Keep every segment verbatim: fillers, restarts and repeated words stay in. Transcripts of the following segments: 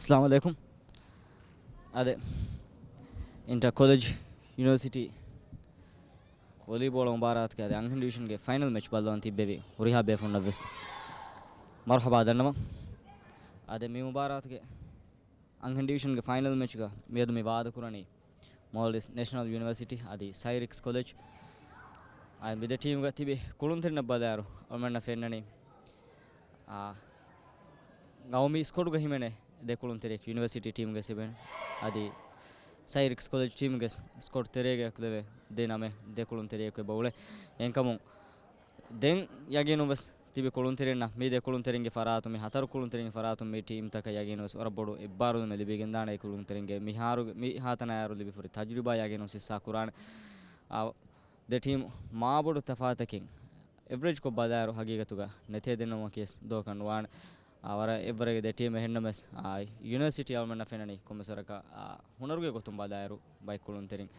އައްސަލާމު ޢަލައިކުމް. އާދެ، އިންޓަ ކޮލެޖް ޔުނިވަރސިޓީ ވޮލީބޯޅަ މުބާރާތުގެ އަދި އަންހެން ޑިވިޝަންގެ ފައިނަލް މެޗް ބައްލަވަން ތިއްބެވި ހުރިހާ ބޭފުޅުންނަށްވެސް މަރުޙަބާ ދަންނަވަން. އާދެ، މި މުބާރާތުގެ އަންހެން ޑިވިޝަންގެ ފައިނަލް މެޗްގަ މިއަދު މި ވާދަކުރަނީ މޯލްޑިވްސް ނޭޝަނަލް ޔުނިވަރސިޓީ އަދި ސައިރިކްސް ކޮލެޖް. އާ، މި ދެ ޓީމްގަ ތިބި ކުޅުންތެރިންނަށް ބަލާއިރު އަޅުމެންނަށް ފެންނަނީ، އާ، ގައުމީ ސްކޮޑުގަ ހިމެނޭ ދެ ކުޅުންތެރިޔަކު ޔުނިވަރސިޓީ ޓީމްގެ ސިބެން އަދި ސައިރިކްސް ކޮލެޖް ޓީމްގެ ސް-، ސްކޮޑް ތެރޭގަ އެކުލެވޭ ދެ ނަމެއް ދެ ކުޅުންތެރިޔަކު އެބަ އުޅޭ. އެހެންކަމުން ދެން ޔަގީނުން ވެސް ތިބި ކުޅުންތެރިންނަށް މި ދެ ކުޅުންތެރިންގެ ފަރާތުން، މި ހަތަރު ކުޅުންތެރިންގެ ފަރާތުން މި ޓީމްތަކަށް ޔަގީނުން ވެސް ވަރަށް ބޮޑު އެއްބާރުލުމެއް ލިބިގެންދާނެ. އެ ކުޅުންތެރިންގެ މިހާރު، މި ހާތަނަޔާރު ލިބިފުރި ތަޖުރިބާ ޔަގީނުން ހިއްސާ ކުރާނެ. އާ، ދެ ޓީމް މާބޮޑު ތަފާތަކެއް އެވްރެޖްކޮށް ބަލާއިރު ހަގީގަތުގަ ނެތޭ ދެންނަމަކީ ވެސް ދޯކަށް ނުވާނެ. އާ، ވަރަށް އެއްވަރެއްގެ ދެ ޓީމް އެހެންނަމަވެސް، އާ، ޔުނިވަރސިޓީ އަޅުމެންނަށް ފެންނަނީ ކޮންމެސް ވަރަކަށް، އާ، ހުނަރުގެ ގޮތުން ބަލާއިރު ބައެއް ކުޅުންތެރިން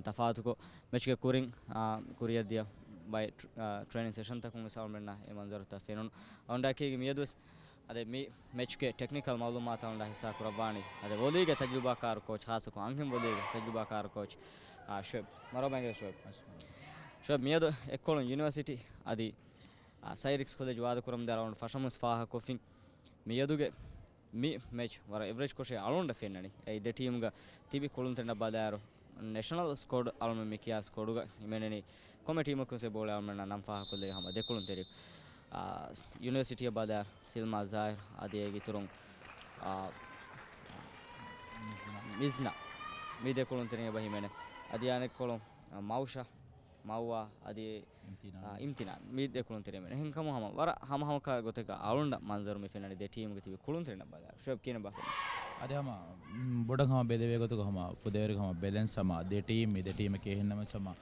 ތަފާތުކޮށް، މެޗްގެ ކުރިން، އާ، ކުރިއަށް ދިޔަ ބައެއް ޓް-، އާ، ޓްރޭނިން ސެޝަންތަކުން ވެސް އަޅުމެންނަށް އެ މަންޒަރުތައް ފެނުނު. އަޅުގަނޑަކީ މިއަދު ވެސް އަދި މި މެޗްގެ ޓެކްނިކަލް މައުލޫމާތު އަޅުގަނޑަށް ހިއްސާ ކުރައްވާނީ އަދި ވޮލީގެ ތަޖުރިބާކާރު ކޯޗް، ހާއްސަކޮށް އަންހެން ވޮލީގެ ތަޖުރިބާކާރު ކޯޗް، އާ، ޝުއެބް. މަރުޙަބާ އިނގޭ ޝުއެބް. ޝުއެބް، މިއަދު އެއްކޮޅުން ޔުނިވަރސިޓީ އަދި، އާ، ސައިރިކްސް ކޮލެޖް ވާދަކުރަމުންދާ ރައުންޑް ފަށަމުސް ފާހަގަކޮށްފިން. މިއަދުގެ މި މެޗް ވަރަށް އެވްރެޖް ކޮށޭ އަޅުގަނޑަށް ފެންނަނީ. އެއީ ދެ ޓީމްގަ ތިބި ކުޅުންތެރިންނަށް ބަލާއިރު ނޭޝަނަލް ސްކޮޑް އަޅުމެން މި ކިޔާ ސްކޮޑުގަ ހިމެނެނީ ކޮންމެ ޓީމަކުން ސެ ބޯޅަ އަޅުމެންނަށް ނަން ފާހަގަކޮށްލެވި ހަމަ ދެ ކުޅުންތެރި. އާ، ޔުނިވަރސިޓީއަށް ބަލާ ސިލްމާ ޒާހިރު އަދި އޭގެ އިތުރުން، އާ، މިޒްނާ. މި ދެ ކުޅުންތެރިން އެބަ ހިމެނޭ. އަދި އަނެއްކޮޅުން، އާ، މައުޝާ، މައުވާ އަދި، އިމްތިނާން. އާ، އިމްތިނާން. މި ދެ ކުޅުންތެރިން ހިމެނޭ. އެހެންކަމުން ހަމަ ވަރަށް ހަމަހަމަކާ ގޮތަކަށް އަޅުންނަށް މަންޒަރު މި ފެންނަނީ ދެ ޓީމުގެ ތިބި ކުޅުންތެރިންނަށް ބަލާ. ޝުއެބް ކިހިނެއް ބާފެން؟ އަދި ހަމަ، މް، ބޮޑަށް ހަމަ ބެލެވޭ ގޮތުގަ ހަމަ ފުދޭވަރެއް ހަމަ ބެލެންސް ހަމަ ދެ ޓީމް މި ދެ ޓީމެކޭ ހެންނަމަސް ހަމަ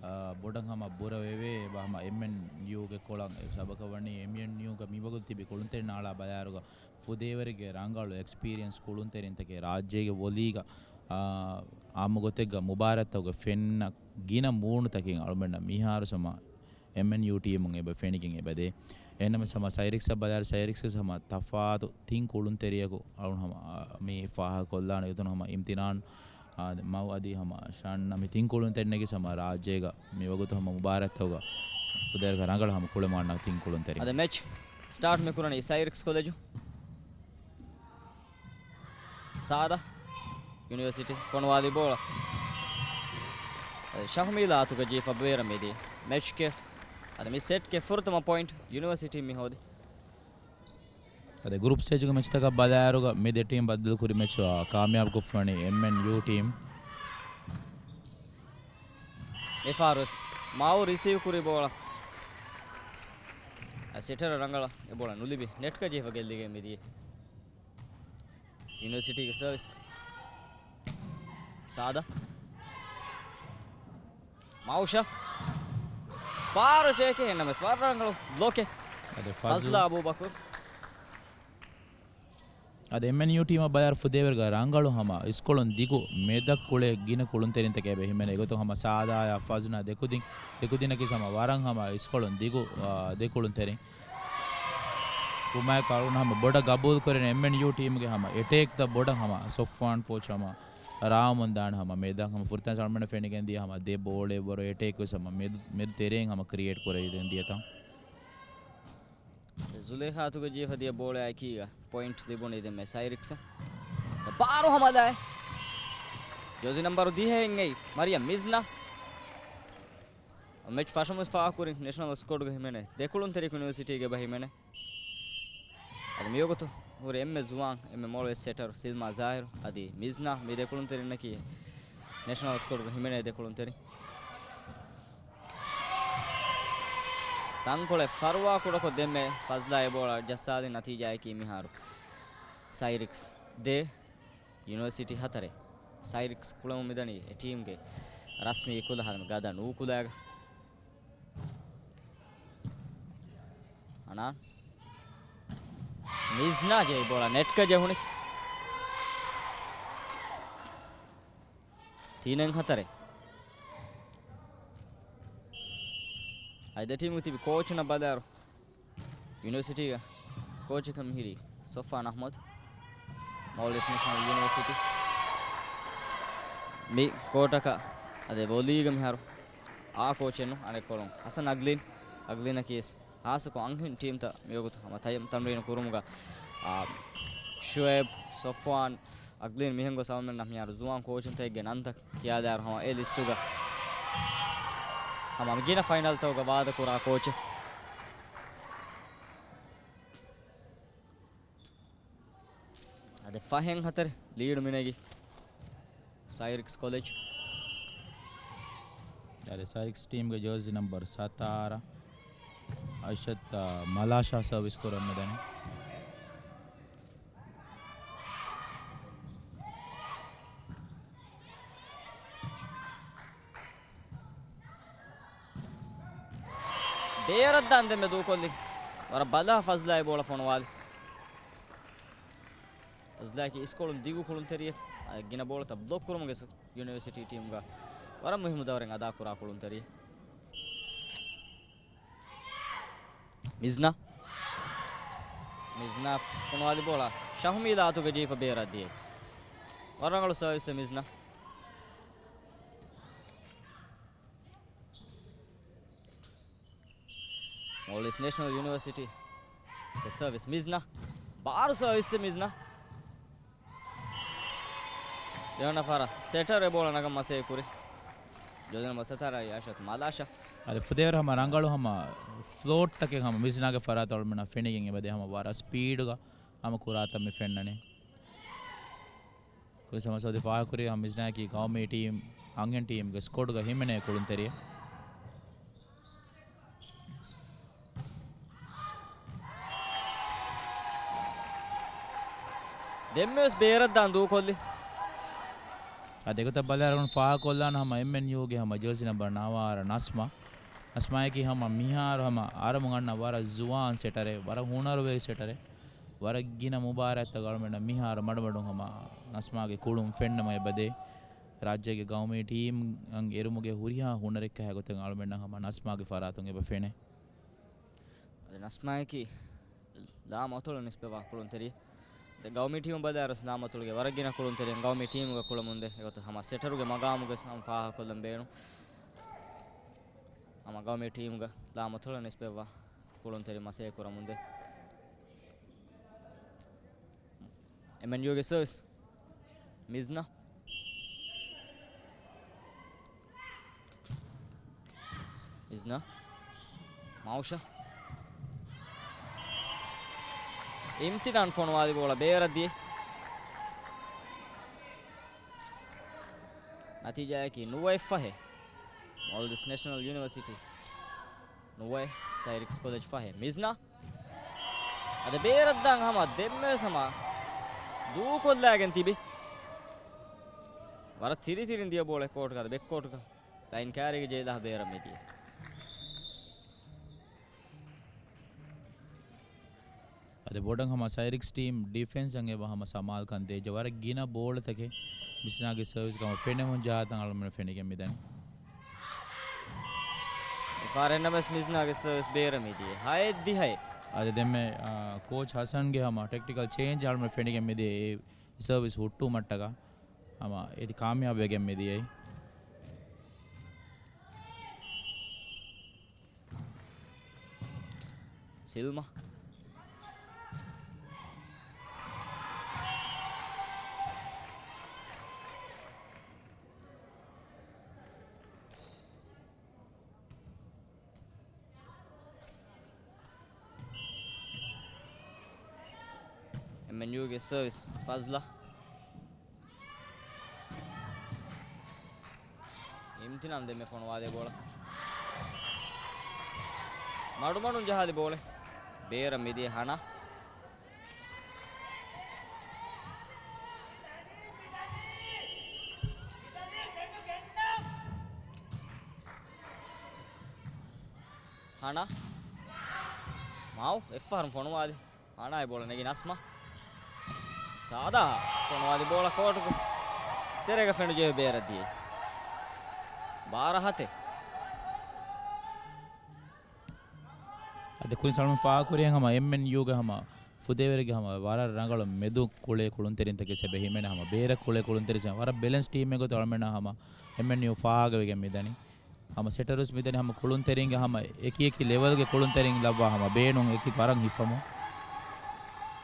އާ، ބޮޑަށް ހަމަ ބުރަވެވޭ އެބަ ހަމަ އެމްއެންޔޫގެ ކޮޅަށް އެ ސަބަކަށް ވަނީ އެމްއެންޔޫގަ މިވަގުތު ތިބި ކުޅުންތެރިން އަޅާ ބަލާއިރުގަ ފުދޭވަރެއްގެ ރަނގަޅު އެކްސްޕީރިއެންސް ކުޅުންތެރިންތަކެއް ރާއްޖޭގެ ވޮލީގަ، އާ، އާއްމު ގޮތެއްގަ މުބާރާތްތަކުގަ ފެންނަ ގިނަ މޫނުތަކެއް އަޅުމެންނަށް މިހާރު ހަމަ އެމްއެންޔޫ ޓީމުން އެބަ ފެނިގެން އެބަދޭ. އެހެންނަމަވެސް ހަމަ ސައިރިކްސަށް ބަލާއިރު ސައިރިކްސް ވެސް ހަމަ ތަފާތު ތިން ކުޅުންތެރިޔަކު އަޅުން ހަމަ، އާ، މި ފާހަގަކޮށްލާނެ އެތަނު ހަމަ އިމްތިނާން އާ، މައު އަދި ހަމަ ޝާން ނަމި ތިން ކުޅުންތެރިންނަކީ ހަމަ ރާއްޖޭގަ މިވަގުތު ހަމަ މުބާރާތްތަކުގަ ފުދޭވަރެއްގެ ރަނގަޅަށް ހަމަ ކުޅެމާންނަ ތިން ކުޅުންތެރިން. އަދި މެޗް ސްޓާޓް މި ކުރަނީ ސައިރިކްސް ކޮލެޖު. ސާދަ ޔުނިވަރސިޓީ ފޮނުވާލި ބޯޅަ. ޝަހުމީލާ އަތުގަ ޖީފަ ބޭރަށް މިދިޔަ މެޗްގެ، އަދި މި ސެޓްގެ ފުރަތަމަ ޕޮއިންޓް ޔުނިވަރސިޓީ މި ހޯދި. އަދި ގްރޫޕް ސްޓޭޖުގެ މެޗްތަކަށް ބަލާއިރުގަ މި ދެ ޓީމް ބައްދަލުކުރި މެޗް، އާ، ކާމިޔާބުކޮށްފައިވަނީ އެމްއެންޔޫ ޓީމް. މިފަހަރުވެސް މައު ރިސީވް ކުރި ބޯޅަ ސެޓަރ ރަނގަޅަށް އެ ބޯޅަ ނުލިބި ނެޓްގަ ޖެހިފަ ގެއްލިގެން މިދިޔަ. ޔުނިވަރސިޓީގެ ސަރވިސް. ސާދަ. މައުޝާ. ބާރު ޖެހި އެންނަމެސް ވަރަށް ރަނގަޅު ބްލޮކެއް. އަދި ފަޒްލު. ފަޒްލާ އަބޫބަކުރު. އަދި އެމްއެންޔޫ ޓީމަށް ބަލާއިރު ފުދޭވަރެއްގަ ރަނގަޅު ހަމަ އިސްކޮޅުން ދިގު މެދަށް ކުޅޭ ގިނަ ކުޅުންތެރިންތަކެއް އެބަ ހިމެނޭ. އެގޮތުން ހަމަ ސާދާޔާ ފަޒްނާ ދެކުދިން، ދެކުދިންނަކީ ހަމަ ވަރަށް ހަމަ އިސްކޮޅުން ދިގު، އާ، ދެ ކުޅުންތެރިން. ކުމާއެކު އަޅުން ހަމަ ބޮޑަށް ގަބޫލު ކުރެން އެމްއެންޔޫ ޓީމުގެ ހަމަ އެޓޭކްތައް ބޮޑަށް ހަމަ ސޮފްވާން ކޯޗް ހަމަ ރާވަމުން ދާން ހަމަ މެދަށް ހަމަ ފުރަތަމަ އަޅުމެންނަށް ފެނިގެން ދިޔަ ހަމަ ދެ ބޯޅަ ވަރު އެޓޭކް ވެސް ހަމަ މެދު، މެދު ތެރެއިން ހަމަ ކްރިއޭޓް ކުރެވިގެން ދިޔަތަން. ޒުލޭޚާ އަތުގަ ޖެހިފަ ދިޔަ ބޯޅައާ އެކީގަ ޕޮއިންޓް ލިބުނީ ދެންމެ ސައިރިކްސަށް. ބާރު ހަމަލާ. ޖާޒީ ނަމްބަރު ދިހައެއް އެއީ މަރިޔަމް މިޒްނާ. މެޗް ފަށަމުން ފާހަގަކުރިން ނޭޝަނަލް ސްކޮޑްގަ ހިމެނޭ ދެ ކުޅުންތެރި ޔުނިވަރސިޓީގެ އެބަ ހިމެނޭ. އަދި މިވަގުތު ހުރި އެންމެ ޒުވާން، އެންމެ މޮޅުވެސް ސެޓަރު ސިލްމާ ޒާހިރު އަދި މިޒްނާ މި ދެ ކުޅުންތެރިންނަކީ ނޭޝަނަލް ސްކޮޑްގަ ހިމެނޭ ދެ ކުޅުންތެރިން. ތަންކޮޅެއް ފަރުވާ ކުޑަކޮށް ދެންމެ ފަޒްލާ އެ ބޯޅަ ޖައްސާލި ނަތީޖާއަކީ މިހާރު ސައިރިކްސް ދޭ، ޔުނިވަރސިޓީ ހަތަރެއް. ސައިރިކްސް ކުޅަމުން މިދަނީ އެ ޓީމްގެ ރަސްމީ ކުލަ ހަދަމު ގަދަ ނޫކުލައިގަ. އަނާން. މިޒްނާ ޖެހި ބޯޅަ ނެޓްގަ ޖެހުނީ. ތިނެއް ހަތަރެއް. އަދި ދެ ޓީމުގެ ތިބި ކޯޗުންނަށް ބަލާއިރު ޔުނިވަރސިޓީގެ ކޯޗަކަށް މިހިރީ ސޮފްވާން އަޙްމަދު. މޯލްޑިވްސް ނޭޝަނަލް ޔުނިވަރސިޓީ. މި ކޯޓަކަށް އަދި ވޮލީގަ މިހާރު އާ ކޯޗެއް ނޫން، އަނެއްކޮޅުން ހަސަން އަގްލީން. އަގްލީނަކީ ހާއްސަކޮށް އަންހެން ޓީމްތައް މިވަގުތު ހަމަ ތަޔަ-، ތަމްރީނު ކުރުމުގަ، އާ، ޝުއޭބް، ސޮފްވާން، އަގްލީން މިހެން ގޮސް އަޅުމެންނަށް މިހާރު ޒުވާން ކޯޗުންތަކެއްގެ ނަންތައް ކިޔާދާއިރު ހަމަ އެ ލިސްޓުގަ ހަމަ ގިނަ ފައިނަލްތަކުގަ ވާދަކުރާ ކޯޗެއް. އަދި ފަހެން ހަތަރެއް ލީޑު މިނެގި ސައިރިކްސް ކޮލެޖް. އަދި ސައިރިކްސް ޓީމްގެ ޖާޒީ ނަންބަރު ސަތާރަ އައިޝަތް މަލާޝާ ސަރވިސް ކުރަން މިދަނީ. ބޭރަށްދާން ދެންމެ ދޫކޮށްލި. ވަރަށް ބަލާ ފަޒްލާއި ބޯޅަ ފޮނުވާލި. ފަޒްލާއަކީ އިސްކޮޅުން ދިގު ކުޅުންތެރިއެއް. އަ، ގިނަ ބޯޅަތައް ބްލޮކް ކުރުމުގެ ސު-، ޔުނިވަރސިޓީ ޓީމްގަ ވަރަށް މުހިއްމު ދައުރެއް އަދާކުރާ ކުޅުންތެރިއެއް. މިޒްނާ. މިޒްނާ ފޮނުވާލި ބޯޅަ ޝަހުމީލާ އަތުގަ ޖެހިފަ ބޭރަށް ދިޔައީ. ވަރަށް ރަނގަޅު ސަރވިސްއެއް މިޒްނާ. މޯލްޑިވްސް ނޭޝަނަލް ޔުނިވަރސިޓީ ސަރވިސް މިޒްނާ. ބާރު ސަރވިސް މިޒްނާ. ދެވަނަ ފަހަރަށް ސެޓަރެއް ބޯޅަ ނަގަން މަސޭ ކުރި. ޖާޒީ ނަންބަރު ސަތާރަ އައިޝަތް މަލާޝާ. އަދި ފުދޭވަރު ހަމަ ރަނގަޅު ހަމަ ފްލޯޓްތަކެއް ހަމަ މިޒްނާގެ ފަރާތުން އަޅުމެންނަށް ފެނިގެން އެބަދޭ ހަމަ ވަރަށް ސްޕީޑުގަ ހަމަ ކުރާތަން މި ފެންނަނީ. ކުރި ސަމަސް އަދި ފާހަގަކުރި ހަމަ މިޒްނާއަކީ ގައުމީ ޓީމް، އަންހެން ޓީމްގެ ސްކޮޑުގަ ހިމެނޭ ކުޅުންތެރިއެއް. ދެންމެވެސް ބޭރަށްދާން ދޫކޮށްލި. އަދި އެގޮތަށް ބަލާއިރު ފާހަގަކޮށްލާނަ ހަމަ އެމްއެންޔޫގެ ހަމަ ޖާޒީ ނަންބަރު ނަވާރަ ނަސްމާ. ނަސްމާއަކީ ހަމަ މިހާރު ހަމަ އަރަމުން އަންނަ ވަރަށް ޒުވާން ސެޓަރެއް، ވަރަށް ހުނަރުވެރި ސެޓަރެއް. ވަރަށް ގިނަ މުބާރާތްތަކަށް އަޅުމެންނަށް މިހާރު މަޑުމަޑުން ހަމަ ނަސްމާގެ ކުޅުން ފެންނަމުން އެބަދޭ. ރާއްޖޭގެ ގައުމީ ޓީމްއަށް އެރުމުގެ ހުރިހާ ހުނަރެއްކަހަލަ ގޮތެއް އަޅުމެންނަށް ހަމަ ނަސްމާގެ ފަރާތުން އެބަ ފެނޭ. އަދި ނަސްމާއަކީ ލާމަތޮޅަށް ނިސްބަތްވާ ކުޅުންތެރި. ދެ ގައުމީ ޓީމު ބަލާއިރު ލާމަތޮޅުގެ ވަރަށް ގިނަ ކުޅުންތެރިން ގައުމީ ޓީމުގަ ކުޅަމުންދޭ. އެގޮތަށް ހަމަ ސެޓަރުގެ މަގާމުގެ ހަމަ ފާހަގަކޮށްލަން ބޭނުން. ހަމަ ގައުމީ ޓީމުގަ ލާމަތޮޅަށް ނިސްބަތްވާ ކުޅުންތެރި މަސޭ ކުރަމުންދޭ. އެމްއެންޔޫގެ ސަރވިސް. މިޒްނާ. މިޒްނާ. މައުޝާ. އިމްތިނާން ފޮނުވާލި ބޯޅަ ބޭރަށް ދިޔަ. ނަތީޖާއަކީ ނުވައެއް ފަހެއް. މޯލްޑިވްސް ނޭޝަނަލް ޔުނިވަރސިޓީ ނުވައެއް، ސައިރިކްސް ކޮލެޖް ފަހެއް. މިޒްނާ. އަދި ބޭރަށްދާން ހަމަ ދެންމެވެސް ހަމަ ދޫކޮށްލާގެން ތިބި. ވަރަށް ތިރިތިރިން ދިޔަ ބޯޅަ ކޯޓުގަ އަދި ބެކް ކޯޓުގަ ލައިން ކާރީގެ ޖެހިލާ ބޭރަށް މިދިޔަ. އަދި ބޮޑަށް ހަމަ ސައިރިކްސް ޓީމް ޑިފެންސް އަށް އެބަ ހަމަ ސަމާލުކަން ދޭއްޖެ. ވަރަށް ގިނަ ބޯޅަތަކެއް މިޒްނާގެ ސަރވިސްގަ ހަމަ ފެނެމުން ޖަހާތަން އަޅުމެން ފެނިގެން މިދަނީ. އެފާރެންނަމަސް މިޒްނާގެ ސަރވިސް ބޭރަށް މިދިޔަ ހައެއް ދިހައެއް. އަދި ދެންމެ، އާ، ކޯޗް ހަސަންގެ ހަމަ ޓެކްޓިކަލް ޗޭންޖް އަޅުމެން ފެނިގެން މިދިޔަ އެ ސަރވިސް ހުއްޓުވުމަށްޓަކާ ހަމަ އެތި ކާމިޔާބުވެގެން މިދިޔައީ. ސިލްމާ. އެމްއެންޔޫގެ ސަރވިސް ފަޒްލާ. އިމްތިނާން ދެންމެ ފޮނުވާލި ބޯޅަ. މަޑުމަޑުން ޖަހާލި ބޯޅަ. ބޭރަށް މިދިޔަ ހަނާ. ހަނާ. މާވު އެއްފަހަރު ފޮނުވާލި. ހަނާއި ބޯޅަ ނެގި ނަސްމާ. ސާދާ ފޮނުވާލި ބޯޅަ ކޯޓުގެ ތެރޭގަ ފެނުޖެހި ބޭރަށް ދިޔައީ. ބާރަ ހަތެއް. އަދި ކުރިން ސަލްމަން ފާހަގަކުރިއެއް ހަމަ އެމްއެންޔޫގެ ހަމަ ފުދޭވަރެއްގެ ހަމަ ވަރަށް ރަނގަޅު މެދު ކުޅޭ ކުޅުންތެރިންތަކެއް އެބަ ހިމެނޭ. ހަމަ ބޭރަށް ކުޅޭ ކުޅުންތެރިން ވަރަށް ބެލެންސް ޓީމެއް ގޮތަށް އަޅަމެންނާ ހަމަ އެމްއެންޔޫ ފާހަގަވެގެން މިދަނީ. ހަމަ ސެޓަރުސް މިދަނީ ހަމަ ކުޅުންތެރިންގެ ހަމަ އެކި އެކި ލެވެލްގެ ކުޅުންތެރިން ލައްވާ ހަމަ ބޭނުން އެކި ވަރަށް ހިފަމުން.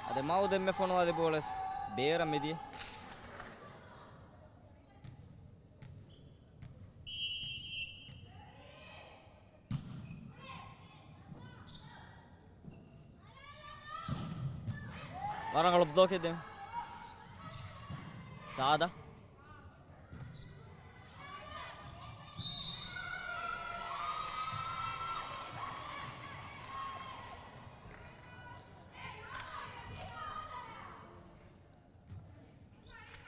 އަދި މައު ދެންމެ ފޮނުވާލި ބޯޅަ ބޭރަށް މިދިޔަ. ވަރަށް ރަނގަޅު ބްލޮކެއް ދެން. ސާދަ.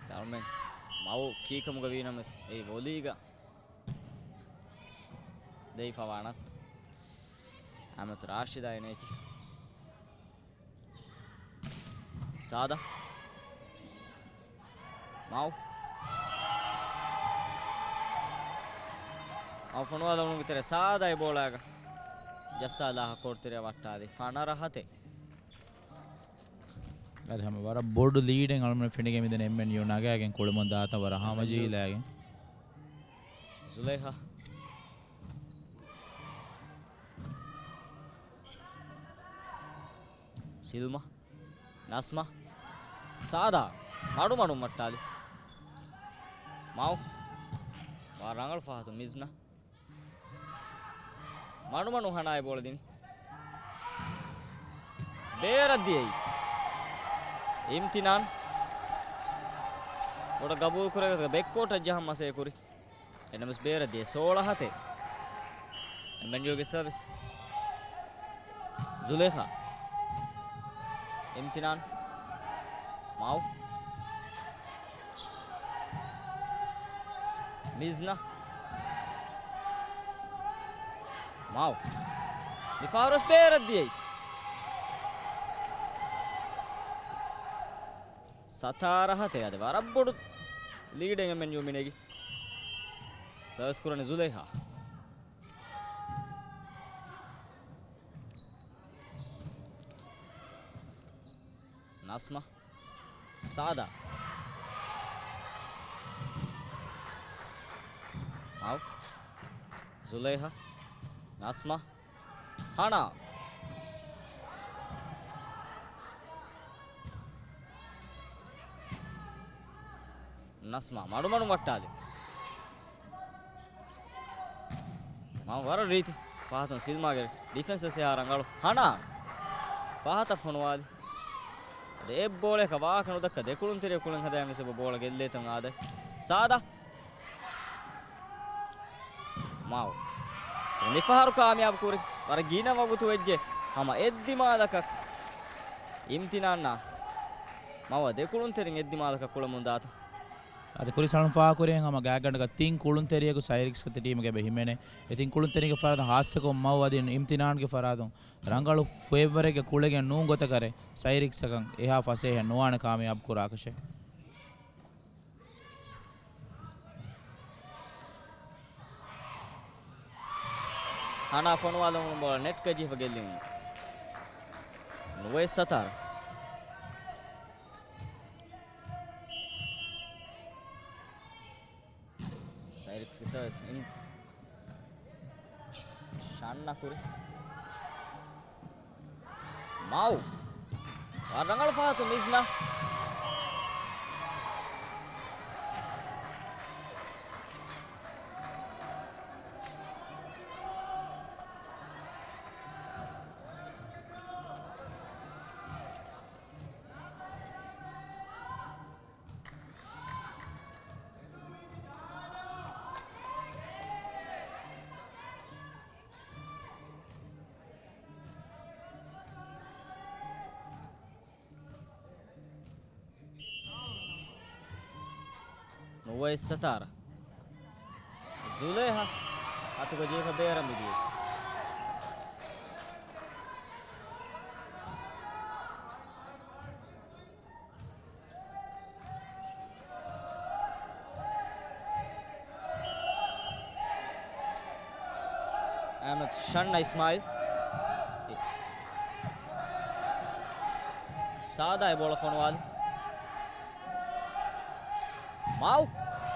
ދަރުމެން މައު ކީކަމުގަ ވީނަމަވެސް އެއީ ވޮލީގަ ދެވިފަވާނަން. އަހްމަދު ރާޝިދާ އިނޭކި. ސާދަ. މައު. މައު ފޮނުވާލަމުން ތެރޭ ސާދަ އެ ބޯޅައިގަ ޖައްސާލާ ކޯޓުތެރެއަށް ވައްޓާލި. ފަނަރަ ހަތެއް. އަދި ހަމަ ވަރަށް ބޮޑު ލީޑެއް އަޅުމެން ފެނިގެން މިދަނީ އެމްއެންޔޫ ނަގާގެން ކުޅެމުން ދާތަން ވަރަށް ހާމަޖެހިލައިގެން. ޒުލޭހާ. ސިލްމާ. ނަސްމާ. ސާދާ. މަޑުމަޑުން ވައްޓާލި. މައު. ވަރަށް ރަނގަޅު ފަހަތު މިޒްނާ. މަޑުމަޑުން ހަނާ އެ ބޯޅަ ދިނީ. ބޭރަށް ދިޔައީ. އިމްތިނާން. ބޯޅަ ގަބޫލު ކުރެވޭ ގޮތަކަށް ބެކްކޯޓަށް ޖަހަން މަސައްކަތް ކުރި. އެނަމަސް ބޭރަށް ދިޔަ ސޯޅަ ހަތެއް. އެމްއެންޔޫގެ ސަރވިސް. ޒުލޭޚާ. އިމްތިނާން. މައު. މިޒްނާ. މައު. މިފަހަރުވެސް ބޭރަށް ދިޔައީ. ސަތާރަ ހަތެއް އަދި ވަރަށް ބޮޑު ލީޑެއް އެމްއެންޔޫ މިނެގި. ސަރވިސް ކުރަނީ ޒުލޭހާ. ނަސްމާ. ސާދާ. އައުޓް. ޒުލޭހާ. ނަސްމާ. ހަނާ. ނަސްމާ މަޑުމަޑުން ވައްޓާލި. މައު ވަރަށް ރީތި ފަހަތުން ސިލްމާގެ ޑިފެންސް ވެސް އެހާ ރަނގަޅު. ހަނާ ފަހަތަށް ފޮނުވާލި. އަދި އެއް ބޯޅައަކަށް ވާހަކަ ނުދައްކާ ދެކުޅުންތެރިޔަ ކުޅެން ހަދާ މިސް އެބަ ބޯޅަ ގެއްލޭތަން އާދެ. ސާދާ. މައު. މިފަހަރު ކާމިޔާބު ކުރި. ވަރަށް ގިނަ ވަގުތު ވެއްޖެ. ހަމަ އެއްދިމާލަކަށް އިމްތިނާންނާ މައު ދެކުޅުންތެރިން އެއްދިމާލަކަށް ކުޅަމުން ދާތަން. އަދި ކުރިސް އަޅުން ފާހަގަކުރި ހަމަ ގާތްގަނޑަކަށް ތިން ކުޅުންތެރިޔަކު ސައިރިކްސް ކަތި ޓީމުގެ އެބަ ހިމެނޭ. އެ ތިން ކުޅުންތެރިންގެ ފަރާތުން ހާއްސަކޮށް މައު އަދި އިމްތިނާންގެ ފަރާތުން ރަނގަޅު ފޭވަރެއްގެ ކުޅެގެން ނޫން ގޮތަކަށް ސައިރިކްސްއަކަށް އެހާ ފަސޭހަ ނުވާނެ ކާމިޔާބު ކުރާކަށެއް. ހަނާ ފޮނުވާލުމުން ބޯޅަ ނެޓްގަ ޖެހިފަ ގެއްލިން. ނުވައެއް ސަތާރަ. ސައިރިކްސްގެ ސަރވިސް އިން. ޝަންނަ ކުރި. މައު. ވަރަށް ރަނގަޅު ފަހަތު މިޒްނާ. ނުވައެއް ސަތާރަ. ޒުލޭހާ އަތުގަ ޖެހިފަ ބޭރަށް މިދިޔަ. އަހްމަދު ޝަންނަ އިސްމާއިލް. ސާދާ އެ ބޯޅަ ފޮނުވާލި. މާއު.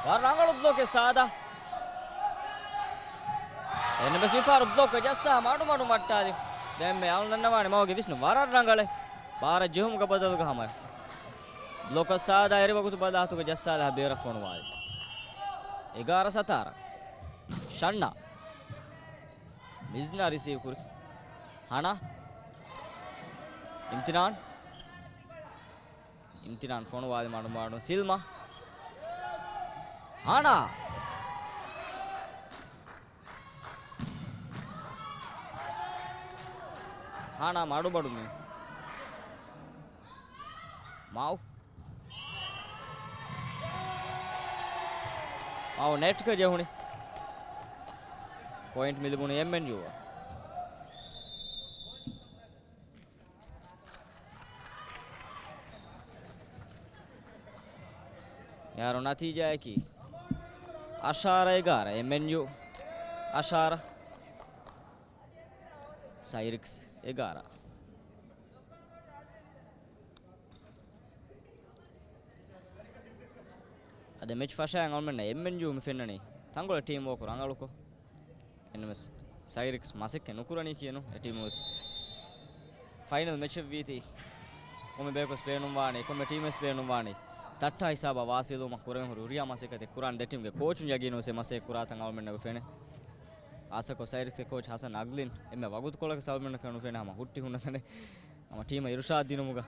ވަރަށް ރަނގަޅު ބްލޮކެއް ސާދާ. އެން އެމް އެސް މިފަހަރު ބްލޮކް ޖައްސާ މަޑުމަޑު މައްޓާލި. ދެންމެ އަޅު ދަންނަވާނެ މައުގެ ވިސްނުން ވަރަށް ރަނގަޅޭ. ބާރަށް ޖެހުމުގެ ބަދަލުގަ ހަމަ ބްލޮކަށް ސާދާ އެރިވަގުތު ބަލާތުގަ ޖައްސާލާ ބޭރަށް ފޮނުވާލި. އެގާރަ ސަތާރަ. ޝަންނާ. މިޒްނާ ރިސީވް ކުރި. ހަނާ. އިމްތިނާން. އިމްތިނާން ފޮނުވާލި މަޑުމަޑުން ސިލްމާ. ހަނާ. ހަނާ މަޑުމަޑުން މި. މާއު. މާއު ނެޓްގަ ޖެހުނީ. ޕޮއިންޓް މިލިބުނީ އެމްއެންޔޫއަށް. އެއަށް ނަތީޖާއަކީ އަށާރަ އެގާރަ، އެމްއެންޔޫ އަށާރަ، ސައިރިކްސް އެގާރަ. އަދި މެޗް ފަށައިގެން އަޅުމެންނަށް އެމްއެންޔޫ މި ފެންނަނީ ތަންކޮޅެއް ޓީމް ވޯކު ރަނގަޅުކޮށް. އެންއެމްއެސް ސައިރިކްސް މަސައްކަތް ނުކުރަނީ ކިޔަނު އެ ޓީމު ވެސް ފައިނަލް މެޗެއް ވީތީ ކޮންމެ ބަޔަކުވެސް ބޭނުންވާނީ، ކޮންމެ ޓީމެއް ވެސް ބޭނުންވާނީ ތައްޓާ ހިސާބަށް ވާސިލުވުމަށް ކުރެވެން ހުރި ހުރިހާ މަސައްކަތެއް ކުރާން ދެ ޓީމްގެ ކޯޗުން ޔަގީނު ވެސް އެ މަސައްކަތް ކުރާތަން އަޅުމެންނަށް ފެނޭ. އާސަކޮށް ސައިރިކްސްގެ ކޯޗް ހަސަން އަގްލިން އެންމެ ވަގުތުކޮޅަކަށް އަޅުމެންނަކަށް ނުފެނޭ ހަމަ ހުއްޓި ހުންނަ ތަނެއް ހަމަ ޓީމަށް އިރުޝާދް ދިނުމުގަ.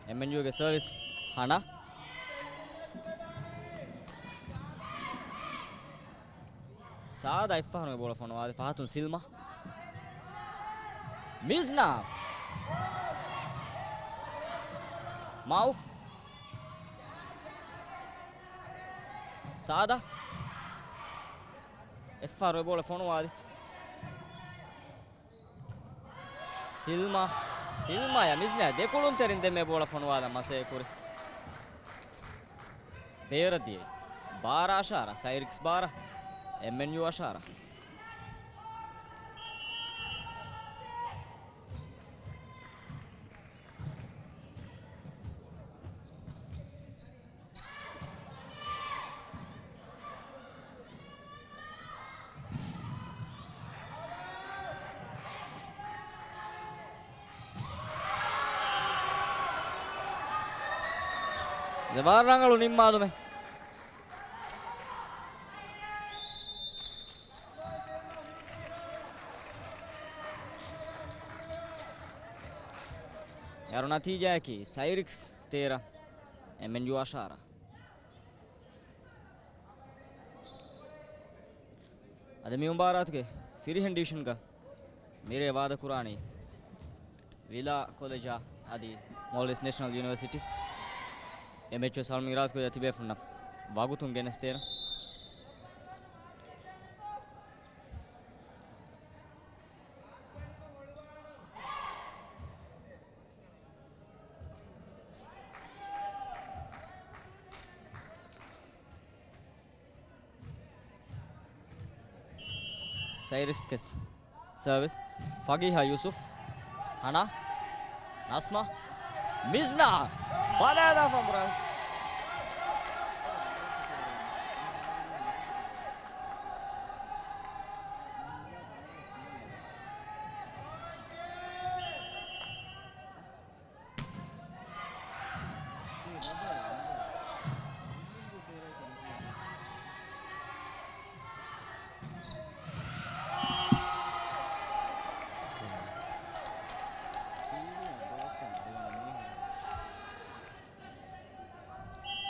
އެމްއެންޔޫގެ ސަރވިސް ހަނާ. ސާދާ އެއްފަހަރު މި ބޯޅަ ފޮނުވާލި ފަހަތުން ސިލްމާ. މިޒްނާ. މާއު. ސާދާ. އެއްފަހަރު އެ ބޯޅަ ފޮނުވާލި. ސިލްމާ، ސިލްމާޔާ މިޒްނާ ދެ ކުޅުންތެރިން ދެމޭ ބޯޅަ ފޮނުވާލަން މަސައްކަތް ކުރި. ބޭރަށް ދިޔައީ. ބާރަ އަށާރަ، ސައިރިކްސް ބާރަ، އެމްއެންޔޫ އަށާރަ. ދެ ވަރަށް ރަނގަޅު ނިންމާލުމެއް. އެއަށް ނަތީޖާއަކީ ސައިރިކްސް ތޭރަ، އެމްއެންޔޫ އަށާރަ. އަދި މި މުބާރާތުގެ ފިރިހެން ޑިވިޝަންގަ މިރޭ ވާދަކުރާނީ ވިލާ ކޮލެޖާ އަދި މޯލްޑިވްސް ނޭޝަނަލް ޔުނިވަރސިޓީ. އެ މެޗު ސަލްމީރާތުކޮށް ތިބޭފުންނަށް ވަގުތުން ގެނެސްދޭނަން. ސައިރިކްސް ސަރވިސް. ފަގީހާ ޔޫސުފް. ހަނާ. ނަސްމާ. މިޒްނާ. ބަލާލާ ފަނބުރާ.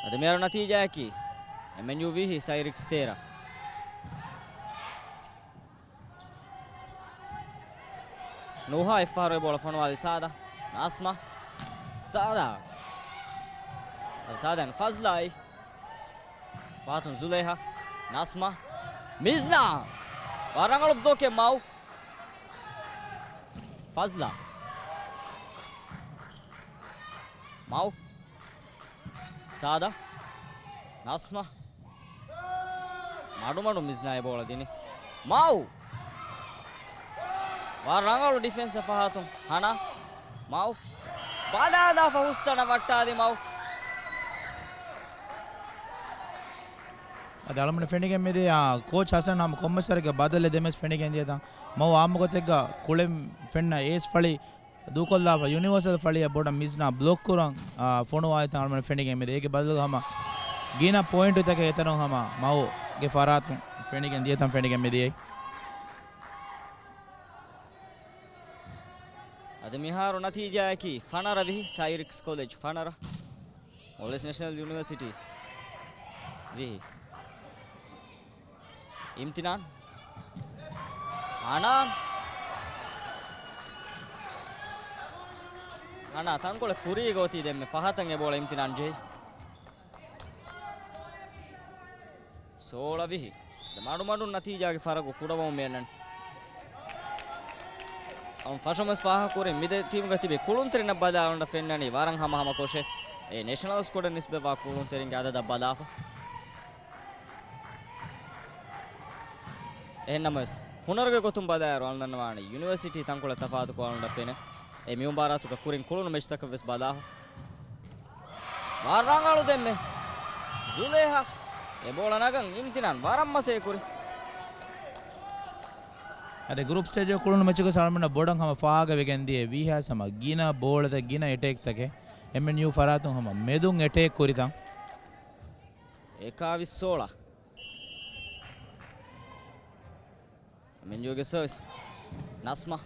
އަދި މިއަށް ނަތީޖާއަކީ އެމްއެންޔޫ ވީހި ސައިރިކްސް ތޭރަ. ނޫހާ އެއްފަހަރު އެ ބޯޅަ ފޮނުވާލި ސާދާ. ނާސްމާ. ސާދާ. ސާދާ ފަޒްލާއި. ފަހަތުން ޒުލޭހާ. ނާސްމާ. މިޒްނާ. ވަރަށް ރަނގަޅު ބްލޮކެއް މައު. ފަޒްލާ. މައު. ސާދާ. ނާސްމާ. މަޑުމަޑު މިޒްނާ އެ ބޯޅަ ދިނީ. މައު. ވަރަށް ރަނގަޅު ޑިފެންސް ފަހަތުން. ހަނާ. މައު. ބަލާލާފަ ހުސްތަނަށް ވައްޓާލި މައު. އަދި އަޅުމެން ފެނިގެން މިދިޔަ ކޯޗް ހަސަން ހަމަ ކޮންމެސް ވަރެއްގެ ބަދަލެއް ދެމެސް ފެނިގެން ދިޔަތަން. މައު އާއްމުގޮތެއްގަ ކުޅެން ފެންނަ އޭސް ފަޅި ދޫކޮށްލާފަ ޔުނިވާސަލް ފަޅިއަށް ބޮޑަށް މިޒްނާ ބްލޮކް ކުރަން، އާ، ފޮނުވާލިތަން އަޅުމެން ފެނިގެން މިދިޔަ. އޭގެ ބަދަލުގަ ހަމަ ގިނަ ޕޮއިންޓުތަކެއް އެތަނުން ހަމަ މައުގެ ފަރާތުން ފެނިގެން ދިޔަތަން ފެނިގެން މިދިޔައީ. އަދި މިހާރު ނަތީޖާއަކީ ފަނަރަ ވިހި، ސައިރިކްސް ކޮލެޖް ފަނަރަ، މޯލްޑިވްސް ނެޝަނަލް ޔުނިވަރސިޓީ ވިހި. އިމްތިނާން. ހަނާ. ހަނާ ތަންކޮޅެއް ކުރީގަ އޮތީ ދެންމެ ފަހަތަށް އެ ބޯޅަ އިމްތިނާން ޖެހި. ސޯޅަ ވިހި. ދެ މަޑުމަޑުން ނަތީޖާގެ ފަރަގު ކުޑަވަމުން މިއަންނަނީ. އަޅުން ފަށަމުވެސް ފާހަގަކުރިން މިދެ ޓީމުގަ ތިބި ކުޅުންތެރިންނަށް ބަލާލުން ފެންނަނީ ވަރަށް ހަމަހަމަކޮށެއް. އެ ނެޝަނަލް ސްކޮޑަށް ނިސްބަތްވާ ކުޅުންތެރިންގެ އަދަދަށް ބަލާފަ. އެހެންނަމަވެސް، ހުނަރުގެ ގޮތުން ބަލާއިރު އަޅުން ދަންނަވާނީ ޔުނިވަރސިޓީ ތަންކޮޅެއް ތަފާތުކޮށް އަޅުން ފެނެ. އެ މި މުބާރާތުގަ ކުރިން ކުޅުނު މެޗްތަކަށްވެސް ބަލާފަ. ވަރަށް ރަނގަޅު ދެންމެ. ޒުލޭހާ އެ ބޯޅަ ނަގަން އިމްތިނާން ވަރަށް މަސޭކުރި. އަދި ގްރޫޕް ސްޓޭޖުގަ ކުޅުނު މެޗުގަ އަޅުމެންނަށް ބޮޑަށް ހަމަ ފާހަގަވެގެން ދިޔަ ވީހާސް ހަމަ ގިނަ ބޯޅަތައް ގިނަ އެޓޭކްތަކެއް އެމްއެންޔޫ ފަރާތުން ހަމަ މެދުން އެޓޭކް ކުރިތަން. އެކާވީސް ސޯޅަ. މިންޖޫގެ ސަރވިސް. ނަސްމާ.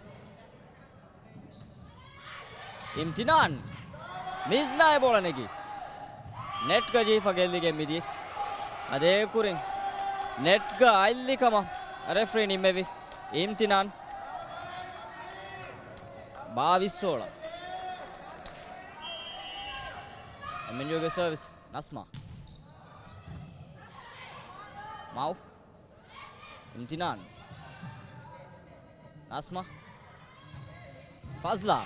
އިމްތިނާން. މިޒްނާ އެ ބޯޅަ ނެގި. ނެޓްގަ ޖެހިފަ ގެއްލިގެން މިދިޔަ. އަދި އެކުރިން ނެޓްގަ އަތްލި ކަމަށް ރެފްރީ ނިންމެވި. އިމްތިނާން. ބާވީސް ސޯޅަ. މިންޖޫގެ ސަރވިސް. ނަސްމާ. މައު. އިމްތިނާން. ނަސްމާ. ފަޒްލާ.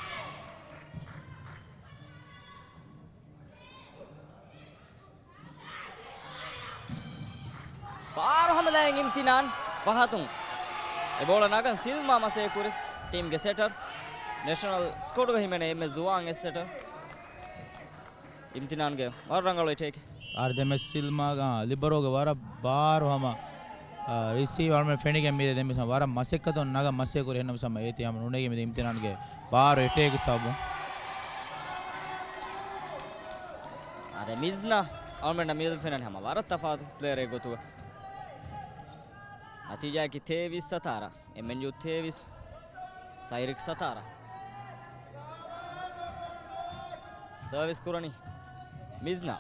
ބާރު ހަމަލާއިން އިމްތިނާން ފަހަތުން. އެ ބޯޅަ ނަގަން ސިލްމާ މަސޭކުރި. ޓީމްގެ ސެޓަރ. ނެޝަނަލް ސްކޮޑުގަ ހިމެނޭ އެންމެ ޒުވާން އެއް ސެޓަރ. އިމްތިނާންގެ ވަރަށް ރަނގަޅު އެޓޭކެއް. އާރް ދެމެސް ސިލްމާގަ ލިބަރޯގެ ވަރަށް ބާރު ހަމަ، އާ، ރިސީވް އަޅުމެން ފެނިގެން މިދެ ދެމެސް ވަރަށް މަސައްކަތުން ނަގަ މަސޭކުރި ހެންނަމަސް ހަމަ އޭތި ހަމަ ނުނެގި މިދެ އިމްތިނާންގެ ބާރު އެޓޭކް ސަބަބުން. އާދެ މިޒްނާ އަޅުމެންނަށް މިއަދު ފެންނަނީ ހަމަ ވަރަށް ތަފާތު ޕްލޭޔަރެއް ގޮތުގަ. ނަތީޖާއަކީ ތޭވީސް ސަތާރަ. އެމްއެންޔޫ ތޭވީސް، ސައިރިކް ސަތާރަ. ސަރވިސް ކުރަނީ މިޒްނާ.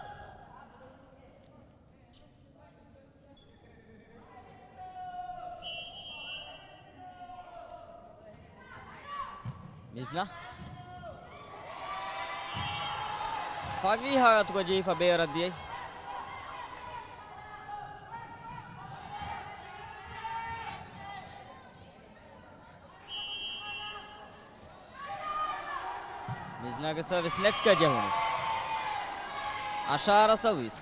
މިޒްނާ. ފަގީހާ އަތުގަ ޖެހިފަ ބޭރަށް ދިޔައީ. މިޒްނާގެ ސަރވިސް ނެޓްގަ ޖެހުނު. އަށާރަ ސައުވީސް.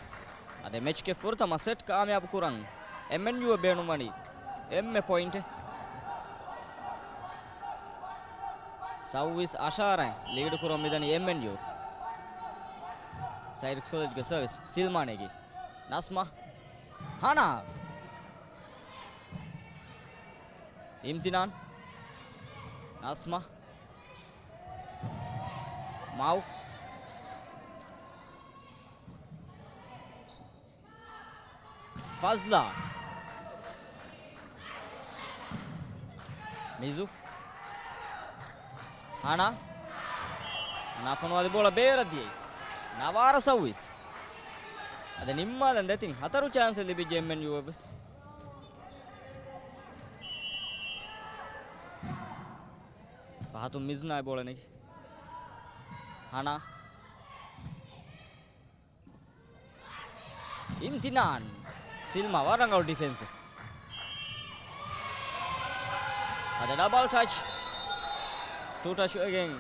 އަދި މެޗްގެ ފުރަތަމަ ސެޓް ކާމިޔާބު ކުރަން އެމްއެންޔޫ އަށް ބޭނުންވަނީ އެންމެ ޕޮއިންޓެއް. ސައުވީސް އަށާރައިން ލީޑު ކުރަމުން މިދަނީ އެމްއެންޔޫ. ސައިރިކް ކޮލެޖްގެ ސަރވިސް ސިލްމާ ނެގި. ނަސްމާ. ހަނާ. އިމްތިނާން. ނަސްމާ. މައު. ފަޒްލާ. މިޒު. ހަނާ. ހަނާ ފޮނުވާލި ބޯޅަ ބޭރަށް ދިޔައީ. ނަވާރަ ސައުވީސް. އަދި ނިންމާލަން ދެތިން ހަތަރު ޗާންސެއް ލިބިއްޖެ އެމްއެންޔޫ އަށްވެސް. ފަހަތުން މިޒްނާ އެ ބޯޅަ ނެގި. ހަނާ. އިމްތިނާން. ސިލްމާ ވަރަށް ރަނގަޅު ޑިފެންސެއް. އަދި ޑަބަލް ޓަޗް. ޓޫ ޓަޗް ވެގެން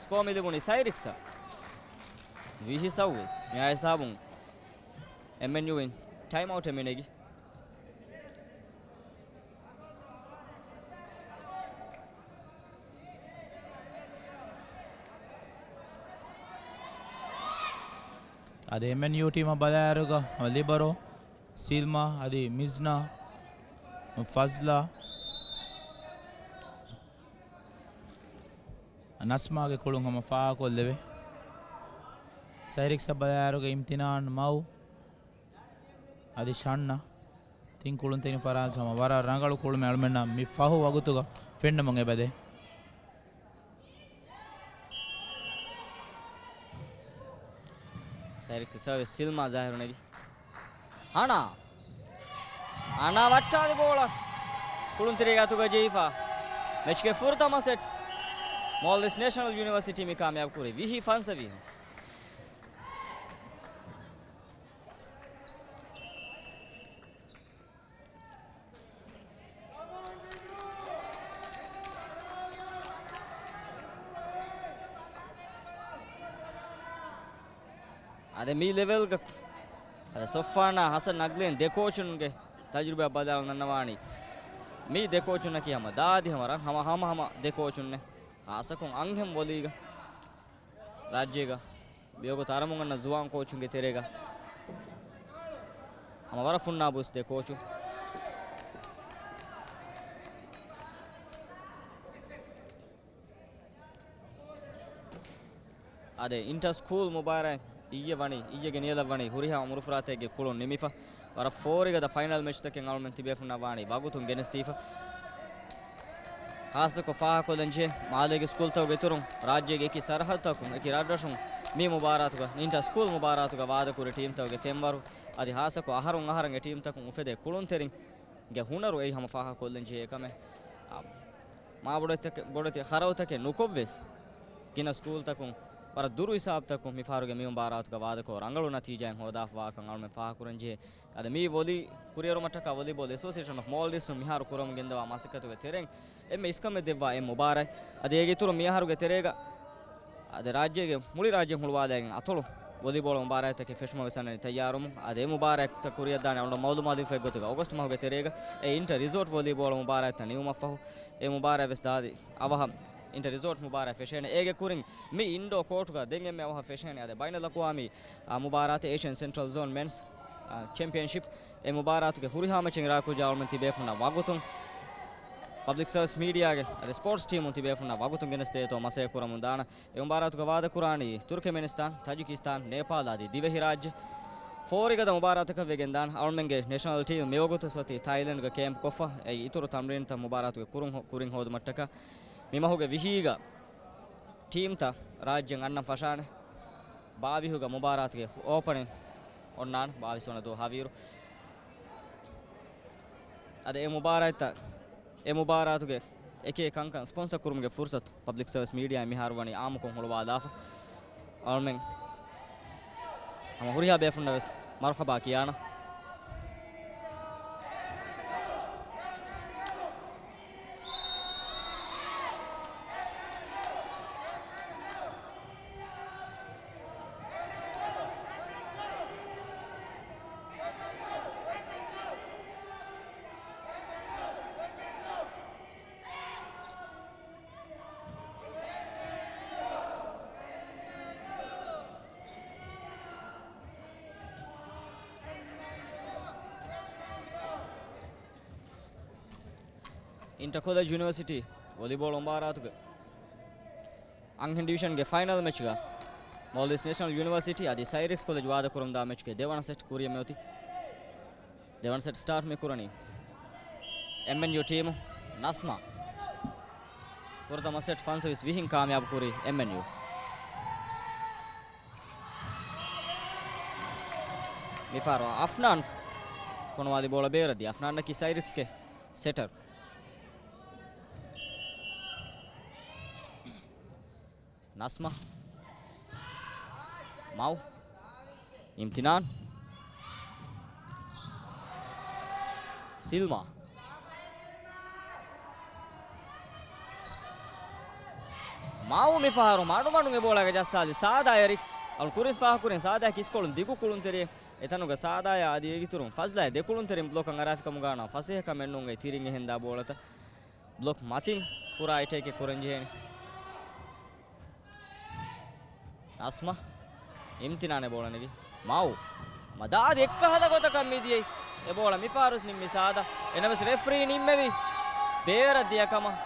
ސްކޯ މި ލިބުނީ ސައިރިކްސްއަށް. ވިހި ސައުވީސް. މިއާ ހިސާބުން އެމްއެންޔޫ އިން ޓައިމް އައުޓެއް މި ނެގި. އަދި އެމްއެންޔޫ ޓީމަށް ބަލާއިރުގަ ލިބަރޯ، ސީލްމާ، އަދި މިޒްނާ، ފަޒްލާ، ނަސްމާގެ ކުޅުން ހަމަ ފާހަގަކޮށްލެވޭ. ސައިރިކްސަށް ބަލާއިރުގަ އިމްތިނާން، މައު، އަދި ޝަންނަ. ތިން ކުޅުންތެރިން ފަރާތުން ހަމަ ވަރަށް ރަނގަޅު ކުޅުމެއް އަޅުމެންނަށް މި ފަހު ވަގުތުގަ ފެންނަމުން އެބަދޭ. ސައިރިކް ސަރވިސް ސިލްމާ ޒާހިރު ނެގި. ހަނާ. ހަނާ ވައްޓާލި ބޯޅަ. ކުޅުންތެރިގެ އަތުގަ ޖެހިފަ. މެޗްގެ ފުރަތަމަ ސެޓް. މޯލްޑިވްސް ނޭޝަނަލް ޔުނިވަރސިޓީ މި ކާމިޔާބު ކުރި ވިހި ފަންސަވީހުން. އަދި މި ލެވެލްގަ އަދި ސޮފްވާނާ ހަސަން ނަގްލީން ދެ ކޯޗުންގެ ތަޖުރިބާ ބަލާލަން ދަންނަވާނީ. މި ދެ ކޯޗުންނަކީ ހަމަ ދާދި ހަމަ ރަ-، ހަމަ، ހަމަ، ހަމަ ދެ ކޯޗުންނެއް. ހާއްސަކޮށް އަންހެން ވޮލީގަ ރާއްޖޭގަ މިވަގުތު އަރަމުން އަންނަ ޒުވާން ކޯޗުންގެ ތެރޭގަ ހަމަ ވަރަށް ފުންނާބުސް ދެ ކޯޗު. އާދެ، އިންޓަ ސްކޫލް މުބާރާތް އިއްޔެ ވަނީ، އިއްޔެގެ ނިޔަލަށް ވަނީ ހުރިހާ އުމުރުފުރާތެއްގެ ކުޅުން ނިމިފަ. ވަރަށް ފޯރިގަދަ ފައިނަލް މެޗްތަކެއް އަޅުމެން ތިބޭފުންނަށް ވާނީ ވަގުތުން ގެނެސްދީފަ. ހާއްސަކޮށް ފާހަގަކޮށްލަން ޖެހޭ، މާލޭގެ ސްކޫލްތަކުގެ އިތުރުން، ރާއްޖޭގެ އެކި ސަރަހައްދުތަކުން، އެކި ރަށްރަށުން މި މުބާރާތުގަ، އިންޓަ ސްކޫލް މުބާރާތުގަ ވާދަކުރި ޓީމްތަކުގެ ފެންވަރު، އަދި ހާއްސަކޮށް އަހަރުން އަހަރަށް އެ ޓީމްތަކުން އުފެދޭ ކުޅުންތެރިން ގެ ހުނަރު އެއީ ހަމަ ފާހަގަކޮށްލަން ޖެހޭ ކަމެއް. އާ، މާބޮޑެތި-، ބޮޑެތި ޚަރަދުތަކެއް ނުކޮށްވެސް، ގިނަ ސްކޫލްތަކުން ވަރަށް ދުރު ހިސާބުތަކުން މިފަހަރުގެ މި މުބާރާތުގަ ވާދަކޮށް ރަނގަޅު ނަތީޖާއެއް ހޯދާފަވާކަން އަޅުމެން ފާހަގަކުރަން ޖެހޭ. އަދި މި ވޮލީ ކުރިއެރުމަށްޓަކާ ވޮލީބޯލް އެސޯސިއޭޝަން އޮފް މޯލްޑިވްސް މިހާރު ކުރަމުން ގެންދަވާ މަސައްކަތުގެ ތެރެއިން އެންމެ އިސްކަމެއް ދެއްވާ އެއް މުބާރާތް. އަދި އޭގެ އިތުރު މި އަހަރުގެ ތެރޭގަ އަދި ރާއްޖޭގެ މުޅި ރާއްޖެ ހުޅުވާލައިގެން އަތޮޅު ވޮލީބޯޅަ މުބާރާތްތަކެއް ފެށުމަށް ވެސް އަންނަނީ ތައްޔާރުވަމުން. އަދި އެ މުބާރާތްތައް ކުރިއަށްދާނެ އަޅުގަނޑު މައުލޫމާތު ދީފައި ގޮތުގަ އޮގަސްޓް މަހުގެ ތެރޭގަ އެ އިންޓަ ރިސޯޓް ވޮލީބޯޅަ މުބާރާތްތައް ނިމުމަށްފަހު، އެ މުބާރާތް ވެސް ދާދި އަވަހަށް އިންޓަ ރިސޯޓް މުބާރާތް ފެށޭނެ. އޭގެ ކުރިން މި އިންޑޯ ކޯޓުގަ ދެން އެންމެ އަވަހަށް ފެށޭނެ. އަދި ބައިނަލްއަޤްވާމީ، އާ، މުބާރާތެއް އޭޝިއަން ސެންޓްރަލް ޒޯން މެންސް، އާ، ޗެމްޕިއަންޝިޕް އެ މުބާރާތުގެ ހުރިހާ މެޗެއް އިރާދަކުރާ އަޅުމެން ތިބޭފުންނަށް ވަގުތުން ޕަބްލިކް ސަރވިސް މީޑިއާގެ އަދި ސްޕޯޓްސް ޓީމުން ތިބޭފުންނަށް ވަގުތުން ގެނެސްދޭތޯ މަސައްކަތް ކުރަމުން ދާނަން. އެ މުބާރާތުގަ ވާދަކުރާނީ ތުރްކެމެނިސްތާން، ތަޖިކިސްތާން، ނޭޕާލް އަދި ދިވެހިރާއްޖެ. ފޯރިގަދަ މުބާރާތަކަށް ވެގެންދާން. އަޅުމެންގެ ނޭޝަނަލް ޓީމް މިވަގުތު ސޮތީ ތައިލެންޑްގަ ކޭމްޕް ކޮށްފަ، އެ އިތުރު ތަމްރީންތައް މުބާރާތުގެ ކުރުން ހޯ-، ކުރިން ހޯދުމަށްޓަކާ މި މަހުގެ ވިހީގަ ޓީމްތައް ރާއްޖެން އަންނަން ފަށާނެ. ބާވީހުގަ މުބާރާތުގެ އޯޕަނިން އޮންނާނެ، ބާވީސް ވަނަ ދުވަހު ހަވީރު. އަދި އެ މުބާރާތްތައް، އެ މުބާރާތުގެ އެކި ކަންކަން ސްޕޮންސަ ކުރުމުގެ ފުރުސަތު ޕަބްލިކް ސަރވިސް މީޑިއާ މިހާރު ވަނީ އާއްމުކޮށް ހުޅުވާލާފަ. އަޅުމެން ހަމަ ހުރިހާ ބޭފުންނަށް ވެސް މަރުޙަބާ ކިޔާނަން. އިންޓަ ކޮލެޖް ޔުނިވަރސިޓީ ވޮލީބޯޅަ މުބާރާތުގެ އަންހެން ޑިވިޝަންގެ ފައިނަލް މެޗްގަ މޯލްޑިވްސް ނޭޝަނަލް ޔުނިވަރސިޓީ އަދި ސައިރިކްސް ކޮލެޖް ވާދަކުރަމުންދާ މެޗްގެ ދެވަނަ ސެޓް ކުރިއަށް މިއޮތީ. ދެވަނަ ސެޓް ސްޓާޓް މި ކުރަނީ އެމްއެންޔޫ ޓީމު. ނަސްމާ ފުރަތަމަ ސެޓް ފަންސަވީސް ވިހިން ކާމިޔާބު ކުރީ އެމްއެންޔޫ. މިފަހަރު އަފްނާން ފޮނުވާލި ބޯޅަ ބޭރަށްދީ. އަފްނާންއަކީ ސައިރިކްސްގެ ސެޓަރ. ނަސްމާ. މައު. އިމްތިނާން. ސިލްމާ. މައު މިފަހަރު މަޑުމަޑުން އެ ބޯޅައިގަ ޖައްސާލި ސާދާ އެރި. އަޅު ކުރިސް ފާހަކުރިން ސާދާ ކިސްކޮޅުން ދިގު ކުޅުންތެރިއެއް. އެތަނުގަ ސާދާޔާ އަދި އޭގެ އިތުރުން ފަޒްލާ ދެ ކުޅުންތެރިން ބްލޮކަށް އަރާފިކަމުގާ ނަ ފަސޭހަކަމެއް ނޫން އެ ތިރިން އެހެން ދާ ބޯޅަތައް. ބްލޮކް މަތިން ކުރާ އެޓޭކެއް ކުރަން ޖެހޭނެ. ނަސްމާ އިމްތިނާނެ ބޯޅަ ނެގި. މައު. މަދާދި އެއްކަހަލަ ގޮތަކަށް މިދިޔައީ. އެ ބޯޅަ މިފަހަރުސް ނިންމި ސާދަ. އެނަމެސް ރެފްރީ ނިންމެވީ ބޭރަށް ދިޔަ ކަމަށް.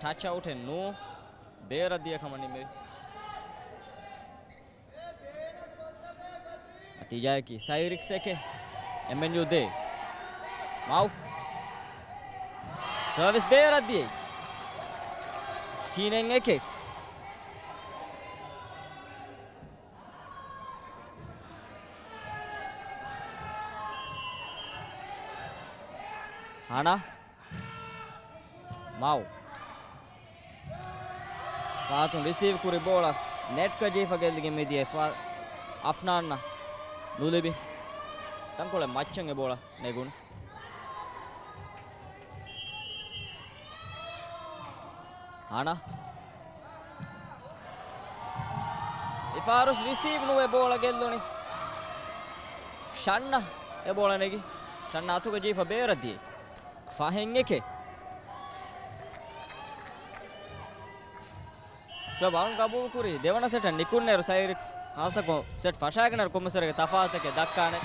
ޓަޗް އައުޓެއް ނޫ. ބޭރަށް ދިޔަ ކަމަށް ނިންމެވި. ނަތީޖާއަކީ ސައިރިކްސް އެކެއް، އެމްއެންޔޫ ދޭއް. މައު. ސަރވިސް ބޭރަށް ދިޔައީ. ތީނެއް އެކެއް. ހަނާ. މައު. ފަހަތުން ރިސީވް ކުރި ބޯޅަ ނެޓްކަށް ޖެހިފަ ގެއްލިގެން މިދިޔަ އެފާ އަފްނާންއަށް ނުލިބި. ތަންކޮޅެއް މައްޗަށް އެ ބޯޅަ ނެގުނު. ހަނާ. އެފާރުސް ރިސީވް ނުވެ ބޯޅަ ގެއްލުނީ. ޝަންނަ އެ ބޯޅަ ނެގި. ޝަންނަ އަތުގަ ޖެހިފަ ބޭރަށް ދިޔައީ. ފަހެއް އެކެއް. ޝޮބާން ގަބޫލުކުރީ ދެވަނަ ސެޓަށް ނިކުންނޭރު ސައިރިކްސް ހާއްސަކޮށް ސެޓް ފަށާގެންނޭރު ކޮންމެސް ވަރެއްގެ ތަފާތަކެއް ދައްކާނެ.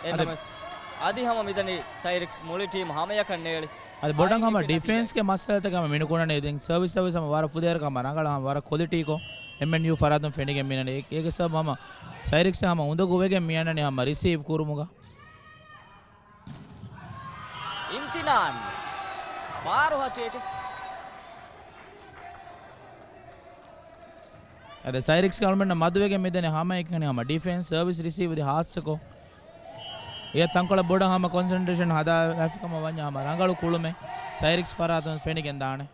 އެންނަމަސް އަދި ހަމަ މިދަނީ ސައިރިކްސް މުޅި ޓީމް ހަމަޔަކަށް ނޭޅި. އަދި ބޮޑަށް ހަމަ ޑިފެންސްގެ މައްސަލަތަކެއް ހަމަ މިނުކުންނަނީ. ދެން ސަރވިސް ސަރވިސް ހަމަ ވަރަށް ފުދޭރަކަށް ހަމަ ރަނގަޅަށް ހަމަ ވަރަށް ކޮލިޓީކޮށް އެމްއެންޔޫ ފަރާތުން ފެނިގެން މިނަނީ. އޭގެ ސަބަބު ހަމަ ސައިރިކްސް ހަމަ އުނދަގޫ ވެގެން މިއަންނަނީ ހަމަ ރިސީވް ކުރުމުގަ. އިމްތިނާން. ބާރު ހަޓިއެކެ. އަދި ސައިރިކްސް އަޅުމެންނަށް މަދުވެގެން މިދަނީ ހަމައެކަނި ހަމަ ޑިފެންސް ސަރވިސް ރިސީވް އަދި ހާއްސަކޮށް. އެ ތަންކޮޅަށް ބޮޑަށް ހަމަ ކޮންސެންޓްރޭޝަން ހަދާފިކަމަށް ވަންޏާ ހަމަ ރަނގަޅު ކުޅުމެއް ސައިރިކްސް ފަރާތުން ފެނިގެން ދާނެ.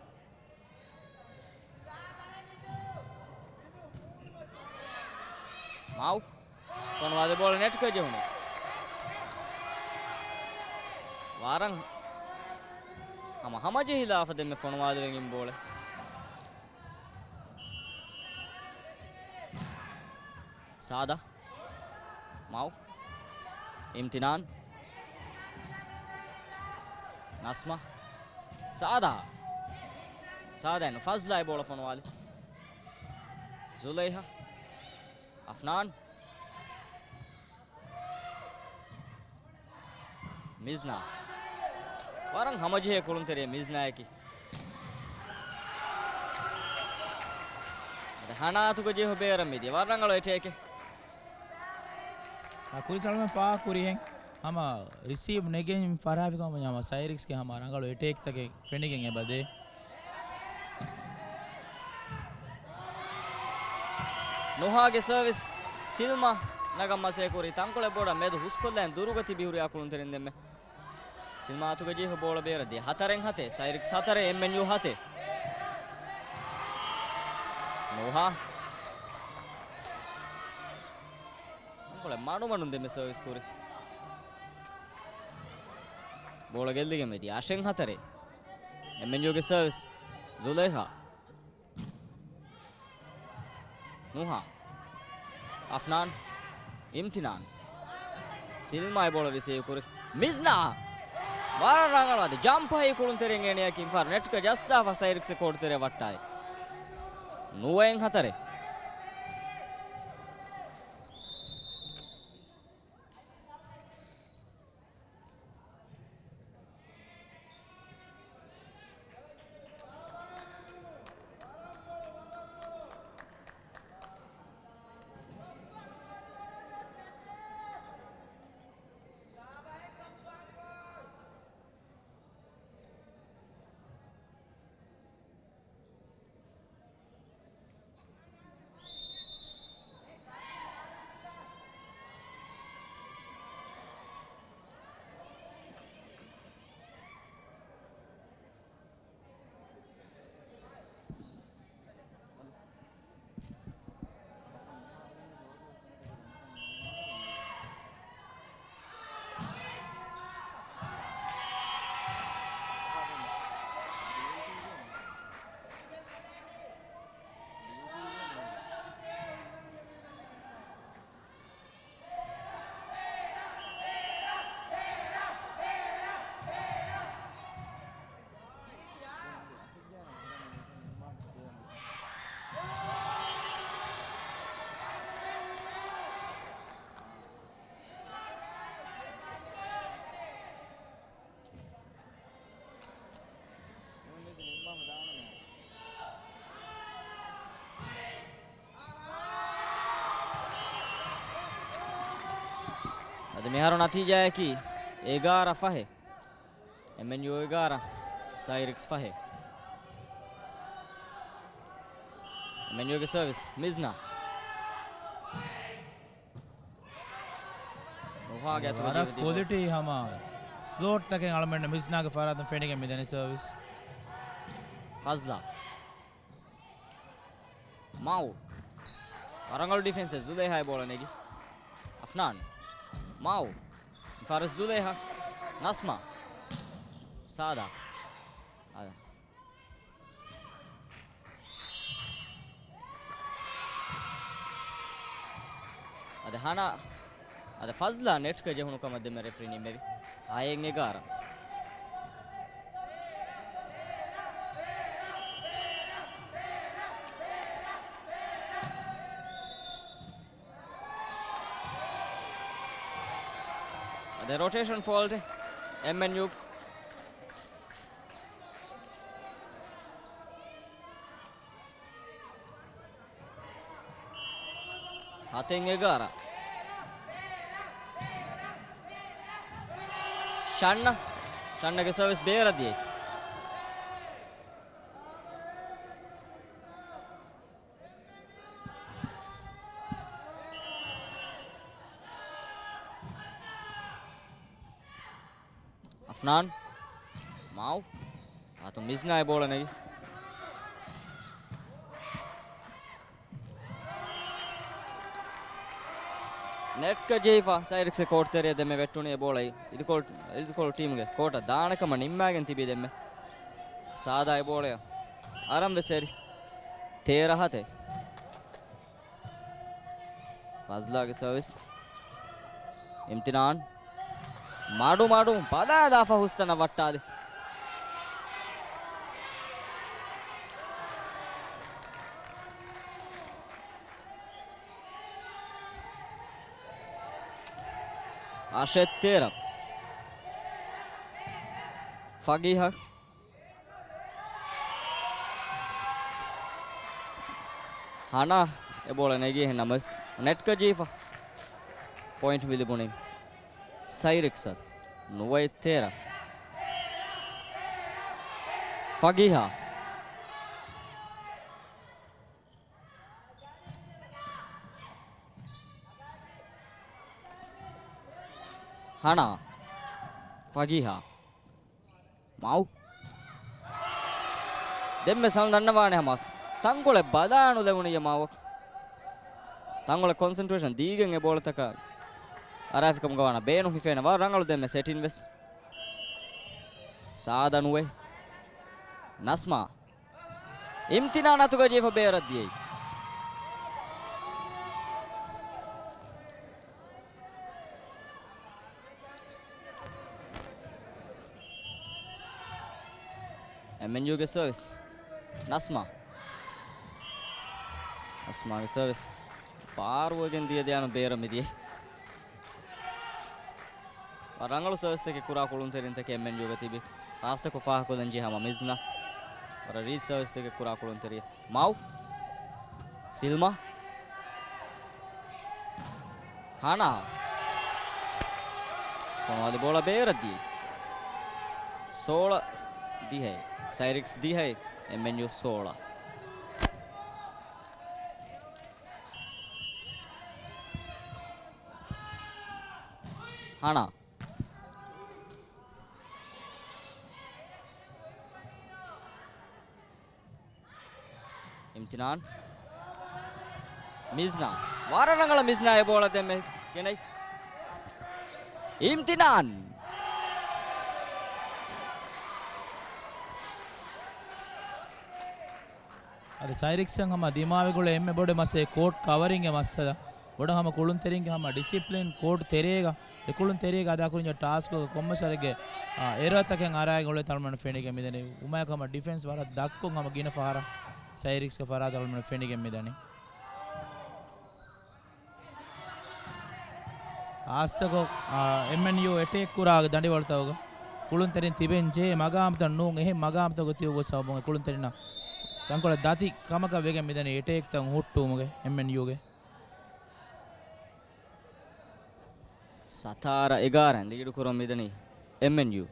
މައު. ފޮނުވާލި ބޯޅަ ނެޓްކަށް ޖެހުނު. ވަރަށް ހަމަ ހަމަޖެހިލާފަ ދެންމެ ފޮނުވާލިވެގެން ބޯޅަ. ސާދަ. މައު. އިމްތިނާން. ނަސްމާ. ސާދާ. ސާދާއިން ފަޒްލާއި ބޯޅަ ފޮނުވާލި. ޒުލައިހާ. އަފްނާން. މިޒްނާ. ވަރަށް ހަމަޖެހޭ ކުޅުންތެރިއެއް މިޒްނާއަކީ. އަދި ހަނާ އަތުގަ ޖެހިފަ ބޭރަށް މިދިޔަ. ވަރަށް ރަނގަޅު އެޓޭކެއް. އަ، ކުރިސް އަޅުމެން ފާހަގަކުރިހެން ހަމަ ރިސީވް ނެގެން ފަށާފިކަމަށް ހަމަ ސައިރިކްސްގެ ހަމަ ރަނގަޅު އެޓޭކްތަކެއް ފެނިގެން އެބަދޭ. ނުހާގެ ސަރވިސް ސިލްމާ ނަގަން މަސޭކުރީ ތަންކޮޅެއް ބޯޅަ މެދު ހުސްކޮށްލައިން ދުރުގަ ތިބި ހުރިހާ ކުޅުންތެރިން ދެންމެ. ސިލްމާ އަތުގަ ޖެހިފަ ބޯޅަ ބޭރަށް ދިޔަ. ހަތަރެއް ހަތެއް، ސައިރިކްސް ހަތަރެއް، އެމްއެންޔޫ ހަތެއް. ނުހާ. ތަންކޮޅެއް މަޑުމަޑުން ދެންމެ ސަރވިސް ކުރި. ބޯޅަ ގެއްލިގެން މިދިޔަ. އަށެއް ހަތަރެއް. އެމްއެންޔޫގެ ސަރވިސް. ޒުލައިހާ. ނުހާ. އަފްނާން. އިމްތިނާން. ސިލްމާއި ބޯޅަ ރިސީވް ކުރި. މިޒްނާ. ވަރަށް ރަނގަޅު އަދި ޖަމްޕް ހައި ކުޅުންތެރިން އޭނަޔަކީ އިންފާރު ނެޓްކަށް ޖައްސާފަ ސައިރިކްސް ކޯޓުތެރެ ވައްޓާއި. ނުވައެއް ހަތަރެއް. މިހާރު ނަތީޖާއަކީ އެގާރަ ފަހެއް. އެމްއެންޔޫ އެގާރަ، ސައިރިކްސް ފަހެއް. އެމްއެންޔޫގެ ސަރވިސް، މިޒްނާ. ނުހާގެ އަތުގަ ވަރަށް ޖެހި ކޮލިޓީ ހަމަ ފްލޯޓްތަކެއް އަޅަމެން މިޒްނާގެ ފަރާތުން ފެނިގެން މިދަނީ ސަރވިސް. ފަޒްލާ. މާވު. ރަނގަޅު ޑިފެންސެއް، ޒުލޭހާ އެ ބޯޅަ ނެގި. އަފްނާން. މާވު. ފާރިސް ޒުލޭހާ. ނަސްމާ. ސާދާ. އާދާ. އަދި ހަނާ، އަދި ފަޒްލާ ނެޓްގަ ޖެހުނު ކަމަށް ދެންމެ ރެފްރީ ނިންމެވި. ހައެއް އެގާރަ. އަދި ރޮޓޭޝަން ފޯލްޓެއް އެމްއެންޔޫ. ހަތެއް އެގާރަ. ޝަންނަ. ޝަންނަގެ ސަރވިސް ބޭރަށް ދިޔައީ. އަފްނާން. މާވު. އާތު މިޒްނާ އެ ބޯޅަ ނެގި. ނެޓްގަ ޖެހިފަ ސައިރިކްސް ކޯޓް ތެރެއަށް ދެންމެ ވެއްޓުނީ އެ ބޯޅައި. އިދިކޮޅު، އިދިކޮޅު ޓީމުގެ ކޯޓަށް ދާނެ ކަމަށް ނިންމާގެން ތިބީ ދެންމެ. ސާދާ އެ ބޯޅަޔަށް އަރަން ވެސް އެރި. ތޭރަ ހަތެއް. ފަޒްލާގެ ސަރވިސް. އިމްތިނާން. މަޑު މަޑު ބަލާލާފަ ހުސްތަނަށް ވައްޓާލި. އަށެއް ތޭރަ. ފަގީހަށް. ހަނާ އެ ބޯޅަ ނެގި އެހެން ނަމަވެސް ނެޓްގަ ޖެހިފަ ޕޮއިންޓް މި ލިބުނީ ސައިރިކްސަށް. ނުވައެއް ތޭރަ. ފަގީހާ. ހަނާ. ފަގީހާ. މާވު. ދެންމެ ސަލް ދަންނަވާނެ ހަމަ ތަންކޮޅެއް ބަލާނުލެވުނިއްޔަ މާވަކު. ތަންކޮޅެއް ކޮންސެންޓްރޭޝަން ދީގެން އެ ބޯޅަތަކަށް އަރާފިކަމުގަ ވާނަ ބޭނުން ހިފޭނެ ވަރަށް ރަނގަޅު ދެންމެ ސެޓިން ވެސް. ސާދަ ނުވެ. ނަސްމާ. އިމްތިނާން އަތުގަ ޖެހިފަ ބޭރަށް ދިޔައީ. އެމްއެންޔޫގެ ސަރވިސް. ނަސްމާ. ނަސްމާގެ ސަރވިސް. ބާރުވެގެން ދިޔަ ދެއަނު ބޭރަށް މިދިޔައީ. ވަރަށް ރަނގަޅު ސަރވިސްތަކެއް ކުރާ ކުޅުންތެރިންތަކެއް އެމްއެންޔޫގަ ތިބި. ޚާއްޞަކޮށް ފާހަގަކޮށްލަން ޖެހޭ ހަމަ މިޒްނާ. ވަރަށް ރީތި ސަރވިސްތަކެއް ކުރާ ކުޅުންތެރިއެއް. މާވު. ސިލްމާ. ހަނާ. ފޮނުވާލި ބޯޅަ ބޭރަށް ދިޔައީ. ސޯޅަ ދިހައެއް. ސައިރިކްސް ދިހައެއް. އެމްއެންޔޫ ސޯޅަ. ހަނާ. އިމްތިނާން. މިޒްނާ. ވަރަށް ރަނގަޅަށް މިޒްނާ އެ ބޯޅަ ދެންމެ ގެނައި. އިމްތިނާން. އަދި ސައިރިކްސަށް ހަމަ ދިމާވި ގުޅޭ އެންމެ ބޮޑެ މަސައް ކޯޓް ކަވަރިންގެ މައްސަލަ. ބޮޑަށް ހަމަ ކުޅުންތެރިންގެ ހަމަ ޑިސިޕްލިން ކޯޓް ތެރޭގަ އެ ކުޅުން ތެރޭގަ އަދާކުރިންޖެހޭ ޓާސްކުގަ ކޮންމެސް ވަރެއްގެ، އާ، އެރަރތަކެއް އަރާގެ އުޅޭތާ އަޅުމެން ފެނިގެން މިދަނީ. އުމާއަކަށް ހަމަ ޑިފެންސް ވަރަށް ދަށްކޮށް ހަމަ ގިނަ ފަހަރަށް ސައިރިކްސްގެ ފަރާތަށް އަޅުމެން ފެނިގެން މިދަނީ. ޚާއްޞަކޮށް، އާ، އެމްއެންޔޫ އެޓޭކް ކުރާ ދަނޑިވަޅުތަކުގަ ކުޅުންތެރިން ތިބެން ޖެހޭ މަގާމުތައް ނޫން، އެހެން މަގާމުތަކުގަ ތިބު ގޮތް ސަބަބުން އެ ކުޅުންތެރިންނަށް ތަންކޮޅެއް ދަތި ކަމަކަށް ވެގެން މިދަނީ އެޓޭކްތައް ހުއްޓުވުމުގެ އެމްއެންޔޫގެ. ސަތާރަ އެގާރަ ލީޑު ކުރަން މިދަނީ އެމްއެންޔޫ.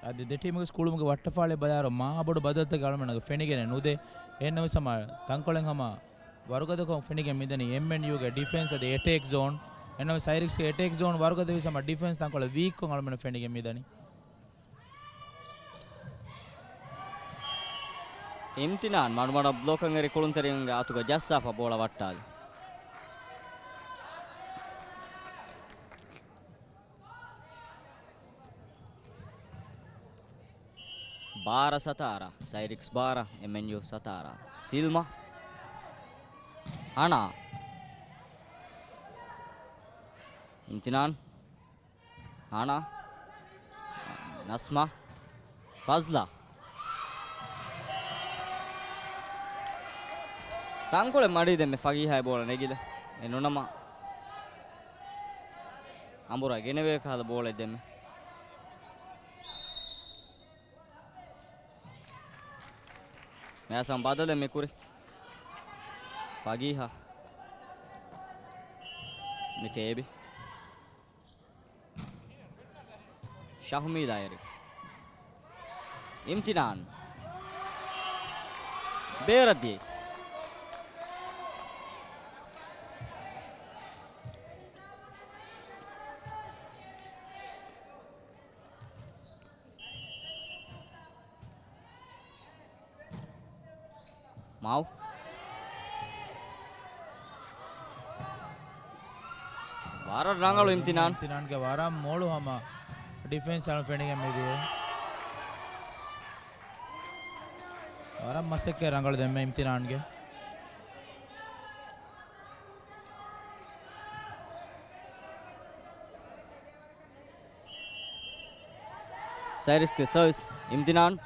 އަދި ދެ ޓީމުގެ ކުޅުމުގެ ވައްޓަފާޅި ބަލާއިރު މާ ބޮޑު ބަދަލުތަކެއް އަޅުމެންނަށް ފެނިގެނެއް ނުދޭ. އެހެންނަމަވެސް ހަމަ ތަންކޮޅެއް ހަމަ ވަރުގަދަކޮށް ފެނިގެން މިދަނީ އެމްއެންޔޫގެ ޑިފެންސް އަދި އެޓޭކް ޒޯން. އެހެންނަމަވެސް ސައިރިކްސްގެ އެޓޭކް ޒޯން ވަރުގަދަވީސް ހަމަ ޑިފެންސް ތަންކޮޅެއް ވީކްކޮށް އަޅުމެންނަށް ފެނިގެން މިދަނީ. އިމްތިނާން މަޑުމަޑަށް ބްލޮކަށް އެރި ކުޅުންތެރިންގެ އަތުގަ ޖައްސާފަ ބޯޅަ ވައްޓާލި. ބާރަ ސަތާރަ، ސައިރިކްސް ބާރަ، އެމްއެންޔޫ ސަތާރަ. ސިލްމާ. ހަނާ. އިމްތިނާން. ހަނާ. ނަސްމާ. ފަޒްލާ. ތަންކޮޅެއް މަޑީ ދެންމެ ފަގީހާއި ބޯޅަ ނެގިލަ. އެ ނުނަމަ އަނބުރާ ގެނެވޭ ކަހަލަ ބޯޅައެއް ދެންމެ. މިއަސަން ބަދަލެއް މި ކުރި. ފަގީހާ. މި ފޭބި. ޝަހުމީލާ އެރި. އިމްތިނާން. ބޭރަށް ދިޔައީ. މާވު. ވަރަށް ރަނގަޅު އިމްތިނާން. އިމްތިނާންގެ ވަރަށް މޮޅު ހަމަ ޑިފެންސް އަޅު ފެނިގެން މިދިޔަ. ވަރަށް މަސައްކަތް ރަނގަޅު ދެންމެ އިމްތިނާންގެ. ސައިރިކްސްގެ ސަރވިސް އިމްތިނާން.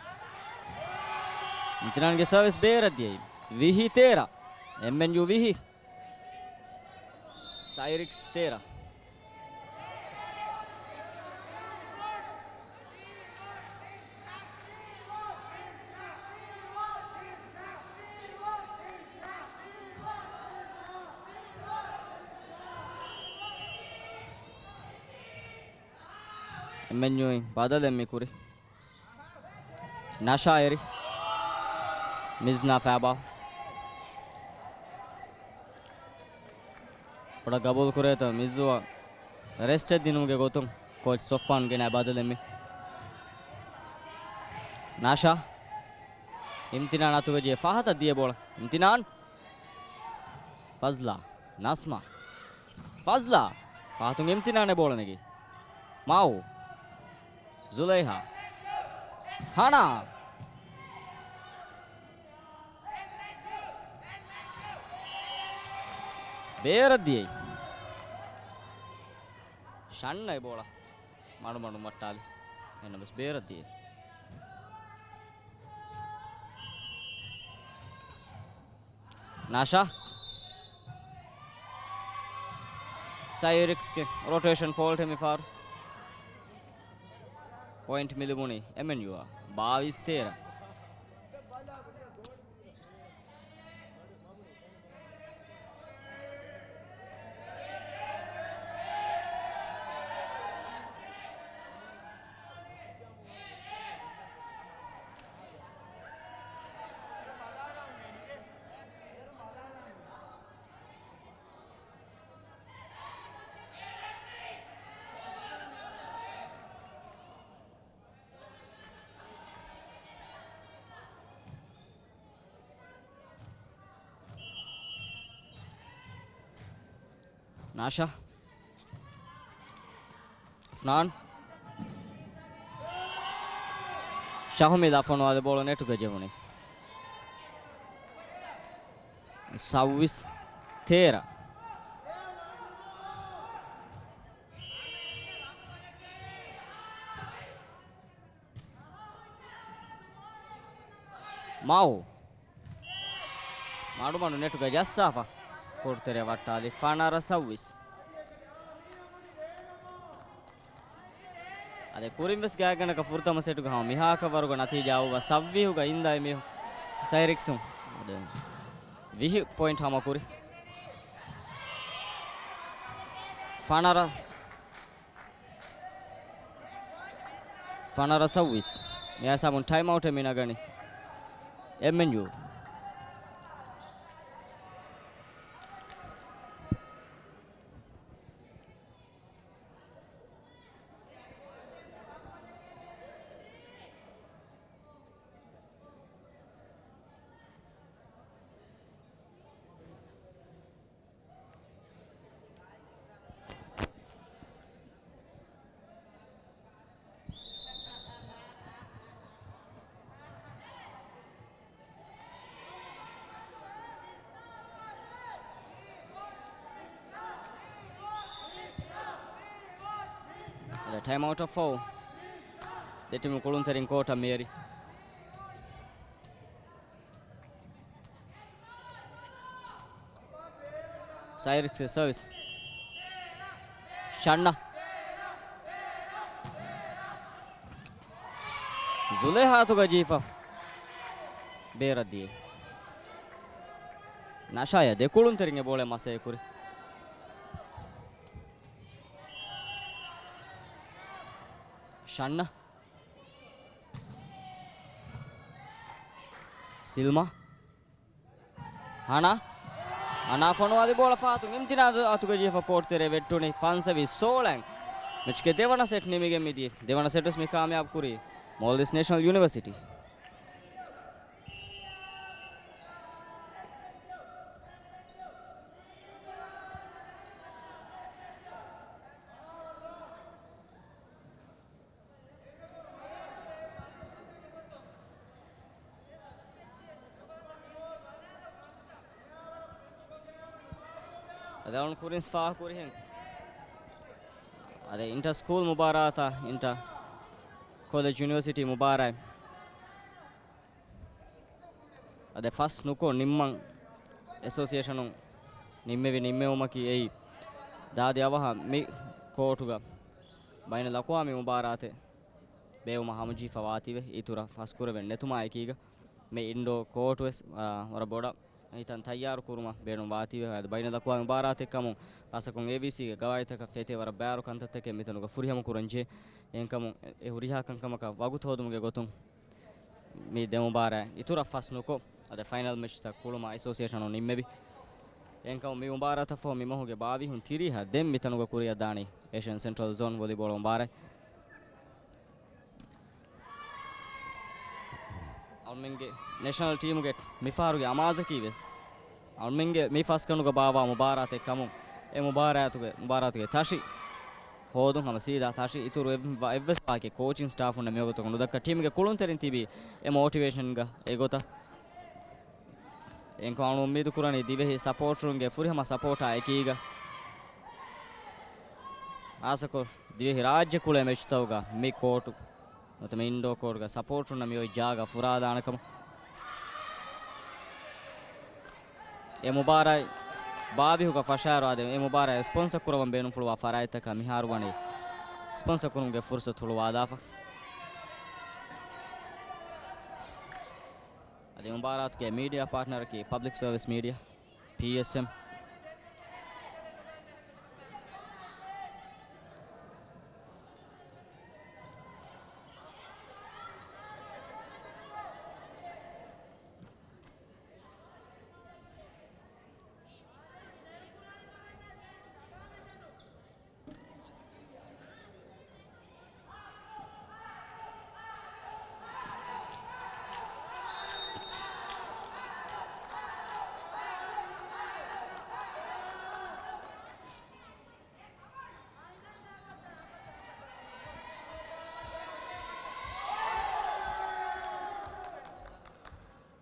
އިމްތިނާންގެ ސަރވިސް ބޭރަށް ދިޔައީ. ވިހި ތޭރަ. އެމްއެންޔޫ ވިހި. ސައިރިކްސް ތޭރަ. އެމްއެންޔޫއިން ބަދަލެއް މި ކުރި. ނަޝާ އެރި. މިޒްނާ ފައިބާ. ބޮޑަށް ގަބޫލު ކުރޭތޯ މިޒްއަށް ރެސްޓެއް ދިނުމުގެ ގޮތުން ކޯޗް ސޮފްވާން ގެނައި ބަދަލެއް މި. ނަޝާ. އިމްތިނާން އަތުގަ ޖެހި ފަހަތަށް ދިޔަ ބޯޅަ. އިމްތިނާން. ފަޒްލާ. ނަސްމާ. ފަޒްލާ. ފަހަތުން އިމްތިނާން އެ ބޯޅަ ނެގީ. މާވު. ޒުލައިހާ. ހަނާ. ބޭރަށް ދިޔައީ. ޝަންނަ އެ ބޯޅަ މަޑުމަޑުން ވައްޓާލި. އެހެންނަމަވެސް ބޭރަށް ދިޔައީ. ނާޝާ. ސައިރިކްސްގެ ރޮޓޭޝަން ފޯލްޓެއް މިފަހަރު. ޕޮއިންޓް މި ލިބުނީ އެމްއެންޔޫއަށް. ބާވީސް ތޭރަ. ނާޝާ. އަފްނާން. ޝަހުމީލާ ފޮނުވާލި ބޯޅަ ނެޓުގަ ޖެހުނީ. ސައުވީސް ތޭރަ. މައު. މަޑުމަޑު ނެޓުގަ ޖައްސާފަ. ކޯޓު ތެރެއަށް ވައްޓާލި ފަނަރަ ސައުވީސް. އަދި ކުރިން ވެސް ގާތްގަނޑަކަށް ފުރަތަމަ ސެޓުގަ ހަމަ މިހާކަށް ވަރުގަ ނަތީޖާ އޮވާ ސައްވީހުގަ އިންދާ މި ސައިރިކްސުން ވިހި ޕޮއިންޓް ހަމަ ކުރި. ފަނަރަ ފަނަރަ ސައުވީސް. މި ހިސާބުން ޓައިމް އައުޓެއް މި ނަގަނީ އެމްއެންޔޫ. އަދި ޓައިމް އައުޓަށް ފަހު ދެ ޓީމު ކުޅުންތެރިން ކޯޓަށް މިއެރި. ސައިރިކްސް ސަރވިސް. ޝަންނަ. ޒުލޭހާ އަތުގަ ޖީފަ. ބޭރަށް ދިޔައީ. ނަޝާޔާ ދެ ކުޅުންތެރިންގެ ބޯޅަ މަސޭ ކުރި. ޝަންނަ. ސިލްމާ. ހަނާ. ހަނާ ފޮނުވާލި ބޯޅަ ފަހަތުން އިމްތިނާޒު އަތުގަ ޖެހިފަ ކޯޓު ތެރޭ ވެއްޓުނީ ފަންސަވީސް ސޯޅައިން. މެޗުގެ ދެވަނަ ސެޓް ނިމިގެން މިދިޔަ. ދެވަނަ ސެޓް ވެސް މި ކާމިޔާބު ކުރީ މޯލްޑިވްސް ނޭޝަނަލް ޔުނިވަރސިޓީ. އަދި އަޅުން ކުރިންސް ފާހަގަކުރިހެން. އަދި އިންޓަ ސްކޫލް މުބާރާތާ، އިންޓަ ކޮލެޖް ޔުނިވަރސިޓީ މުބާރާތް. އަދި ފަސް ނުކޮށް ނިންމަން އެސޯސިއޭޝަނުން ނިންމެވި ނިންމެވުމަކީ އެއީ ދާދި އަވަހަށް މި ކޯޓުގަ ބައިނަލް އަޤްވާމީ މުބާރާތެއް ބޭއްވުމަށް ހަމަޖެހިފަ ވާތީވެ، އިތުރަށް ފަސްކުރެވެން ނެތުމާ އެކީގަ މި އިންޑޯ ކޯޓު ވެސް، އާ، ވަރަށް ބޮޑަށް ހިތަން ތައްޔާރު ކުރުމަށް ބޭނުން ވާތީވެ. އަދި ބައިނަލް އަޤްވާމީ މުބާރާތެއް ކަމުން ރާސްތަކުން އޭބީސީގެ ގަވާއިދުތަކަށް ފޭތެއް ވަރަށް ބައިވަރު ކަންތައްތަކެއް މިތަނުގަ ފުރިހަމަ ކުރަން ޖެހޭ. އެހެންކަމުން އެ ހުރިހާ ކަންކަމަކަށް ވަގުތު ހޯދުމުގެ ގޮތުން މި ދެ މުބާރާތް އިތުރަށް ފަސް ނުކޮށް، އަދި ފައިނަލް މެޗްތައް ކުޅުމަށް އެސޯސިއޭޝަނުން ނިންމެވި. އެހެންކަމުން މި މުބާރާތަށް ފަހު މި މަހުގެ ބާވީސް ތިރީހަށް ދެން މިތަނުގަ ކުރިއަށް ދާނީ އޭޝިއަން ސެންޓްރަލް ޒޯން ވޮލީބޯޅަ މުބާރާތް. އަޅުމެންގެ ނޭޝަނަލް ޓީމުގެ މިފަހަރުގެ އަމާޒަކީ ވެސް އަޅުމެންގެ މި ފަސްގަނޑުގަ ބާއްވާ މުބާރާތެއް ކަމުން، އެ މުބާރާތުގެ، މުބާރާތުގެ ތަށި ހޯދުން ހަމަ ސީދާ ތަށި އިތުރު އެއް-، އެއްވެސް ވާހަކައެއް ކޯޗިން ސްޓާފުންނަށް މިވަގުތު ނުދައްކާ. ޓީމުގެ ކުޅުންތެރިން ތިބީ އެ މޯޓިވޭޝަންގަ އެގޮތަށް. އެހެންކަމުން އަޅު އުއްމީދު ކުރަނީ ދިވެހި ސަޕޯޓަރުންގެ ފުރިހަމަ ސަޕޯޓާ އެކީގަ. އާސަކޮށް ދިވެހި ރާއްޖެ ކުޅޭ މެޗުތަކުގަ މި ކޯޓު ނުވަތަ މި އިންޑޯ ކޯޓުގަ ސަޕޯޓަރުންނަށް މި އޮތް ޖާގަ ފުރާލާނެ ކަމަށް. އެ މުބާރާތް ބާވީހުގަ ފަށާއިރު އާދެ، އެ މުބާރާތް ސްޕޮންސަ ކުރަވަން ބޭނުންފުޅުވާ ފަރާތްތަކަށް މިހާރު ވަނީ ސްޕޮންސަ ކުރުމުގެ ފުރުސަތު ހުޅުވާލާފަ. އަދި މުބާރާތުގެ މީޑިއާ ޕާޓްނަރަކީ ޕަބްލިކް ސަރވިސް މީޑިއާ، ޕީއެސްއެމް.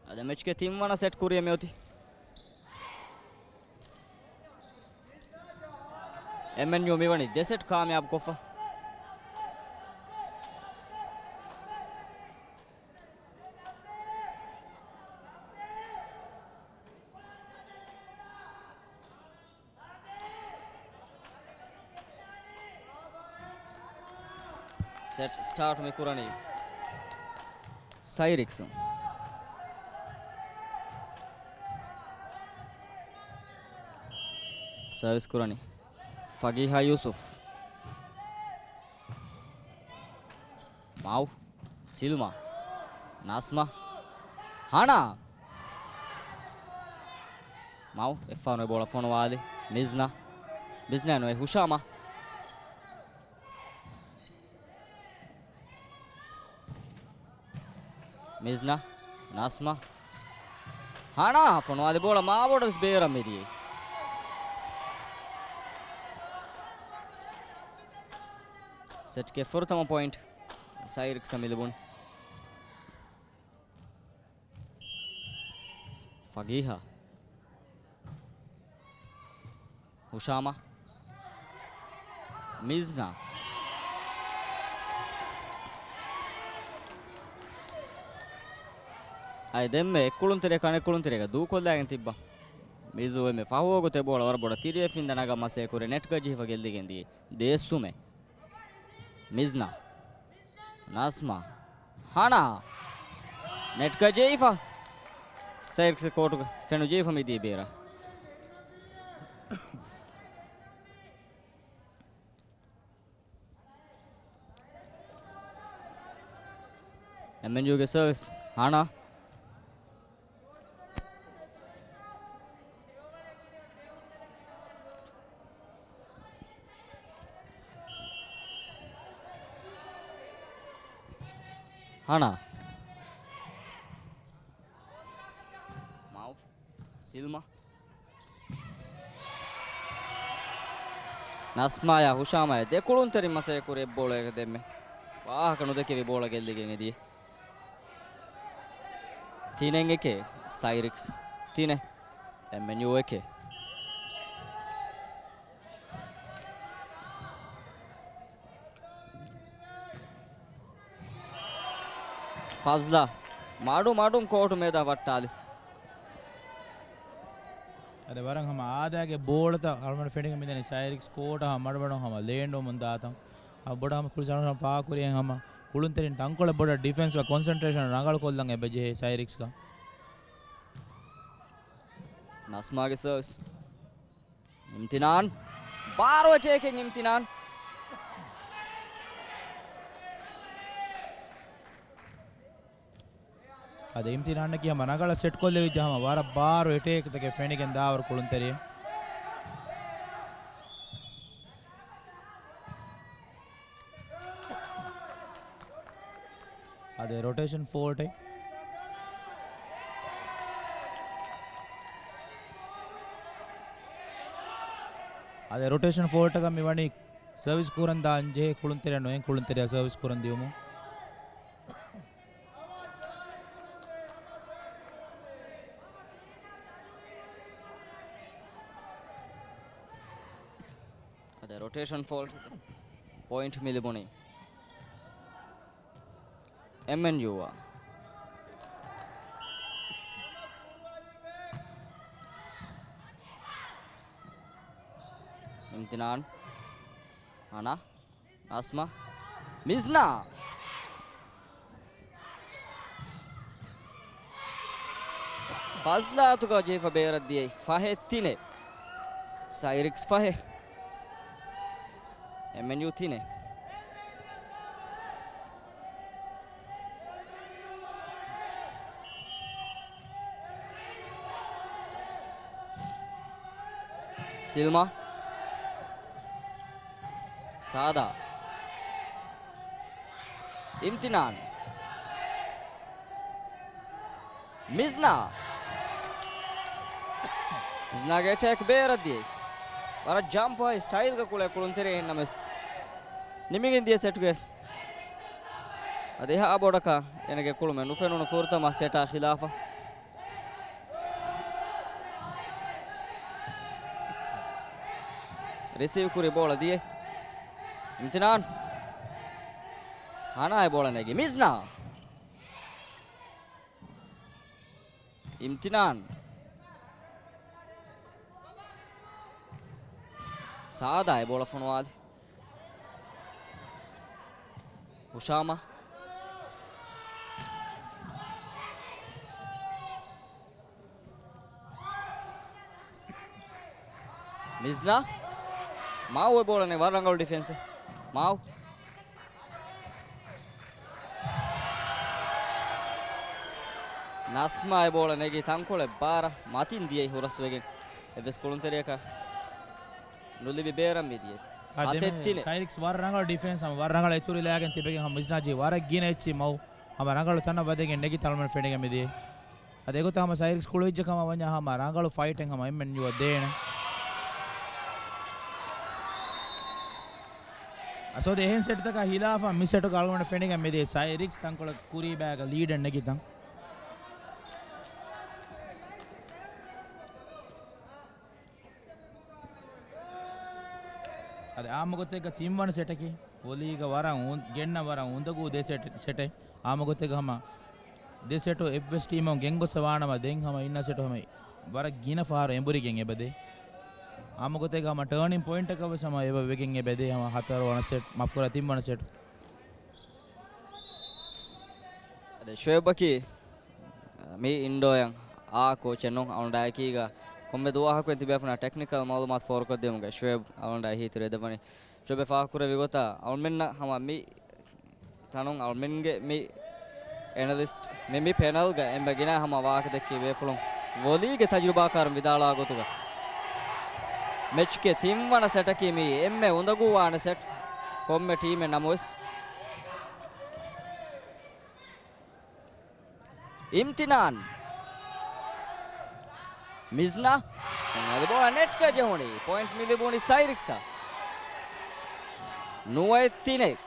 އަދި މެޗްގެ ތިންވަނަ ސެޓް ކުރިއަށް މިއޮތީ. އެމްއެންޔޫ މިވަނީ ދެ ސެޓް ކާމިޔާބު ކޮށްފަ. ސެޓް ސްޓާޓް މި ކުރަނީ ސައިރިކްސުން. ސަރވިސް ކުރަނީ ފަގީހާ ޔޫސުފް. މާވު. ސިލްމާ. ނަސްމާ. ހަނާ. މާވު. އެއްފަހަރު ބޯޅަ ފޮނުވާލި. މިޒްނާ. މިޒްނާ ނުވެ ހުޝާމާ. މިޒްނާ، ނަސްމާ، ހަނާ ފޮނުވާލި ބޯޅަ މާބޮޑަށް ވެސް ބޭރަށް މިދިޔައީ. ސެޓްގެ ފުރަތަމަ ޕޮއިންޓް ސައިރިކްސަށް މި ލިބުނީ. ފަގީހާ. ހުޝާމާ. މިޒްނާ. އައި ދެންމެ އެއްކުޅުންތެރިއަކު އަނެއްކުޅުންތެރިއަކަށް ދޫކޮށްލާގެން ތިއްބާ. މިޒު އެންމެ ފަހު ވަގުތު އެ ބޯޅަ ވަރަށް ބޮޑަށް ތިރިއަށް ފިންދަ ނަގަން މަސައްކަތް ކުރި ނެޓްގަ ޖެހިފަ ގެއްލިގެން ދިޔައީ. ދޭއްސުމެއް. މިޒްނާ. ނަސްމާ. ހަނާ. ނެޓްގަ ޖެހިފަ. ސައިރިކްސް ކޯޓުގަ ފެނުޖެހިފަ މިދިޔަ ބޭރަށް. އެމްއެންޔޫގެ ސަރވިސް. ހަނާ. ހަނާ. މާވު. ސިލްމާ. ނަސްމާޔާ ހުޝާމާޔާ ދެ ކުޅުންތެރިން މަސައްކަތް ކުރި އެއްބޯޅައެއް ދެންމެ. ވާހަކަ ނުދެކެވި ބޯޅަ ގެއްލިގެން އެދިޔަ. ތިނެއް އެކެއް ސައިރިކްސް. ތިނެއް އެމްއެންޔޫ އެކެއް. ފަޒްލާ މަޑު މަޑުން ކޯޓު މޭދާ ވައްޓާލި. އަދި ވަރަށް ހަމަ އާދައިގެ ބޯޅަތައް އަޅުގަނޑު ފެނިގެން މިދަނީ ސައިރިކްސް ކޯޓަށް ހަމަ މަޑުމަޑުން ހަމަ ލޭންޑުވަމުން ދާތަން. ހަމަ ބޮޑަށް ހަމަ ކުރި ސަރުން ފާކުރިއެއް ހަމަ ކުޅުންތެރިން ތަންކޮޅެއް ބޮޑަށް ޑިފެންސް ވަ ކޮންސެންޓްރޭޝަން ރަނގަޅު ކޮށްލަން އެބަ ޖެހޭ ސައިރިކްސްގަ. ނަސްމާގެ ސަރވިސް. އިމްތިނާން. ބާރު އެޓޭކެއް އިމްތިނާން. އަދި އިމްތިނާނަކީ ހަމަ ރަނގަޅަށް ސެޓް ކޮށްލެވިއްޖެ ހަމަ ވަރަށް ބާރު އެޓޭކްތަކެއް ފެނިގެން ދާވަރު ކުޅުންތެރިއެއް. އަދި ރޮޓޭޝަން ފޯލްޓެއް. އަދި ރޮޓޭޝަން ފޯލްޓަކަށް މި ވަނީ ސަރވިސް ކުރަން ދާން ޖެހޭ ކުޅުންތެރިއަށް ނުވެ ކުޅުންތެރިއަށް ސަރވިސް ކުރަން ދިޔުމުން. އަދި ރޮޓޭޝަން ފޯލްޓް ޕޮއިންޓް މި ލިބުނީ އެމްއެންޔޫއަށް. އިމްތިނާން. ހަނާ. ނަސްމާ. މިޒްނާ. ފަޒްލާ އަތުގަ ޖެހިފަ ބޭރަށް ދިޔައީ ފަހެއް ތިނެއް. ސައިރިކްސް ފަހެއް. އެމްއެންޔޫ ތިނެއް. ސިލްމާ. ސާދާ. އިމްތިނާން. މިޒްނާ. މިޒްނާގެ އެޓޭކް ބޭރަށް ދިޔައީ. ވަރަށް ޖަމްޕް ހައި ސްޓައިލްގަ ކުޅޭ ކުޅުންތެރިއެއް ނަމަވެސް، ނިމިގެން ދިޔަ ސެޓްގެ ސް. އަދި އެހާ ބޮޑަކަށް އޭނަގެ ކުޅުމެއް ނުފެނުނު ފުރަތަމަ ސެޓާ ޚިލާފަށް. ރިސީވް ކުރި ބޯޅަ ދިޔަ. އިމްތިނާން. ހަނާއި ބޯޅަ ނެގި. މިޒްނާ. އިމްތިނާން. ސާދާ އެ ބޯޅަ ފޮނުވާލި. އުޝާމާ. މިޒްނާ. މާއު އެ ބޯޅަ ނެ ވަރަށް ރަނގަޅު ޑިފެންސެއް. މާއު. ނަސްމާ އެ ބޯޅަ ނެގި ތަންކޮޅެއް ބާރަށް މަތިން ދިޔައީ ހުރަސްވެގެން. އެއްވެސް ކުޅުންތެރިޔަކަށް ނުލިބި ބޭރަށް މިދިޔަ. އާ، ދެން ހަތެއް ތިނެއް. ސައިރިކްސް ވަރަށް ރަނގަޅު ޑިފެންސް ހަމަ ވަރަށް ރަނގަޅަށް އިތުރުލާގެން ތިބެގެން ހަމަ މިޒްނާ ޖީ ވަރަށް ގިނަ އެއްޗި މައު ހަމަ ރަނގަޅު ތަނަށް ވަދެގެން ނެގި ތަޅުމަން ފެނިގެން މިދިޔަ. އަދި އެގޮތަށް ހަމަ ސައިރިކްސް ކުޅުވިއްޖެ ކަމަށް ވަންޏާ ހަމަ ރަނގަޅު ފައިޓެއް ހަމަ އެންމެން ޔޫ ދޭނެ. އަސޯދ އެހެން ސެޓްތަކާ ހިލާފަށް މި ސެޓުގަ އަޅުގަނޑަށް ފެނިގެން މިދިޔަ ސައިރިކްސް ތަންކޮޅެއް ކުރީ ބައިގަ ލީޑެއް ނެގިތަން. އަދި އާއްމު ގޮތެއްގަ ތިންވަނަ ސެޓަކީ ވޮލީގަ ވަރަށް އުން-، ގެންނަ ވަރަށް އުނދަގޫ ދެ ސެޓް، ސެޓެއް. އާއްމު ގޮތެއްގަ ހަމަ ދެ ސެޓު އެއްވެސް ޓީމަށް ގެންގޮސް ވާނަމަ، ދެން ހަމަ އިންނަ ސެޓު ހަމަ ވަރަށް ގިނަ ފަހަރު އެނބުރިގެން އެބަދޭ. އާއްމު ގޮތެއްގަ ހަމަ ޓާނިން ޕޮއިންޓަކަށް ވެސް ހަމަ އެބަ ވެގެން އެބަދޭ ހަމަ ހަތަރު ވަނަ ސެޓް، މަފްކުރާ ތިންވަނަ ސެޓު. އަދި ޝުއޭބަކީ މި އިންޑޯއަށް އާ ކޯޗެއް ނޫން. އަޅުގަނޑާއެކީގަ ކޮންމެ ދުވަހަކުވެސް ތިބޭފުޅުންނަށް ޓެކްނިކަލް މައުލޫމާތު ފޯރުކޮށްދިއުމުގަ ޝުއޭބް އަޅުގަނޑާ އެހީތެރި ދެއްވަނީ. ޝުއޭބް ފާހަގަކުރެއްވި ގޮތަށް އަޅުމެންނަށް ހަމަ މި ތަނުން އަޅުމެންގެ މި އެނަލިސްޓް މި، މި ޕެނަލްގަ އެންމެ ގިނަ ހަމަ ވާހަކަ ދެއްކި ބޭފުޅުން ވޮލީގެ ތަޖުރިބާކާރުން ވިދާޅުވާ ގޮތުގަ މެޗްގެ ތިންވަނަ ސެޓަކީ މި އެންމެ އުނދަގޫވާނެ ސެޓް ކޮންމެ ޓީމެއް ނަމަވެސް. އިމްތިނާން. މިޒްނާ. އަދި ބޯޅަ ނެޓްގަ ޖެހުނީ. ޕޮއިންޓް މި ލިބުނީ ސައިރިކްސަށް. ނުވައެއް ތިނެއް.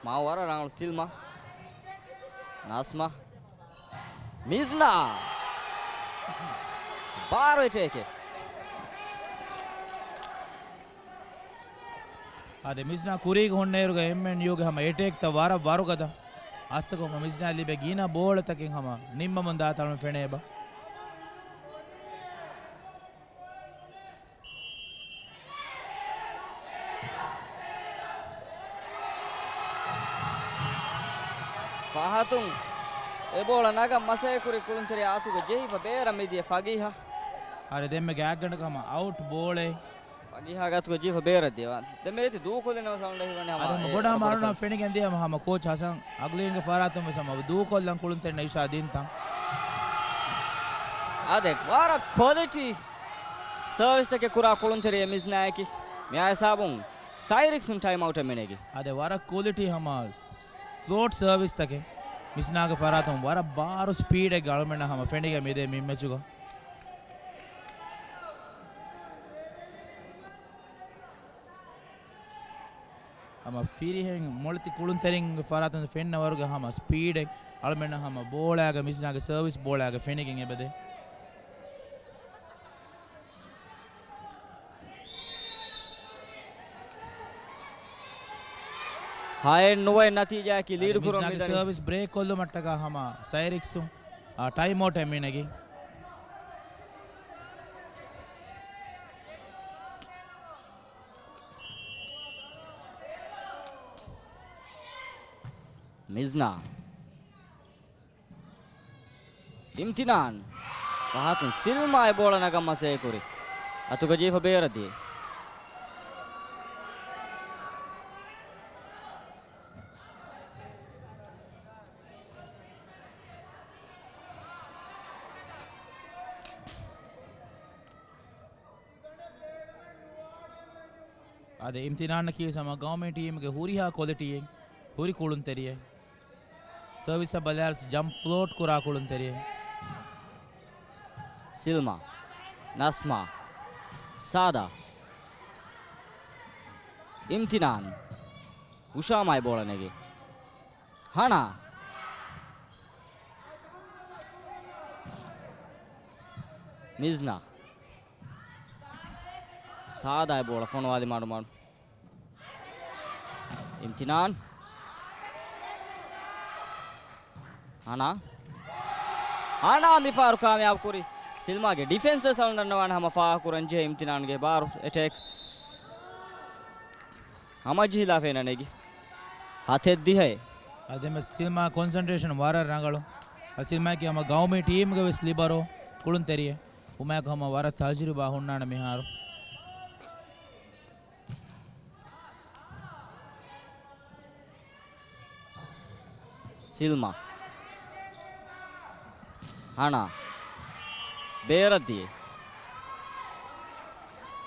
މާ ވަރަށް ރަނގަޅު ސިލްމާ. ނާސްމާ. މިޒްނާ. ބާރު އެޓޭކެއް. އާދެ، މިޒްނާ ކުރީގަ ހުންނައިރުގަ އެމްއެންޔޫގެ ހަމަ އެޓޭކްތައް ވަރަށް ވަރުގަދަ. އައްސަކު ހަމަ މިޒްނާ ލިބޭ ގިނަ ބޯޅަތަކެއް ހަމަ ނިންމަމުން ދާތަނުން ފެނޭބަ. ފަހަތުން އެ ބޯޅަ ނަގަން މަސައްކަތްކުރި ކުޅުންތެރި އަތުގަ ޖެހިފަ ބޭރަށް މިދިޔަ ފަގީހާ. އަރެ ދެންމެ ގާތްގަނޑަކަށް ހަމަ އައުޓް ބޯޅެއް. ފަގީހާ ގާތުގަ ޖެހިފަ ބޭރަށް ދިޔަ. ދެންމެ އޭތި ދޫކޮށްލިނަމަ ސައުންޑެއް ހިވަނީ ހަމަ އަދި ހަމަ އެ ބޮޑާ އެ މާރުނާ ބޮޑު ފެނިގެން ދިޔަ ހަމަ ކޯޗް ހަސަން އަގްލީންގެ ފަރާތުން ވެސް ހަމަ ދޫކޮށްލަން ކުޅުންތެރިންނަށް އިޝާ ދިންތަން. އާދެ، ވަރަށް ކޮލިޓީ ސަރވިސްތަކެއް ކުރާ ކުޅުންތެރިއެއް މިޒްނާއަކީ. މިއާ ހިސާބުން ސައިރިކްސުން ޓައިމް އައުޓެއް މިނެގި. އާދެ، ވަރަށް ކޮލިޓީ ހަމަ ފްލޯޓް ސަރވިސްތަކެއް މިޒްނާގެ ފަރާތުން ވަރަށް ބާރު ސްޕީޑެއްގަ އަޅުމެންނަށް ހަމަ ފެނިގެން މިދޭ މި މެޗުގަ. ހަމަ ފިރިހެން މޮޅިތި ކުޅުންތެރިންގެ ފަރާތުން ފެންނަ ވަރުގެ ހަމަ ސްޕީޑެއް އަޅުމެންނަށް ހަމަ ބޯޅައިގަ މިޒްނާގެ ސަރވިސް ބޯޅައިގަ ފެނިގެން އެބަދޭ. ހައެއް ނުވައެއް ނަތީޖާއަކީ ލީޑު ކުރަން މިޒްނާގެ މިދަނީ. ސަރވިސް ބްރޭކް ކޮށްލުމަށްޓަކާ ހަމަ ސައިރިކްސު، އާ، ޓައިމް އައުޓެއް މިނެގި. މިޒްނާ. އިމްތިނާން. ފަހަތުން ސިލްމާ އެ ބޯޅަ ނަގަން މަސައްކަތްކުރި. އަތުގަ ޖެހިފަ ބޭރަށް ދިޔަ. އާދެ، އިމްތިނާނަކީ ވެސް ހަމަ ގައުމީ ޓީމުގެ ހުރިހާ ކޮލިޓީއެއް ހުރި ކުޅުންތެރިއެއް. ސަރވިސްއަށް ބަލާލަސް ޖަމްޕް ފްލޯޓް ކުރާ ކުޅުންތެރިއެއް. ސިލްމާ، ނަސްމާ، ސާދާ، އިމްތިނާން، ހުޝާމާއި ބޯޅަ ނެގި. ހަނާ. މިޒްނާ. ސާދާ އެ ބޯޅަ ފޮނުވާލި މާޑުމާޑު. އިމްތިނާން. ހަނާ. ހަނާ މިފަހަރު ކާމިޔާބު ކުރި. ސިލްމާގެ ޑިފެންސް ވެސް އަޅުގަނޑަށް ވާނެ ހަމަ ފާހަގަކުރަން ޖެހޭ އިމްތިނާންގެ ބާރު އެޓޭކް. ހަމަޖެހިލާފައި ނަނެގި. ހަތެއް ދިހައެއް. އަދި މި ސިލްމާ ކޮންސަންޓްރޭޝަން ވަރަށް ރަނގަޅު. އަދި ސިލްމާގެ ހަމަ ގައުމީ ޓީމްގެ ވެސް ލިބަރޯ ކުޅުންތެރިއެއް. ހުމާޔަކު ހަމަ ވަރަށް ތަޖުރިބާ ހުންނާނެ މިހާރު. ސިލްމާ. ހަނާ. ބޭރަށް ދިޔަ.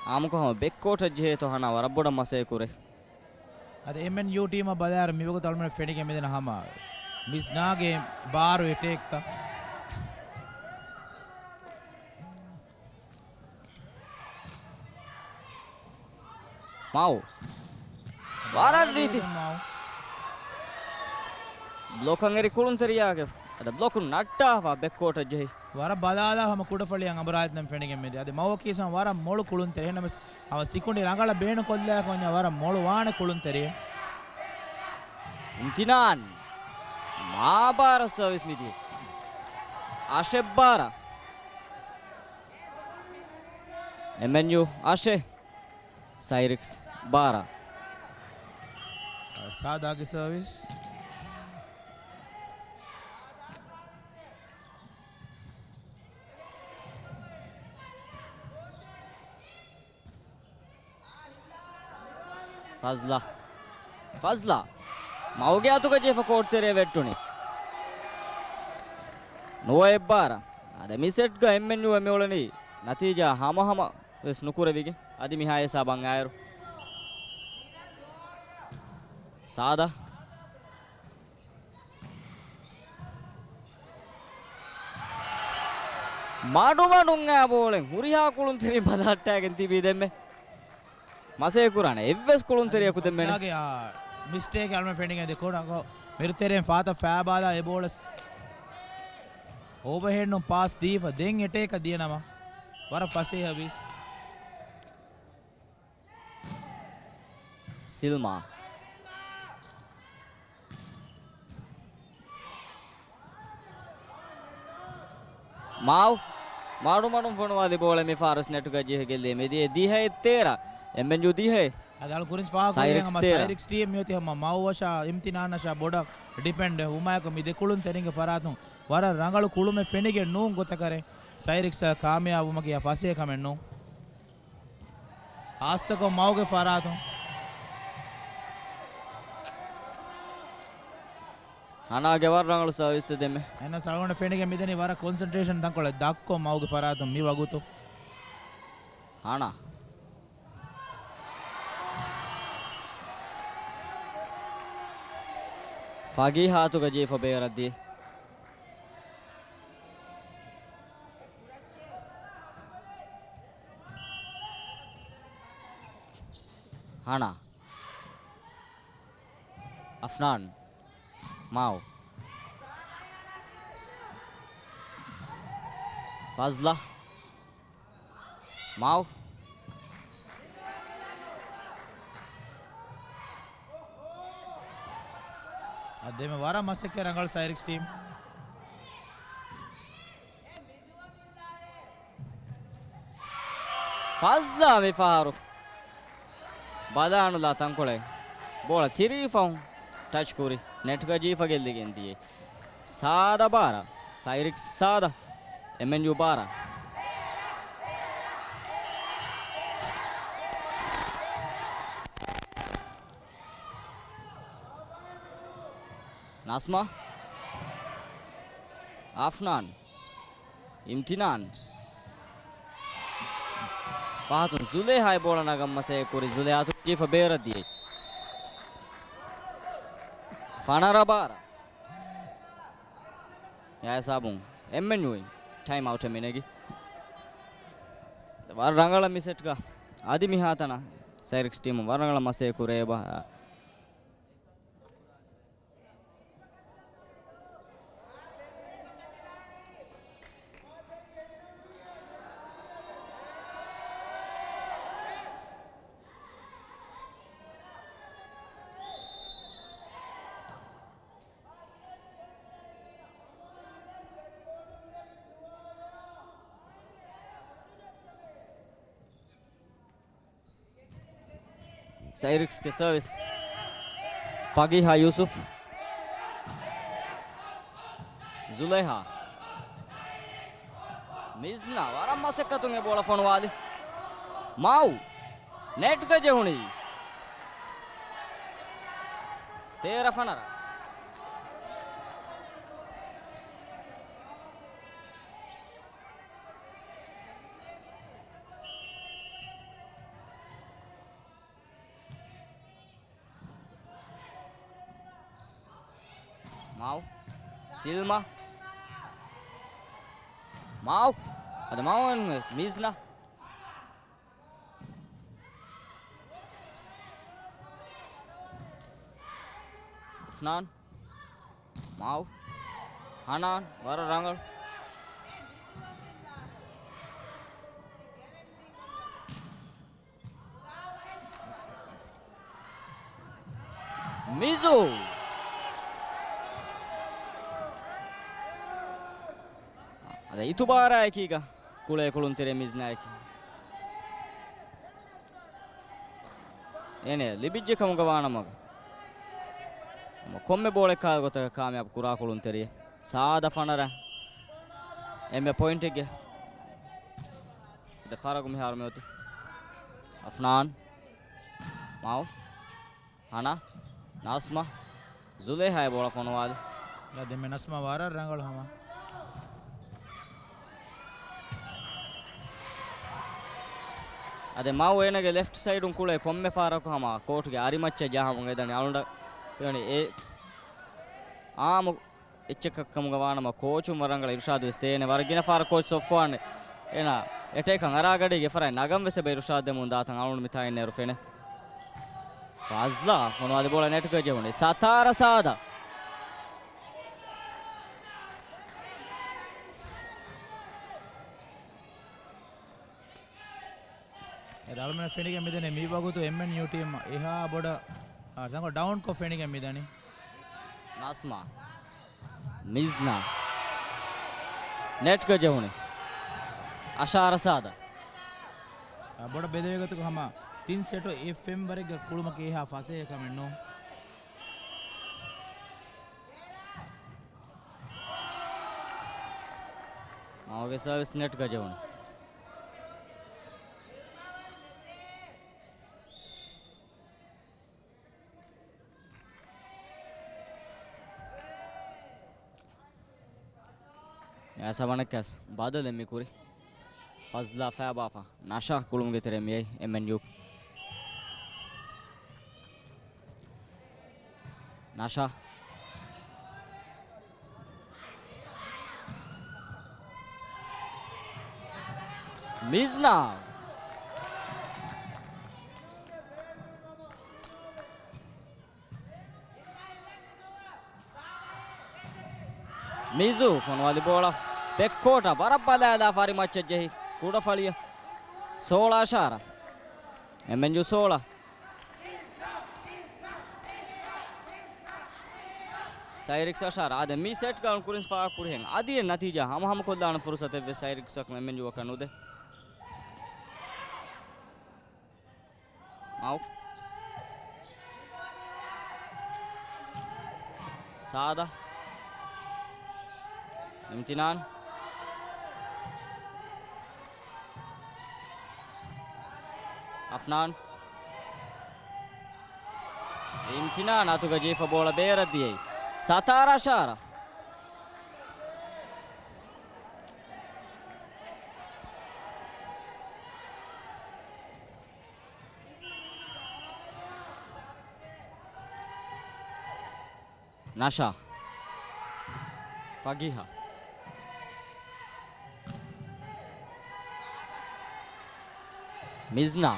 އާމުކޮށް ހަމަ ބެކްކޯޓަށް ޖެހޭތޯ ހަނާ ވަރަށް ބޮޑަށް މަސައްކަތް ކުރޭ. އަދި އެމްއެންޔޫ ޓީމަށް ބަލާއިރު މިވަގުތު އަޅުގަނޑަށް ފެނިގެން މިދިން ހަމަ މިޒްނާގެ ބާރު އެޓޭކްތައް. މާވު. ވަރަށް ރީތި. މާވު. ބްލޮކަށް އެރި ކުޅުންތެރިޔާގެ. އަދަ ބްލޮކު ނައްޓާފަ ބެކްކޯޓަށް ޖެހި. ވަރަށް ބަލާލާ ހަމަ ކުޑަފަޅިއަށް އަނބުރާދިތަން ފެނިގެން މިދި. އަދި މައުކީސަން ވަރަށް މޮޅު ކުޅުންތެރި. އެހެންނަމަވެސް ހަމަ ސިކުނޑި ރަނގަޅަށް ބޭނުން ކޮށްލާކަންޏާ ވަރަށް މޮޅު ވާނެ ކުޅުންތެރި. އިމްތިނާން. މާބާރަ ސަރވިސް މިދި. އަށެއް ބާރަ. އެމްއެންޔޫ އަށެއް. ސައިރިކްސް ބާރަ. ސާދާގެ ސަރވިސް. ފަޒްލާ. ފަޒްލާ. މައުގެ އަތުގަ ޖެހިފަ ކޯޓް ތެރެއަށް ވެއްޓުނީ. ނުވައެއް ބާރަ. އަދި މި ސެޓްގަ އެމްއެންޔޫ އެ މިއުޅެނީ ނަތީޖާ ހަމަހަމަ ވެސް ނުކުރެވިގެން. އަދި މިހާ ހިސާބަށް އައިރު. ސާދާ. މަޑުމަޑުން އާ ބޯޅެއް ހުރިހާ ކުޅުންތެރިން ބަލަހައްޓާގެން ތިބީ ދެންމެ. މަސޭ ކުރާނެ އެއްވެސް ކުޅުންތެރިޔަކު ދެންމެ. މިސްޓޭކް އަޅުމެން ފެނިގެން ދެ ކޯނަކޮ މިރުތެރެއިން ފާތަށް ފައިބާލާ އެ ބޯޅަސް އޯވަހެޑްނު ޕާސް ދީފަ ދެން އެޓޭކަށް ދިޔަނަމަ ވަރަށް ފަސޭހަވީސް. ސިލްމާ. މާވް. މާޑުމަޑުން ފޮނުވާލި ބޯޅަ މި ފާރުސް ނެޓުގަ ޖެހިގެން ލިޔެ މިދިޔަ ދިހައެއް ތޭރަ. އެމްއެންޔޫ ދިހައެއް. އަދި އަޅު ކުރިން ފާހަގަކުރި ހަމަ ސައިރިކްސް ތޭރަ. ސައިރިކްސް ޓީމް މިއޮތީ ހަމަ މައުވަށާ އިމްތިނާނަށާ ބޮޑަށް ޑިޕެންޑް. ހުމާޔަކު މި ދެ ކުޅުންތެރިންގެ ފަރާތުން ވަރަށް ރަނގަޅު ކުޅުމެއް ފެނިގެން ނޫން ގޮތަކަށް ސައިރިކްސް ކާމިޔާބުވުމަކީ ފަސޭހަ ކަމެއް ނޫން. ހާއްސަކޮށް މައުގެ ފަރާތުން. ހަނާގެ ވަރަށް ރަނގަޅު ސަރވިސް ދެމެ. އެހެނަސް އަޅުގަނޑަށް ފެނިގެން މިދަނީ ވަރަށް ކޮންސެންޓްރޭޝަން ތަންކޮޅެއް ދަށްކޮށް މައުގެ ފަރާތުން މި ވަގުތު. ހަނާ. ފަގީހާ އަތުގަ ޖެހިފަ ބޭރަށް ދިޔަ. ހަނާ. އަފްނާން. މާވް. ފަޒްލާ. މާވް. އަދި ދެމެ ވަރަށް މަސައްކަތް ރަނގަޅު ސައިރިކްސް ޓީމް. ފަޒްލާ މިފަހަރު ބަލާނުލާ ތަންކޮޅެއް ބޯޅަ ތިރީ ފަހުން ޓަޗް ކުރި ނެޓްގަ ޖީފަ ގެއްލިގެން ދިޔަ. ސާދަ ބާރަ. ސައިރިކް ސާދަ. އެމްއެންޔޫ ބާރަ. ނަސްމާ. އަފްނާން. އިމްތިނާން. ފަހަތުން ޒުލޭހާ އެ ބޯޅަ ނަގަން މަސައްކަތް ކުރި ޒުލޭހާ އަތު ޖީފަ ބޭރަށް ދިޔައީ. ފަނަރަ ބާރަ. އެ ހިސާބުން އެމްއެންޔޫ އިން ޓައިމް އައުޓެއް މިނެގި. ވަރަށް ރަނގަޅަށް މި ސެޓްގަ އަދި މިހާތަނަށް ސައިރިކްސް ޓީމު ވަރަށް ރަނގަޅަށް މަސައްކަތް ކުރޭ ބަ-، ސައިރިކްސްގެ ސަރވިސް. ފަގީހާ ޔޫސުފް. ޒުލޭހާ. މިޒްނާ ވަރަށް މަސައްކަތުން އެ ބޯޅަ ފޮނުވާލި. މާއު. ނެޓްގަ ޖެހުނީ. ތޭރަ ފަނަރަ. މާއު. ސިލްމާ. މާއު. އަދި މާއު މިޒްނާ. އަފްނާން. މާއު. ހަނާން. ވަރަށް ރަނގަޅު. މިޒު. އަދި އިތުބާރާއެކީގަ ކުޅޭ ކުޅުންތެރި މިޒްނާއެކީ. އޭނަ ލިބިއްޖެ ކަމުގަ ވާނަމަ، ކޮންމެ ބޯޅެއް ކާލް ގޮތަކަށް ކާމިޔާބު ކުރާ ކުޅުންތެރިއެއް. ސާދަ ފަނަރަ. އެންމެ ޕޮއިންޓެއްގެ ދެ ފަރަގު މިހާރު މިއޮތީ. އަފްނާން. މާއު. ހަނާ. ނާސްމާ. ޒުލޭހާ އެ ބޯޅަ ފޮނުވާލި. އަދި މި ނަސްމާ ވަރަށް ރަނގަޅު ހަމަ. އަދި މާއު އޭނަގެ ލެފްޓް ސައިޑުން ކުޅޭ ކޮންމެ ފަހަރަކު ހަމަ ކޯޓުގެ އަރިމައްޗަށް ޖަހަމުން އެދަނީ އަޅުނޑަ. އެ އާމު އެއްޗަކަށް ކަމުގަ ވާނަމަ، ކޯޗުން ވަރަށް ރަނގަޅަށް އިރުޝާދު ވެސް ދޭނެ. ވަރަށް ގިނަ ފަހަރަށް ކޯޗް ސޮފްވާން އޭނާ އެޓޭކަށް އަރާ ގަޑީގެ ފަރާތް ނަގަން ވެސް އެބަ އިރުޝާދު ދެމުން ދާތަން އަޅުން މިތާ އިންނައިރު ފެނޭ. ފަޒްލާ ފޮނުވާލި ބޯޅަ ނެޓްގަ ޖެހުނީ. ސަތާރަ ސާދަ. އެ އަޅުމެން ފެނިގެން މިދަނީ މި ވަގުތު އެމްއެންޔޫ ޓީމް އެހާ ބޮޑަށް، އާ، ތަންކޮ ޑައުންކޮށް ފެނިގެން މިދަނީ. ނާސްމާ. މިޒްނާ. ނެޓްގަ ޖެހުނީ. އަށާރަ ސާދަ. އާ، ބޮޑަށް ބެލެވޭ ގޮތަކަށް ހަމަ ތިން ސެޓު އެއް ފެންވަރެއްގަ ކުޅުމަކީ އެހާ ފަސޭހަ ކަމެއް ނޫން. މާއުގެ ސަރވިސް ނެޓްގަ ޖެހުނު. އެ ސަމަނަކަސް ބަދަލެއް މި ކުރި. ފަޒްލާ ފައިބާފަ. ނަޝާ ކުޅުމުގެ ތެރެ މިއައި އެމްއެންޔޫ. ނަޝާ. މިޒްނާ. މިޒު ފޮނުވާލި ބޯޅަ ބެކްކޯޓަށް ވަރަށް ބަލާލާ ފަރި މައްޗަށް ޖެހި ކުޑަފަޅިއަށް. ސޯޅަ އަށާރަ. އެމްއެންޔޫ ސޯޅަ. ސައިރިކްސް އަށާރަ. އާދެ، މި ސެޓް ގައުން ކުރިން ފާހަގަ ކުރިހެން އަދި އެ ނަތީޖާ ހަމަހަމަ ކޮށްލާނެ ފުރުސަތެއް ވެސް ސައިރިކްސްއަކު އެމްއެންޔޫއަކަށް ނުދޭ. އައު. ސާދަ. އިމްތިނާން. އަފްނާން. އިމްތިނާން އަތުގަ ޖެހިފަ ބޯޅަ ބޭރަށް ދިޔައީ. ސަތާރަ އަށާރަ. ނަޝާ. ފަގީހާ. މިޒްނާ.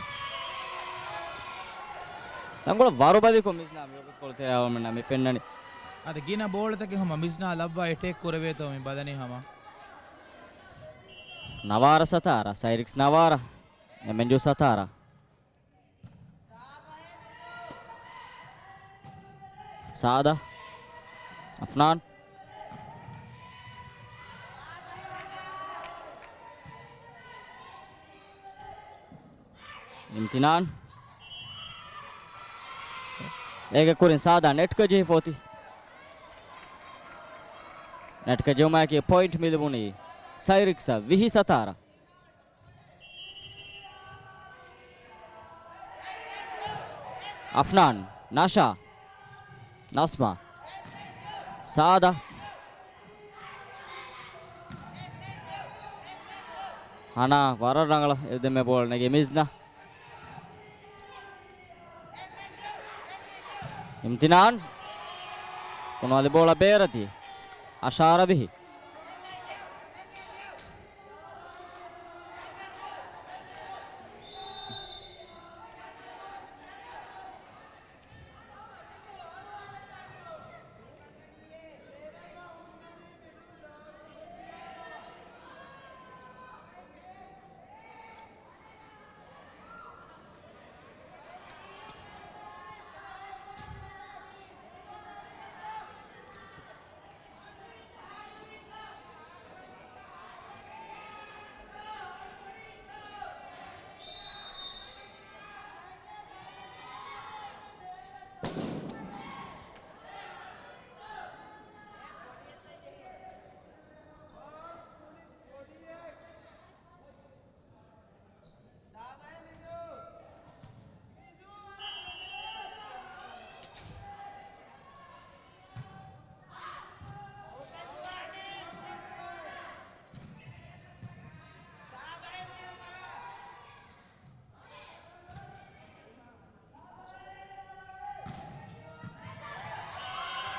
ތަންކޮޅެއް ވަރުބަލިކޮށް މިޒްނާ މި ވަގުތުކޮޅު ތެރެއަޅަމެންނަށް މި ފެންނަނީ. އަދި ގިނަ ބޯޅަތަކެއް ހަމަ މިޒްނާ ލައްވާ އެޓޭކް ކުރެވޭތޯ މި ބަލަނީ ހަމަ. ނަވާރަ ސަތާރަ، ސައިރިކްސް ނަވާރަ، އެމްއެންޔޫ ސަތާރަ. ސާދަ. އަފްނާން. އިމްތިނާން. އޭގެ ކުރިން ސާދާ ނެޓްގަ ޖެހިފަ އޮތީ. ނެޓްގަ ޖެހުމާއެކީ ޕޮއިންޓް މި ލިބުނީ ސައިރިކްސަށް. ވިހި ސަތާރަ. އަފްނާން، ނަޝާ، ނަސްމާ، ސާދަ، ހަނާ، ވަރަށް ރަނގަޅަށް އެ ދެންމެ ބޯޅަ ނެގި މިޒްނާ. އިމްތިނާން. ކުނުއަލި ބޯޅަ ބޭރަށް ދިޔަ. އަށާރަ ވިހި.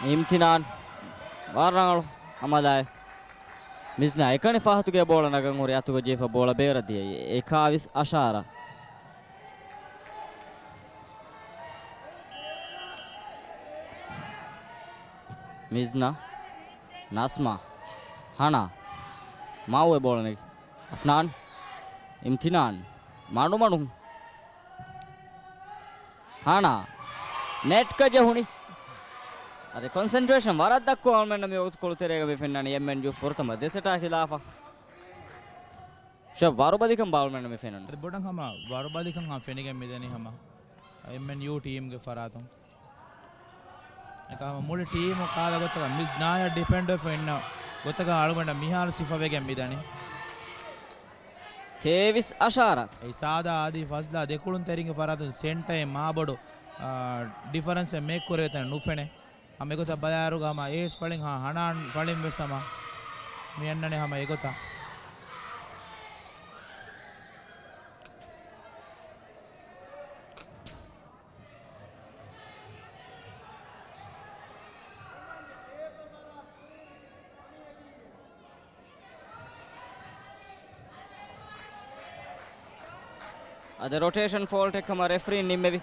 އިމްތިނާން ވަރަށް ރަނގަޅު ހަމަލާއެއް. މިޒްނާ އެކަނި ފަހަތުގެ ބޯޅަ ނަގަން ހުރި އަތުގަ ޖެހިފަ ބޯޅަ ބޭރަށް ދިޔައީ. އެކާވީސް އަށާރަ. މިޒްނާ، ނަސްމާ، ހަނާ، މައުވެ ބޯޅަ ނެގި. އަފްނާން، އިމްތިނާން، މަޑުމަޑުން. ހަނާ، ނެޓްގަ ޖެހުނީ. އަދި ކޮންސެންޓްރޭޝަން ވަރަށް ދަށްކޮށް އަޅުމެންނަށް މި ވަގުތު ކުޅުތެރޭގަ މި ފެންނަނީ އެމްއެންޔޫ ފުރަތަމަ ދެ ސެޓާ ޚިލާފަށް. ޝޮޓް ވަރުބަލިކަން ބާއްވަމެން މި ފެނުނު. އަދި ބޮޑަށް ހަމަ ވަރުބަލިކަން ހަމަ ފެނިގެން މިދަނީ ހަމަ އެމްއެންޔޫ ޓީމްގެ ފަރާތުން. އެކަމަ މުޅި ޓީމު ކާލަ ގޮތަކަށް މިޒްނާޔަށް ޑިޕެންޑްވެފަ އިންނަ ގޮތަކަށް އަޅުގަނޑަށް މިހާރު ސިފަވެގެން މިދަނީ. ތޭވީސް އަށާރަ. އެ ސާދާ އަދި ފަޒްލާ ދެކުޅުންތެރިންގެ ފަރާތުން ސެންޓައިން މާބޮޑު، އާ، ޑިފަރެންސެއް މޭކް ކުރެވޭތަން ނުފެނޭ. ހަމަ އެގޮތަށް ބަލާއިރުގަ ހަމަ އޭސް ފަޅިން ހަ-، ހަނާން ފަޅިން ވެސް ހަމަ މި އަންނަނީ ހަމަ އެގޮތަށް. އަދި ރޮޓޭޝަން ފޯލްޓެއް ކަމަށް ރެފްރީން ނިންމެވި.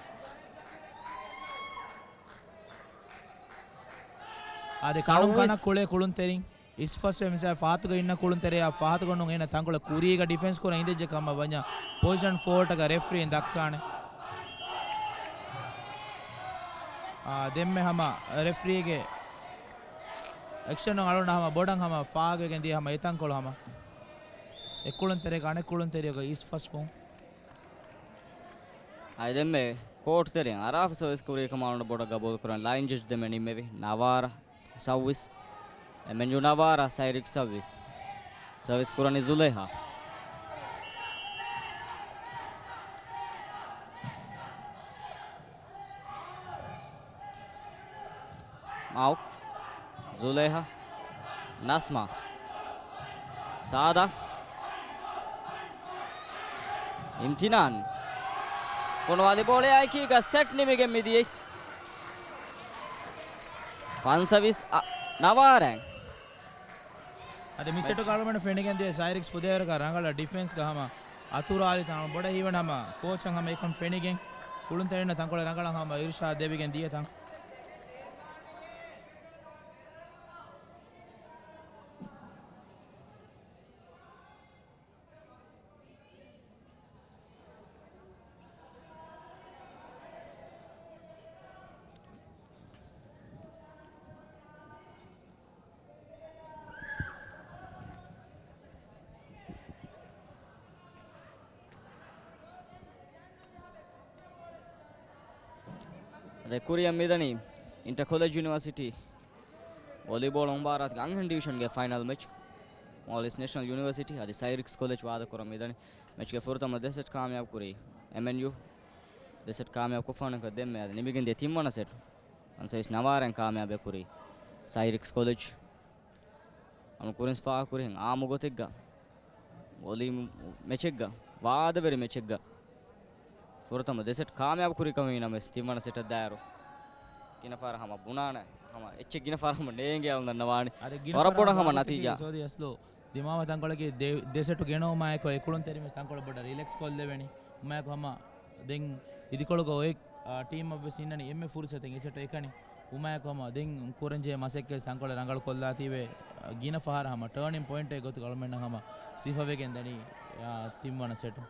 އާދެ، ކަނުން ސައުވީސް. ކަނަށް ކުޅޭ ކުޅުންތެރިން. އިސްފަސްވެ މިސާ ފަހަތުގަ އިންނަ ކުޅުންތެރެއާ ފަހަތުގަ ނޫން އޭނަ ތަންކޮޅެއް ކުރީގަ ޑިފެންސް ކުރަން އިނދެއްޖެ ކަމަށް ވަންޏާ ޕޮޒިޝަން ފޯލްޓަކަށް ރެފްރީން ދައްކާނެ. އާ، ދެންމެ ހަމަ ރެފްރީގެ އެކްޝަނުން އަޅުން ހަމަ ބޮޑަށް ހަމަ ފާހަގަވެގެން ދިޔަ ހަމަ އެތަންކޮޅު ހަމަ އެއްކުޅުންތެރިއަކަށް އަނެއްކުޅުންތެރިއަކަށް އިސްފަސްވުން. އަދި ދެންމެ ކޯޓު ތެރެއިން އަރާފަ ސަރވިސް ކުރި ކަމަށް އަޅުގަނޑު ބޮޑަށް ގަބޫލު ކުރަން. ލައިން ޖަޖް ދެންމެ ނިންމެވި ނަވާރަ ސައުވީސް، އެމްއެންޔޫ ނަވާރަ، ސައިރިކް ސައުވީސް. ސަރވިސް ކުރަނީ ޒުލޭހާ. މައު، ޒުލޭހާ، ނަސްމާ، ސާދާ، އިމްތިނާން. ކުނު ވަލިބޯޅައާއެކީގަ ސެޓް ނިމިގެން މިދިޔައީ. ފަންސަވީސް އަ-، ނަވާރައިން. އަދި މި ސެޓުގަ އަޅުގަނޑު ފެނިގެން ދިޔަ ސައިރިކްސް ފުދޭވަރަކަށް ރަނގަޅަށް ޑިފެންސްގަ ހަމަ އަތުރާލި ތަން ބޮޑަށް ހީވަން ހަމަ ކޯޗަށް ހަމަ އެކަން ފެނިގެން ކުޅުންތެރިންނަށް ތަންކޮޅެއް ރަނގަޅަށް ހަމަ އިރުޝާދް ދެވިގެން ދިޔަ ތަން. އަދި ކުރިއަށް މިދަނީ އިންޓަ ކޮލެޖް ޔުނިވަރސިޓީ ވޮލީބޯޅަ މުބާރާތުގެ އަންހެން ޑިވިޝަންގެ ފައިނަލް މެޗް. މޯލިސް ނެޝަނަލް ޔުނިވަރސިޓީ އަދި ސައިރިކްސް ކޮލެޖް ވާދަކުރަން މިދަނީ. މެޗްގެ ފުރަތަމަ ދެ ސެޓް ކާމިޔާބު ކުރީ އެމްއެންޔޫ. ދެ ސެޓް ކާމިޔާބު ކޮށްފާނަކަށް ދެންމެ އަދި ނިމިގެންދިޔަ ތިންވަނަ ސެޓް އަންސަވީސް ނަވާރައިން ކާމިޔާބެއް ކުރީ ސައިރިކްސް ކޮލެޖް. އަޅު ކުރިންސް ފާހަގަކުރިހެން އާއްމު ގޮތެއްގަ ވޮލީ މެޗެއްގަ، ވާދަވެރި މެޗެއްގަ ފުރަތަމަ ދެ ސެޓް ކާމިޔާބު ކުރި ކަމީ ނަމަވެސް ތިންވަނަ ސެޓަށް ދާއިރު ގިނަ ފަހަރަށް ހަމަ ބުނާނެ، ހަމަ އެއްޗެއް ގިނަ ފަހަރަށް ހަމަ ނޭނގޭ އަޅުން ދަންނަވާނީ. އަދި ގިނަ ވަރަށް ފަހަރަށް ބޮޑަށް ހަމަ ވާގޮތަކީ ނަތީޖާ. ސޯދި އަސްލު ދިމާވާ ތަންކޮޅަކީ ދެ، ދެ ސެޓު ގެނައުމާއެކު އެކުޅުންތެރިން ވެސް ތަންކޮޅެއް ބޮޑަށް ރިލެކްސް ކޮށްލެވެނީ. އުމާއެކު ހަމަ ދެން އިދިކޮޅުގަ އޮތް، އާ، ޓީމަށް ވެސް އިންނަނީ އެންމެ ފުރުސަތެއް އެ ސެޓު އެކަނި. އުމާއެކު ހަމަ ދެން ކުރަންޖެހޭ މަސައްކަތް ތަންކޮޅެއް ރަނގަޅު ކޮށްލާތީވެ، ގިނަ ފަހަރަށް ހަމަ ޓާނިން ޕޮއިންޓެއް ގޮތުގަ އަޅުމެންނަށް ހަމަ ސިފަވެގެން ދަނީ، އާ، ތިންވަނަ ސެޓު.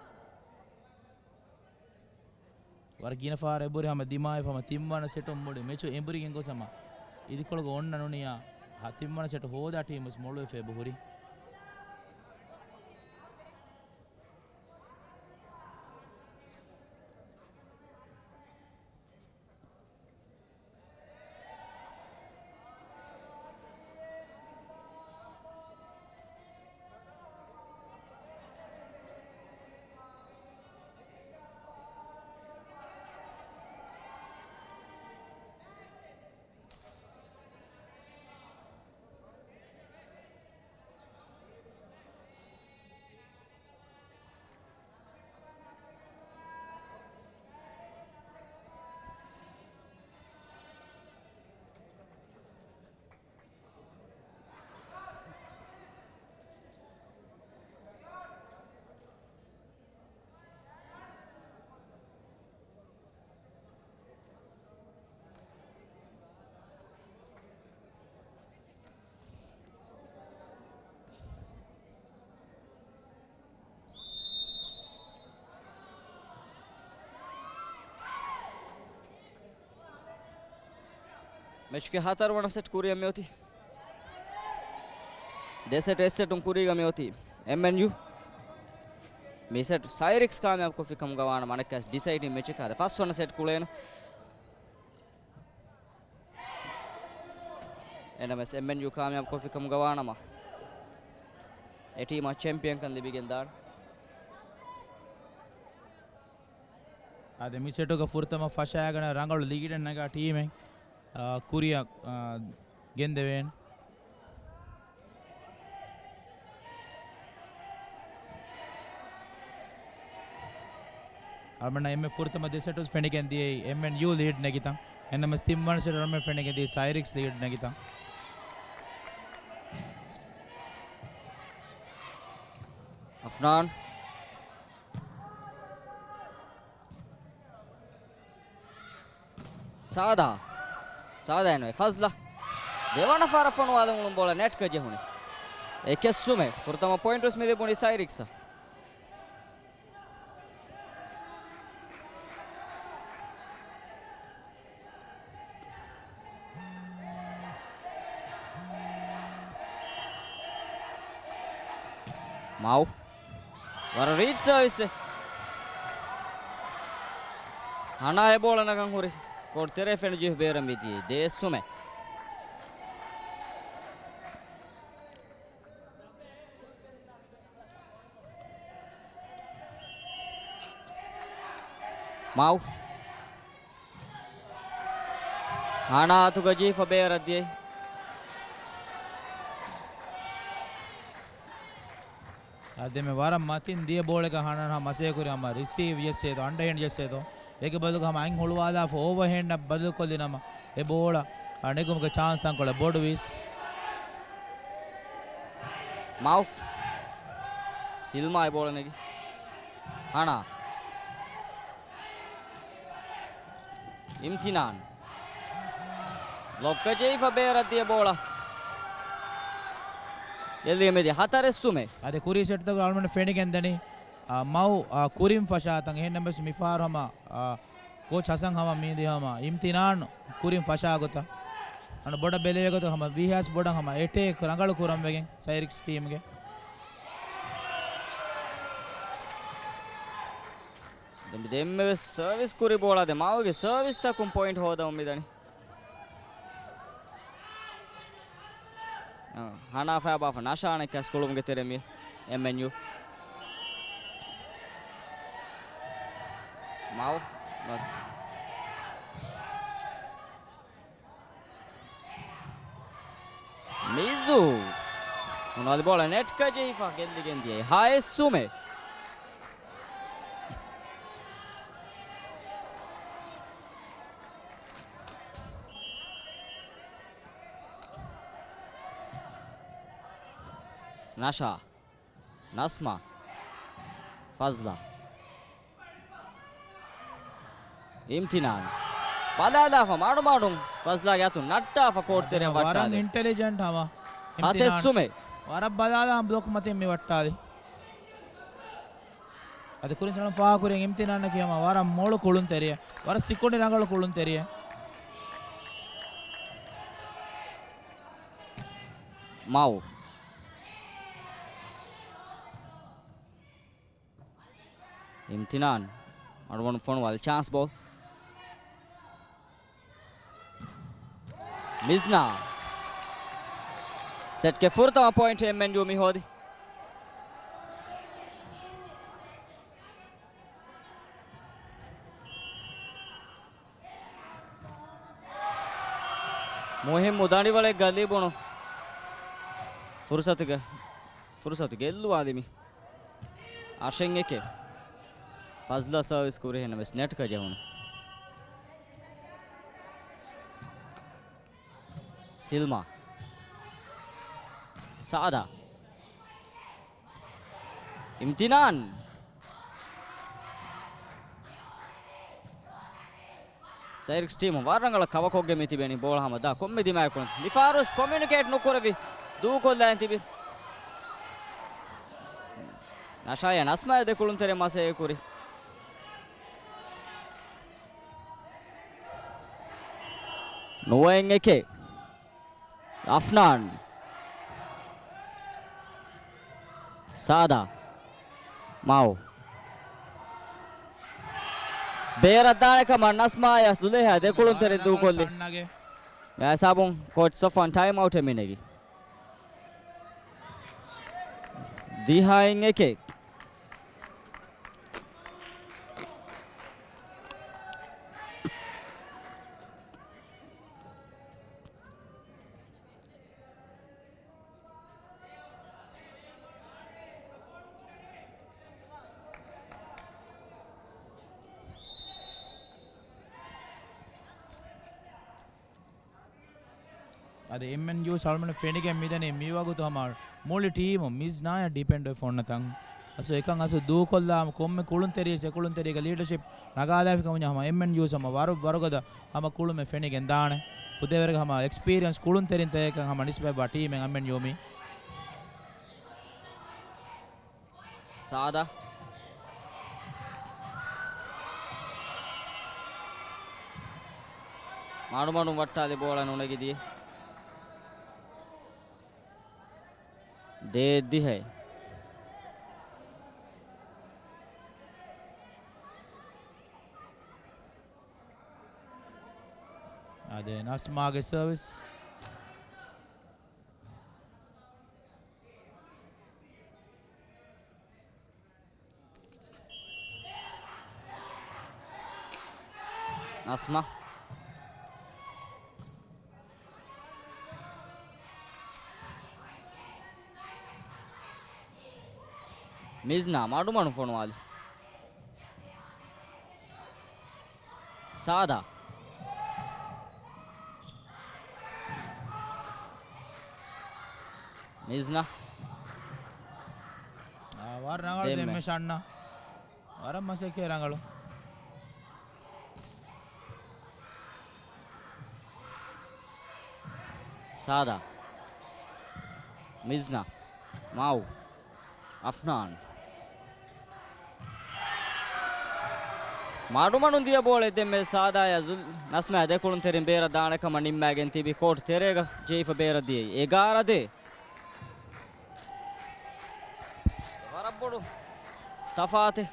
ވަރަށް ގިނަ ފަހަރަށް އެބުރި ހަމަ ދިމާވި ހަމަ ތިންވަނަ ސެޓުން މުޅި މެޗު އެނބުރިގެން ގޮސް ހަމަ އިދިކޮޅުގަ އޮންނަ ނޫނިއްޔާ ތިންވަނަ ސެޓު ހޯދާ ޓީމު ވެސް މޮޅުވެފަ އެބަހުރި. މެޗްގެ ހަތަރުވަނަ ސެޓް ކުރިއަށް މިއޮތީ. ދެ ސެޓް އެއް ސެޓުން ކުރީގަ މިއޮތީ އެމްއެންޔޫ. މި ސެޓް ސައިރިކްސް ކާމިޔާބު ކޮށްފި ކަމުގަ ވާނަމަ އަނެއްކާސް ޑިސައިޑިން މެޗެއް ހަދާ ފަސްވަނަ ސެޓް ކުޅޭނެ. އެނަމެސް އެމްއެންޔޫ ކާމިޔާބު ކޮށްފި ކަމުގަ ވާނަމަ އެ ޓީމަށް ޗެމްޕިއަންކަން ލިބިގެން ދާނެ. އާދެ، މި ސެޓުގަ ފުރަތަމަ ފަށާގަނެ ރަނގަޅު ލީޑެއް ނަގާ ޓީމެއް، އާ، ކުރިއަށް، އާ، ގެންދެވޭނެ. އަޅުމެންނަށް އެންމެ ފުރަތަމަ ދެ ސެޓުސް ފެނިގެން ދިޔައީ އެމްއެންޔޫ ލީޑް ނެގިތަން. އެންނަމަސް ތިންވަނަ ސެޓު އަޅުމެން ފެނިގެން ދިޔައީ ސައިރިކްސް ލީޑް ނެގިތަން. އަފްނާން. ސާދާ. ސާދާއެއް ނުވޭ. ފަޒްލަ. ދެވަނަ ފަހަރަށް ފޮނުވާލުމުން ބޯޅަ ނެޓްގަ ޖެހުނީ. އެކެއް ސުމެއް. ފުރަތަމަ ޕޮއިންޓުވެސް މި ލިބުނީ ސައިރިކްސަށް. މައު. ވަރަށް ރީތި ސާވިސްއެއް. ހަނާ އެ ބޯޅަ ނަގަން ހުރި. ކޯޓް ތެރޭ ފެނުޖެހި ބޭރަށް މިދިޔައީ ދޭއް ސުމެއް. މައު. ހަނާ އަތުގަ ޖެހިފަ ބޭރަށް ދިޔައީ. އާދެ، މި ވަރަށް މަތިން ދިޔަ ބޯޅައިގަ ހަނާ މަސޭ ކުރި ހަމަ ރިސީވް ޖެއްސޭތޯ، އަންޑަހެންޑް ޖެއްސޭތޯ. އޭގެ ބަދަލުގަ ހަމަ އަތް ހުޅުވާލާފަ އޯވަހެންޑަށް ބަދަލުކޮށްލި ނަމަ، އެ ބޯޅަ، އާ، ނެގުމުގެ ޗާންސް ތަންކޮޅެއް ބޮޑުވީސް. މައު. ސިލްމާ އެ ބޯޅަ ނެގި. ހަނާ. އިމްތިނާން. ބްލޮކްގަ ޖެހިފަ ބޭރަށް ދިޔަ ބޯޅަ. އެލިއެމެދި ހަތަރެއް ސުމެއް. އަދި ކުރީ ސެޓްތަކުގަ އަޅުމެން ފެނިގެން ދަނީ، އާ، މައު، އާ، ކުރިން ފަށާތަން. އެހެންނަމަވެސް މިފަހަރު ހަމަ، އާ، ކޯޗް ހަސަން ހަމަ މީދި ހަމަ އިމްތިނާން ކުރިން ފަށާ ގޮތަށް. އަންނަ ބޮޑަށް ބެލެވޭ ގޮތަށް ހަމަ ވީހާސް ބޮޑަށް ހަމަ އެޓޭކް ރަނގަޅު ކުރަން ވެގެން ސައިރިކްސް ޓީމްގެ. ދެންމެ ވެސް ސަރވިސް ކުރި ބޯޅަ ދެ މާވުގެ ސަރވިސްތަކުން ޕޮއިންޓް ހޯދަމުން މިދަނީ. އަ، ހަނާފާ ބާފަ ނަޝާނެ ކަސް ކުޅުމުގެ ތެރެ މި އެމްއެންޔޫ. މާވު. މިޒު. މުނާލި ބޯޅަ ނެޓްކަ ޖެހިފަ ގެއްލިގެން ދިޔައީ ހައެއް ސުމެ. ނަޝާ. ނަސްމާ. ފަޒްލާ. އިމްތިނާން. ބަލާލާފަ މާޑުމާޑުން ފަޒްލާގެ އަތުން ނައްޓާފަ ކޯޓް ތެރެއަށް ވައްޓާލި. އިންޓެލިޖެންޓް ހަމަ. ހަތެއް ސުމެ. ވަރަށް ބަލާލާ ބްލޮކް މަތިން މި ވައްޓާލި. އަދި ކުރިން ސަލަމް ފާހަގަކުރިން އިމްތިނާން ކިޔަމަ ވަރަށް މޮޅު ކުޅުންތެރިއެއް. ވަރަށް ސިކުނޑި ރަނގަޅު ކުޅުންތެރިއެއް. މައު. އިމްތިނާން. އަޑުވަން ފޮނުވާލި ޗާންސް ބޯލް. މިޒްނާ. ސެޓްގެ ފުރަތަމަ ޕޮއިންޓް އެމްއެންޔޫ މި ހޯދި. މުހިއްމު ދަނޑިވަޅެއްގަ ލިބުނު ފުރުސަތުގެ، ފުރުސަތު ގެއްލުވާލި މި. އަށެއް އެކެއް. ފަޒްލާ ސަރވިސް ކުރިހެން ވެސް ނެޓްކަ ޖެހުނު. ސިލްމާ. ސާދާ. އިމްތިނާން. ސައިރިކްސް ޓީމު ވަރަށް ރަނގަޅަށް ކަވަކޮށްގެން މި ތިބެނީ ބޯޅަ ހަމަ ދާ ކޮންމެ ދިމާއަކުން. މި ފާރުވެސް ކޮމިއުނިކޭޓް ނުކުރެވި ދޫކޮށްލާން ތިބި. ނަޝާޔާ ނަސްމާޔާ ދެކުޅުންތެރި މަސައްކަތް ކުރި. ނުވައެއް އެކެއް. އަފްނާން. ސާދާ. މައު. ބޭރަށް ދާނެ ކަމަށް ނަސްމާޔާ ޒުލޭހާ ދެކުޅުންތެރިން ދޫކޮށްލި. އެހިސާބުން ކޯޗް ސޮފްވާން ޓައިމް އައުޓެއް މި ނެގި. ދިހައިން އެކެއް. އަދި އެމްއެންޔޫ ސަލްމަން ފެނިގެން މިދަނީ މިވަގުތު ހަމަ މުޅި ޓީމު މިޒްނާޔަށް ޑިޕެންޑް ވެފަ އޮންނަތަން. އަސްލު އެކަން އަސްލު ދޫކޮށްލާ ކޮންމެ ކުޅުންތެރިޔެއް އެކުޅުންތެރިއެއްގެ ލީޑަޝިޕް ނަގާލާފިކަމުން ހަމަ އެމްއެންޔޫ ހަމަ ވަރު ވަރުގަދަ ހަމަ ކުޅުމެއް ފެނިގެން ދާނެ. ފުދޭވަރުގެ ހަމަ އެކްސްޕީރިއަންސް ކުޅުންތެރިންތަކެއް ހަމަ ނިސްބަތްވާ ޓީމެއް އެމްއެންޔޫ މީ. ސާދާ. މާޑުމާޑުން ވައްޓާލި ބޯޅަ ނުނެގި ދިޔަ. ދޭއް ދިހައެއް. އާދެ، ނަސްމާގެ ސަރވިސް. ނަސްމާ. މިޒްނާ މަޑުމަޑު ފޮނުވާލި. ސާދާ. މިޒްނާ. އާ، ވަރަށް ރަނގަޅު ދެންމެ. ދެންމެ ޝަންނާ. ވަރަށް މަސައްކަތް ރަނގަޅު. ސާދާ. މިޒްނާ. މާވު. އަފްނާން. މަޑުމަޑުން ދިޔަ ބޯޅަ ދެންމެ ސާދާޔާ ޒުލް-، ނަސްމާ ދެކުޅުންތެރިން ބޭރަށް ދާނެ ކަމަށް ނިންމާގެން ތިބި ކޯޓް ތެރޭގަ ޖެހިފަ ބޭރަށް ދިޔައީ. އެގާރަ ދޭއް. ވަރަށް ބޮޑު ތަފާތެއް.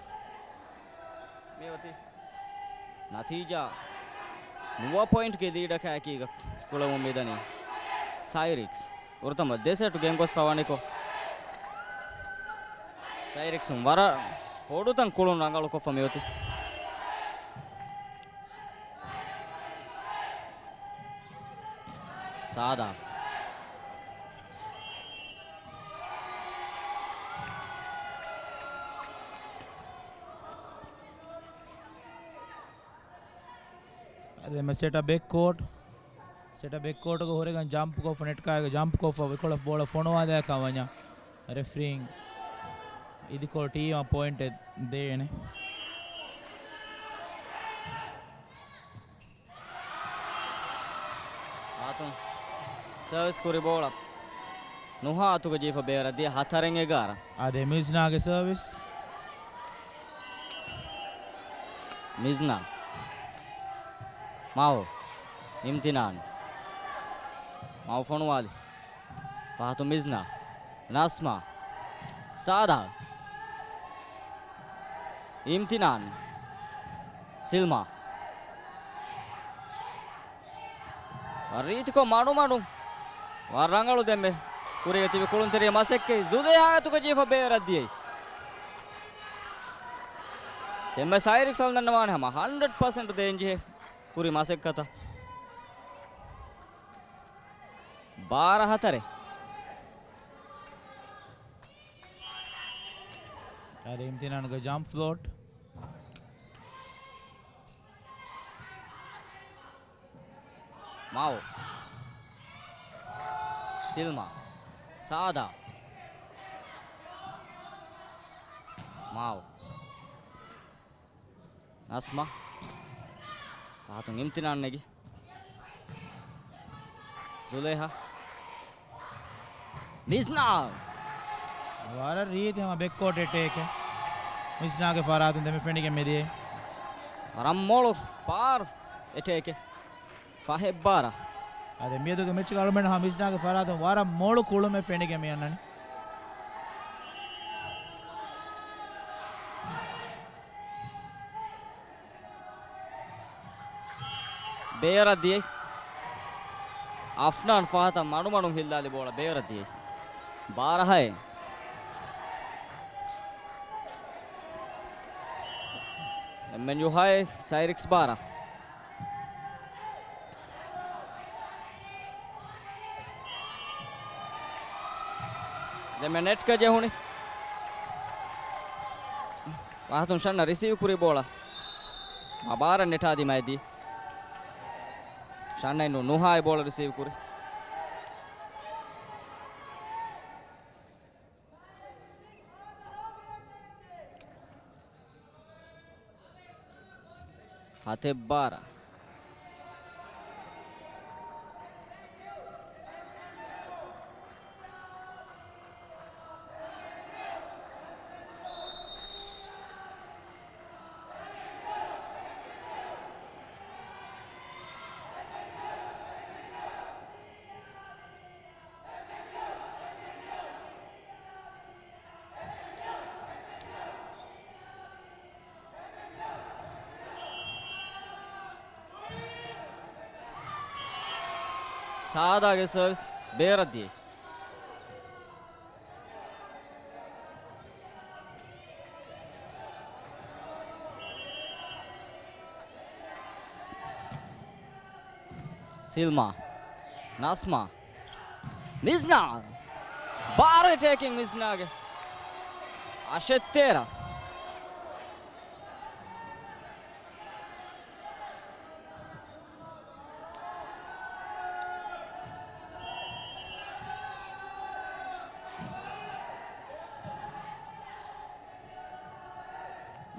ނަތީޖާ ނުވަ ޕޮއިންޓްގެ ލީޑަކާ އެކީގަ ކުޅަމުން މިދަނީ ސައިރިކްސް. ފުރަތަމަ ދެ ސެޓް ގެންގޮސްފަ ވަނިކޮށް، ސައިރިކްސުން ވަރަށް ބޮޑުތަން ކުޅުން ރަނގަޅުކޮށްފަ މިއޮތީ. ސާދާ. އަދި މެ ސެޓަ ބެކް ކޯޓް، ސެޓަ ބެކް ކޯޓުގަ ހުރެގަން ޖަމްޕް ކޮށްފަ، ނެޓް ކާރގަ ޖަމްޕް ކޮށްފަ، ވިކޮޅަށް ބޯޅަ ފޮނުވާލާކަށް ވަންޏާ ރެފްރީން އިދިކޮޅު ޓީމަށް ޕޮއިންޓެއް ދޭނެ. އާތުން ސަރވިސް ކުރި ބޯޅަ ނުހާ އަތުގަ ޖީފަ ބޭރަށް ދިޔަ. ހަތަރެއް އެގާރަ. އާދެ، މިޒްނާގެ ސަރވިސް. މިޒްނާ. މައު. އިމްތިނާން. މައު ފޮނުވާލި. ފަހަތު މިޒްނާ. ނަސްމާ. ސާދާ. އިމްތިނާން. ސިލްމާ. ރީތިކޮށް މަޑުމަޑުން ވަރަށް ރަނގަޅު ދެންމެ ކުރީގަ ތިބި ކުޅުންތެރިޔާ މަސައްކަތް ޒުލޭހާ އަތުގަ ޖީފަ ބޭރަށް ދިޔައީ. ދެންމެ ސައިރިކްސް އަޅުގަނޑަށް ވާނެ ހަމަ ހަންޑްރެޑް ޕަސެންޓް ދޭންޖެހޭ ކުރި މަސައްކަތަށް. ބާރަ ހަތަރެއް. އަދި އިމްތިނާންގެ ޖަމްޕް ފްލޯޓް. މާވު. ސިލްމާ. ސާދާ. މާވު. ނަސްމާ. ފަހަތުން އިމްތިނާން ނެގި. ޒުލޭހާ. މިޒްނާ. ވަރަށް ރީތި ހަމަ ބެކްކޯޓް އެޓޭކެއް. މިޒްނާގެ ފަރާތުން ދެމެ ފެނިގެން މިދިޔައީ. ވަރަށް މޮޅު ބާރު އެޓޭކެއް. ފަހެއް ބާރަ. އަދި މިއަދުގެ މެޗުގެ އަޅުމެން ހަމަ މިޒްނާގެ ފަރާތުން ވަރަށް މޮޅު ކުޅުމެއް ފެނިގެން މި އަންނަނީ. ބޭރަށް ދިޔައީ. އަފްނާން ފަހަތަށް މަޑުމަޑުން ހިއްލާލި ބޯޅަ ބޭރަށް ދިޔައީ. ބާރަ ހައެއް. އެމްއެންޔޫ ހައެއް، ސައިރިކްސް ބާރަ. ދެންމެ ނެޓްގަ ޖެހުނީ. ފަހަތުން ޝަންނަ ރިސީވް ކުރި ބޯޅަ. މަ ބާރަށް ނެޓާ ދިމައެދީ. ޝަންނައިން ނު-، ނުހާއި ބޯޅަ ރިސީވް ކުރި. ހަތެއް ބާރަ. ސާދާގެ ސަރވިސް ބޭރަށް ދިޔައީ. ސިލްމާ. ނަސްމާ. މިޒްނާ. ބާރު އެޓޭކިން މިޒްނާގެ. އަށެއް ތޭރަ.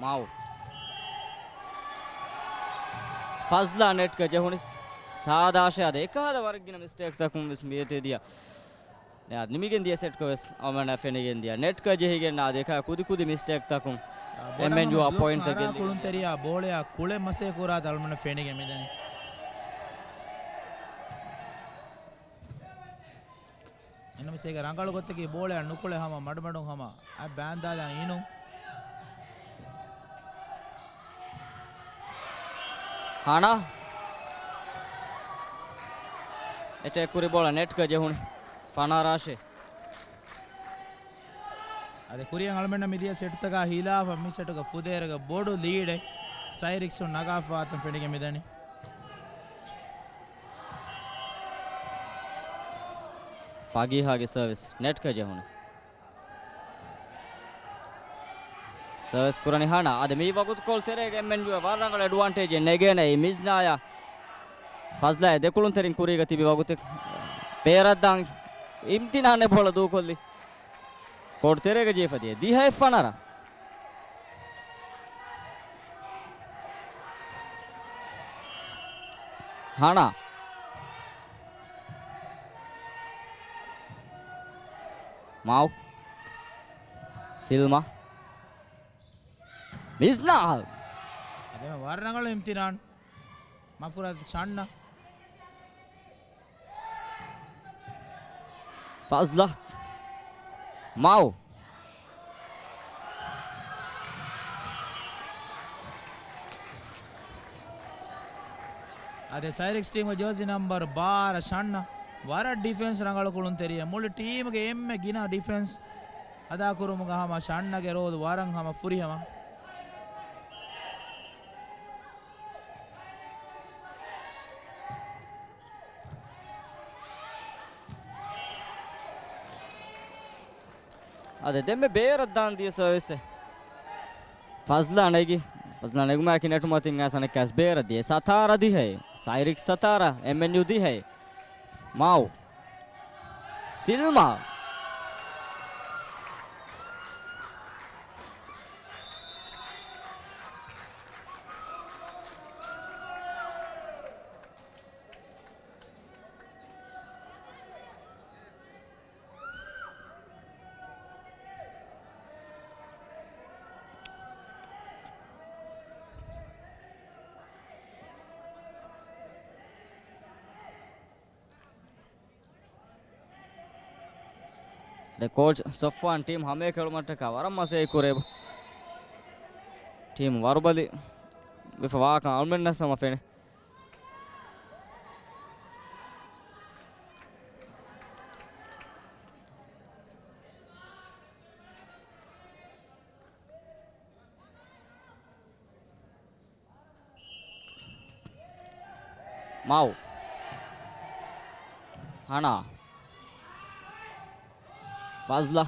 މާވު. ފަޒްލާ ނެޓްގަ ޖެހުނީ. ސާދާ އަށެއް އަދި އެކަހަލަ ވަރަށް ގިނަ މިސްޓޭކްތަކުން ވެސް މިއޮތީ ދިޔަ. ނިމިގެން ދިޔަ ސެޓްކޮށް ވެސް އަޅުމެންނަށް ފެނިގެން ދިޔަ. ނެޓްގަ ޖެހިގެން އާދެ އެކަހަލަ ކުދި ކުދި މިސްޓޭކްތަކުން އެމްއެންޔޫ އަށް ޕޮއިންޓްތައް ގެއްލިގެން ދިޔަ. ކުޅުންތެރިޔާ ބޯޅަޔާ ކުޅެ މަސޭ ކުރާތަ އަޅުމެންނަށް ފެނިގެން މިދަނީ. އެންއެމްސީގެ ރަނގަޅު ގޮތަކީ ބޯޅަޔާ ނުކުޅެ ހަމަ މަޑުމަޑުން ހަމަ އަތް ބާންދާލާ އިނުން. ހަނާ. އެޓޭކް ކުރި ބޯޅަ ނެޓްގަ ޖެހުނު. ފަނާރާށޭ. އަދި ކުރިއަށް އަޅުމެންނަށް މިދިޔަ ސެޓްތަކާ ހިލާފަށް މި ސެޓުގަ ފުދޭވަރުގެ ބޮޑު ލީޑެއް ސައިރިކްސުން ނަގާފަވާތަން ފެނިގެން މިދަނީ. ފަގީހާގެ ސަރވިސް ނެޓްގަ ޖެހުނު. ސަރވިސް ކުރަނީ ހަނާ. އަދި މި ވަގުތުކޮޅު ތެރޭގަ އެމްއެންޔޫ އަށް ވަރަށް ރަނގަޅު އެޑްވާންޓޭޖެއް ނެގޭނެ އެ މިޒްނާޔާ ފަޒްލާ ދެކުޅުންތެރިން ކުރީގަ ތިބި ވަގުތެއް ބޭރަށްދާން އިމްތިނާން އެ ބޯޅަ ދޫކޮށްލި. ކޯޓް ތެރޭގަ ޖެހިފަ ދިޔަ ދިހައެއް ފަނަރަ. ހަނާ. މާއު. ސިލްމާ. މިޒްނާ. އަދި ވަރަށް ރަނގަޅު އިމްތިނާން. މަފުރަދު ޝަންނަ. ފަޒްލަ. މާއު. އަދި ސައިރިކްސް ޓީމުގެ ޖާޒީ ނަމްބަރު ބާރަ ޝަންނަ. ވަރަށް ޑިފެންސް ރަނގަޅު ކުޅުންތެރިއެއް. މުޅި ޓީމުގެ އެންމެ ގިނަ ޑިފެންސް އަދާކުރުމުގަ ހަމަ ޝަންނަގެ ރޯލް ވަރަށް ހަމަ ފުރިހަމަ. އަދި ދެންމެ ބޭރަށް ދާން ދިޔަ ސަރވިސްއެއް. ފަޒްލާ ނެގި. ފަޒްލާ ނެގުމާއެކީ ނެޓުމަތިން އައިސް އަނެއްކާސް ބޭރަށް ދިޔަ. ސަތާރަ ދިހައެއް. ސައިރިކް ސަތާރަ، އެމްއެންޔޫ ދިހައެއް. މާއު. ސިލްމާ. ދެ ކޯޗް ސޮފްވާން ޓީމް ހަމައެކަނި އެޅުމަށްޓަކާ ވަރަށް މަސައްކަތް ކުރޭ. ޓީމް ވަރުބަލި ވެފަ ވާކަން އަޅުމެންނަށް ހަމަ ފެނޭ. މާއު. ހަނާ. ފަޒްލަ.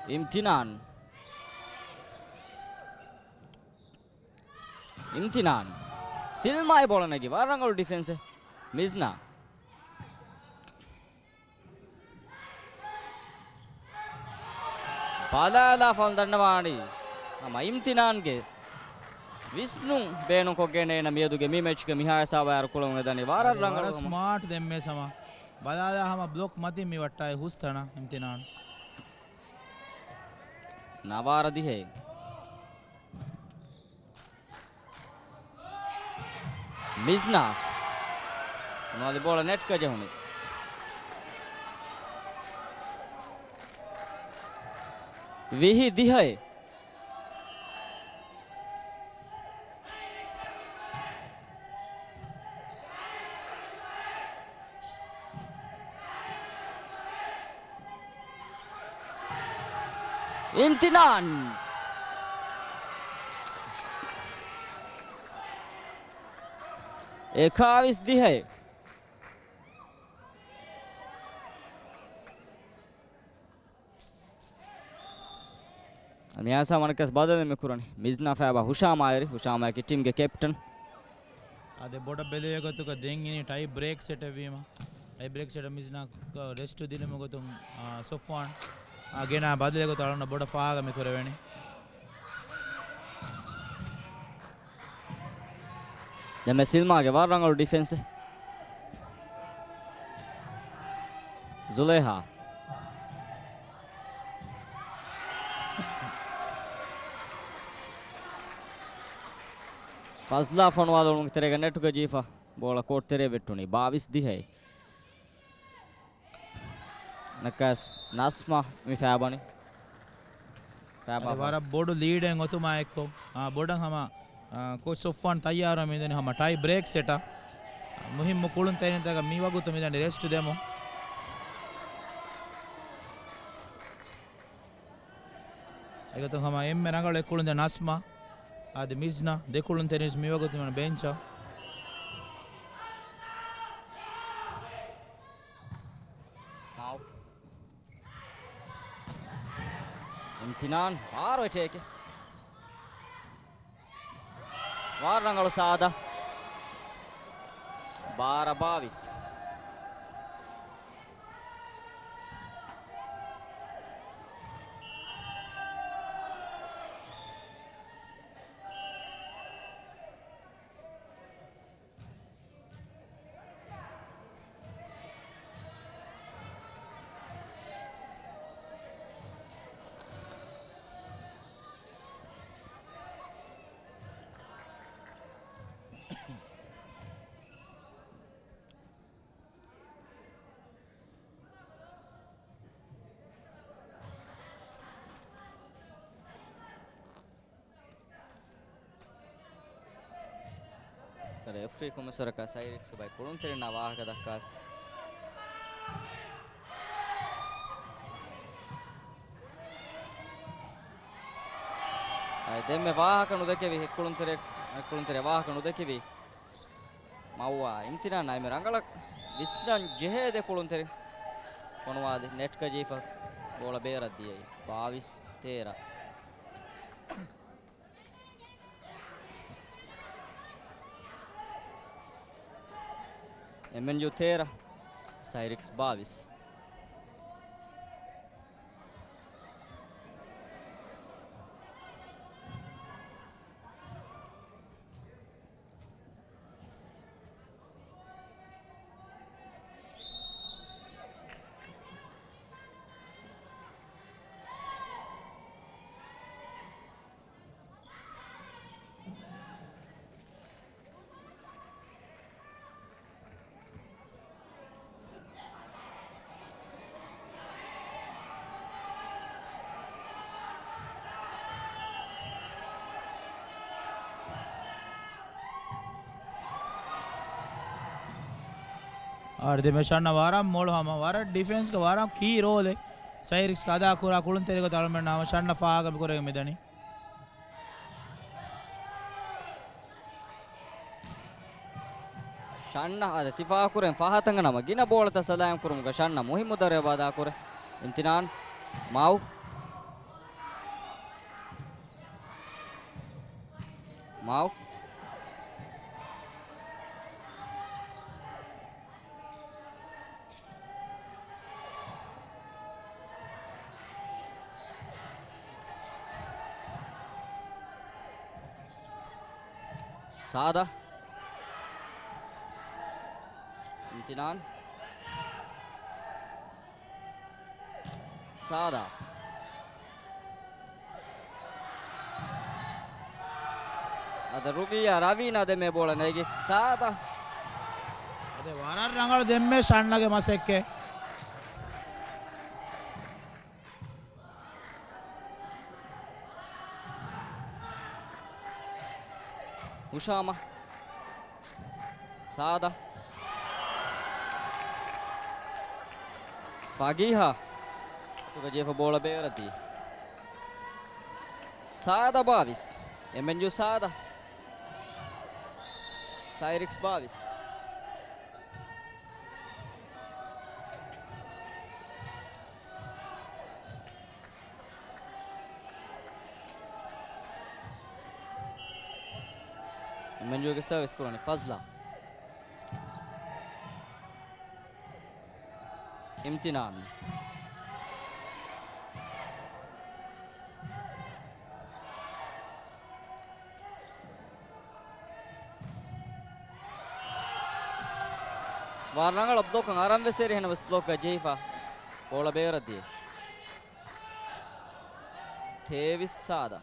އިމްތިނާން. އިމްތިނާން. ސިލްމާއި ބޯޅަ ނެގި ވަރަށް ރަނގަޅު ޑިފެންސެއް. މިޒްނާ. ބަލާލާ ފަން ދަންނަވާނީ. ހަމަ އިމްތިނާންގެ ވިސްނުން ބޭނުންކޮށްގެން އޭނަ މިއަދުގެ މި މެޗްގެ މިހާ ހިސާބާއިރު ކުޅަމުން ދަނީ ވަރަށް ރަނގަޅު ވަރަށް ސްމާޓް ދެންމެ ސަމާ. ބަލާލާ ހަމަ ބްލޮކް މަތިން މި ވައްޓާއި ހުސް ތަނަށް އިމްތިނާން. ނަވާރަ ދިހައެއް. މިޒްނާ. ނުވާލި ބޯޅަ ނެޓްގަ ޖެހުނީ. ވިހި ދިހައެއް. އިމްތިނާން. އެކާވީސް ދިހައެއް. މިހާ ހިސާބަށް އަނެއްކާސް ބަދަލެއް މި ކުރަނީ. މިޒްނާ ފައިބާ ހުޝާމާއިރު، ހުޝާމާއަކީ ޓީމްގެ ކެޕްޓަން. އަދި ބޮޑަށް ބެލޭ ގޮތުގަ ދެން އިނީ ޓައި ބްރޭކް ސެޓެއް ވީމަ. ޓައި ބްރޭކް ސެޓަށް މިޒްނާ ރެސްޓު ދިނުމުގެ ގޮތުން، އާ، ސޮފްވާން، އާ، ގެނާ ބަދަލެއް ގޮތަށް އަޅުގަނޑަށް ބޮޑަށް ފާހަގަ މި ކުރެވެނީ. ދެންމެ ސިލްމާގެ ވަރަށް ރަނގަޅު ޑިފެންސެއް. ޒުލޭހާ. ފަޒްލާ ފޮނުވާލުމުގެ ތެރޭގަ ނެޓުގަ ޖެހިފަ ބޯޅަ ކޯޓް ތެރޭ ވެއްޓުނީ. ބާވީސް ދިހައެއް. ނަކަސް ނަސްމާ މި ފައިބަނީ. ފާބާ އަދި ވަރަށް ބޮޑު ލީޑެއް އޮތުމާ އެއްކޮށް، އާ، ބޮޑަށް ހަމަ، އާ، ކޯޗް ސޮފްވާން ތައްޔާރުވަމުން މިދަނީ ހަމަ ޓައި ބްރޭކް ސެޓަށް. މުހިއްމު ކުޅުންތެރިންތަކަށް މި ވަގުތު މިދަނީ ރެސްޓް ދެމުން. އެގޮތުން ހަމަ އެންމެ ރަނގަޅު އެއް ކުޅުންތެރި ނަސްމާ އަދި މިޒްނާ ދެ ކުޅުންތެރިން ވެސް މި ވަގުތު މި ބެންޗަށް. މާވް. އިމްތިނާން ބާރު އެޓޭކެއް. ވާރަށް ރަނގަޅު ސާދަ. ބާރަށް ބާވީސް. ރެފްރީ ކޮމިސަރަކަށް ސައިރިކްސް ބައި ކުޅުންތެރިންނާ ވާހަކަ ދައްކާ. އައި ދެންމެ ވާހަކަ ނުދެކެވި ކުޅުންތެރި، ކުޅުންތެރި ވާހަކަ ނުދެކެވި. މައުވާ އިމްތިނާން އައިމެ ރަނގަޅަށް ވިސްނަން ޖެހޭ ދެ ކުޅުންތެރި ފޮނުވާލި ނެޓް ކަޖީފަ ބޯޅަ ބޭރަށް ދިޔައީ. ބާވީސް ތޭރަ. އެމްއެންޔޫ ތޭރަ، ސައިރިކްސް ބާވީސް. އާރް ދެމެ ޝަންނަ ވަރަށް މޮޅު ހަމަ، ވަރަށް ޑިފެންސްގަ ވަރަށް ކީ ރޯލެއް ސައިރިކްސް އަދާ ކުރާ ކުޅުންތެރި ގޮތަށް އަޅުމެންނަށް ހަމަ ޝަންނަ ފާހަގަ މި ކުރެވި މިދަނީ. ޝަންނަ އަދި ތިފާކުރެން ފަހަތަށް ނަމަ ގިނަ ބޯޅަތައް ސަލާމް ކުރުމުގަ ޝަންނަ މުހިއްމު ދަރަޖަ އަދާކުރޭ. އިމްތިނާން މާވް. މާވް. ސާދަ. އިމްތިނާން. ސާދާ. އަދި ރުގިޔާ ރަވީނާ ދެމޭ ބޯޅަ ނެގި ސާދާ. އަދި ވަރަށް ރަނގަޅު ދެންމެ ޝަންނަގެ މަސައްކަތް. ހުޝާމަ. ސާދަ. ފަގީހާ. ތުގަ ޖޭފަ ބޯޅަ ބޭރަށް ދީ. ސާދަ ބާވީސް. އެމްއެންޔޫ ސާދަ. ސައިރިކްސް ބާވީސް. އެމްއެންޔޫގެ ސަރވިސް ކުރަނީ ފަޒްލާ. އިމްތިނާން. ވަރަށް ރަނގަޅަށް ބްލޮކަށް އަރަން ވެސް އެރި، އެހެނަސް ވެސް ބްލޮކްގަ ޖެހިފަ ބޯޅަ ބޭރަށް ދިޔަ. ތޭވީސް ސާދަ.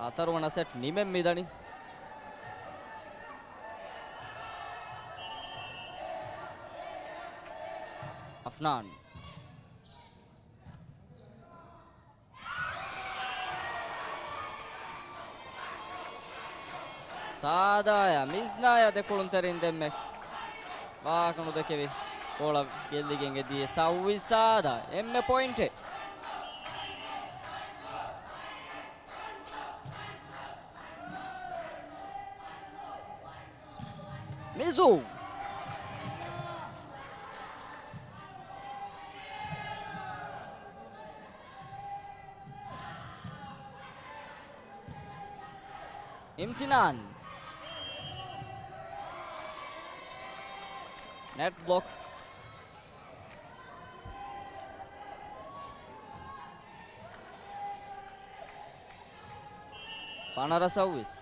ހަތަރުވަނަ ސެޓް ނިމެން މިދަނީ. އަފްނާން. ސާދާޔާ މިޒްނާޔާ ދެކުޅުންތެރިން ދެންމެ ވާހަކަ ނުދެކެވި ގޯލަށް ގެއްލިގެން އެދިޔަ ސައުވީސް ސާދާ އެންމެ ޕޮއިންޓެއް. މިޒޫ. އިމްތިނާން. ނެޓް ބްލޮކް. ފަނަރަ ސައުވީސް.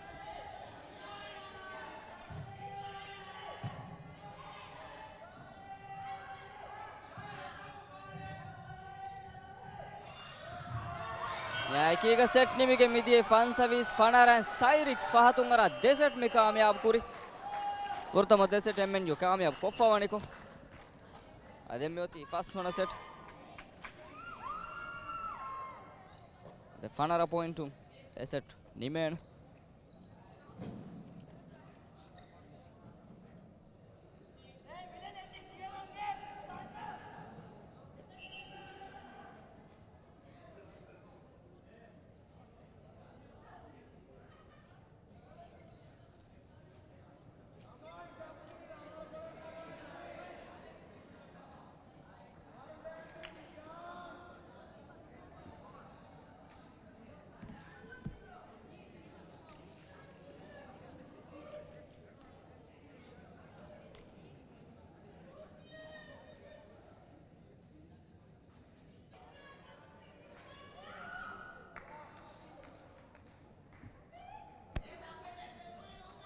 އެކީގަ ސެޓް ނިމިގެން މިދިޔަ ފަންސަވީސް ފަނަރަ. ސައިރިކްސް ފަހަތުން އަރާ ދެ ސެޓް މި ކާމިޔާބު ކުރި. ފުރަތަމަ ދެ ސެޓް އެމްއެންޔޫ ކާމިޔާބު ކޮށްފަ ވަނިކޮށް، އަދި މިއޮތީ ފަސްވަނަ ސެޓް. އަދި ފަނަރަ ޕޮއިންޓުން އެ ސެޓް ނިމޭނެ.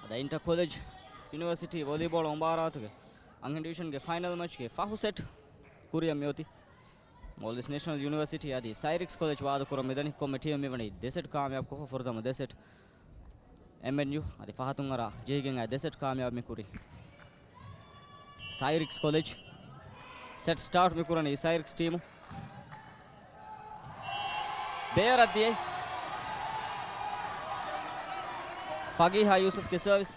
އަދި އިންޓަ ކޮލެޖް ޔުނިވަރސިޓީ ވޮލީބޯޅަ މުބާރާތުގެ އަންހެން ޑިވިޝަންގެ ފައިނަލް މެޗްގެ ފަހު ސެޓް ކުރިއަށް މިއޮތީ. މޯލްޑިވްސް ނޭޝަނަލް ޔުނިވަރސިޓީ އަދި ސައިރިކްސް ކޮލެޖް ވާދަކުރަން މިދަނީ. ކޮންމެ ޓީމެއް މިވަނީ ދެ ސެޓް ކާމިޔާބު ކޮށްފަ. ފުރަތަމަ ދެ ސެޓް އެމްއެންޔޫ އަދި ފަހަތުން އަރާ ޖެހިގެން އައި ދެ ސެޓް ކާމިޔާބު މި ކުރީ. ސައިރިކްސް ކޮލެޖް ސެޓް ސްޓާޓް މި ކުރަނީ ސައިރިކްސް ޓީމު. ބޭރަށް ދިޔައީ ފަގީހާ ޔޫސުފްގެ ސަރވިސް.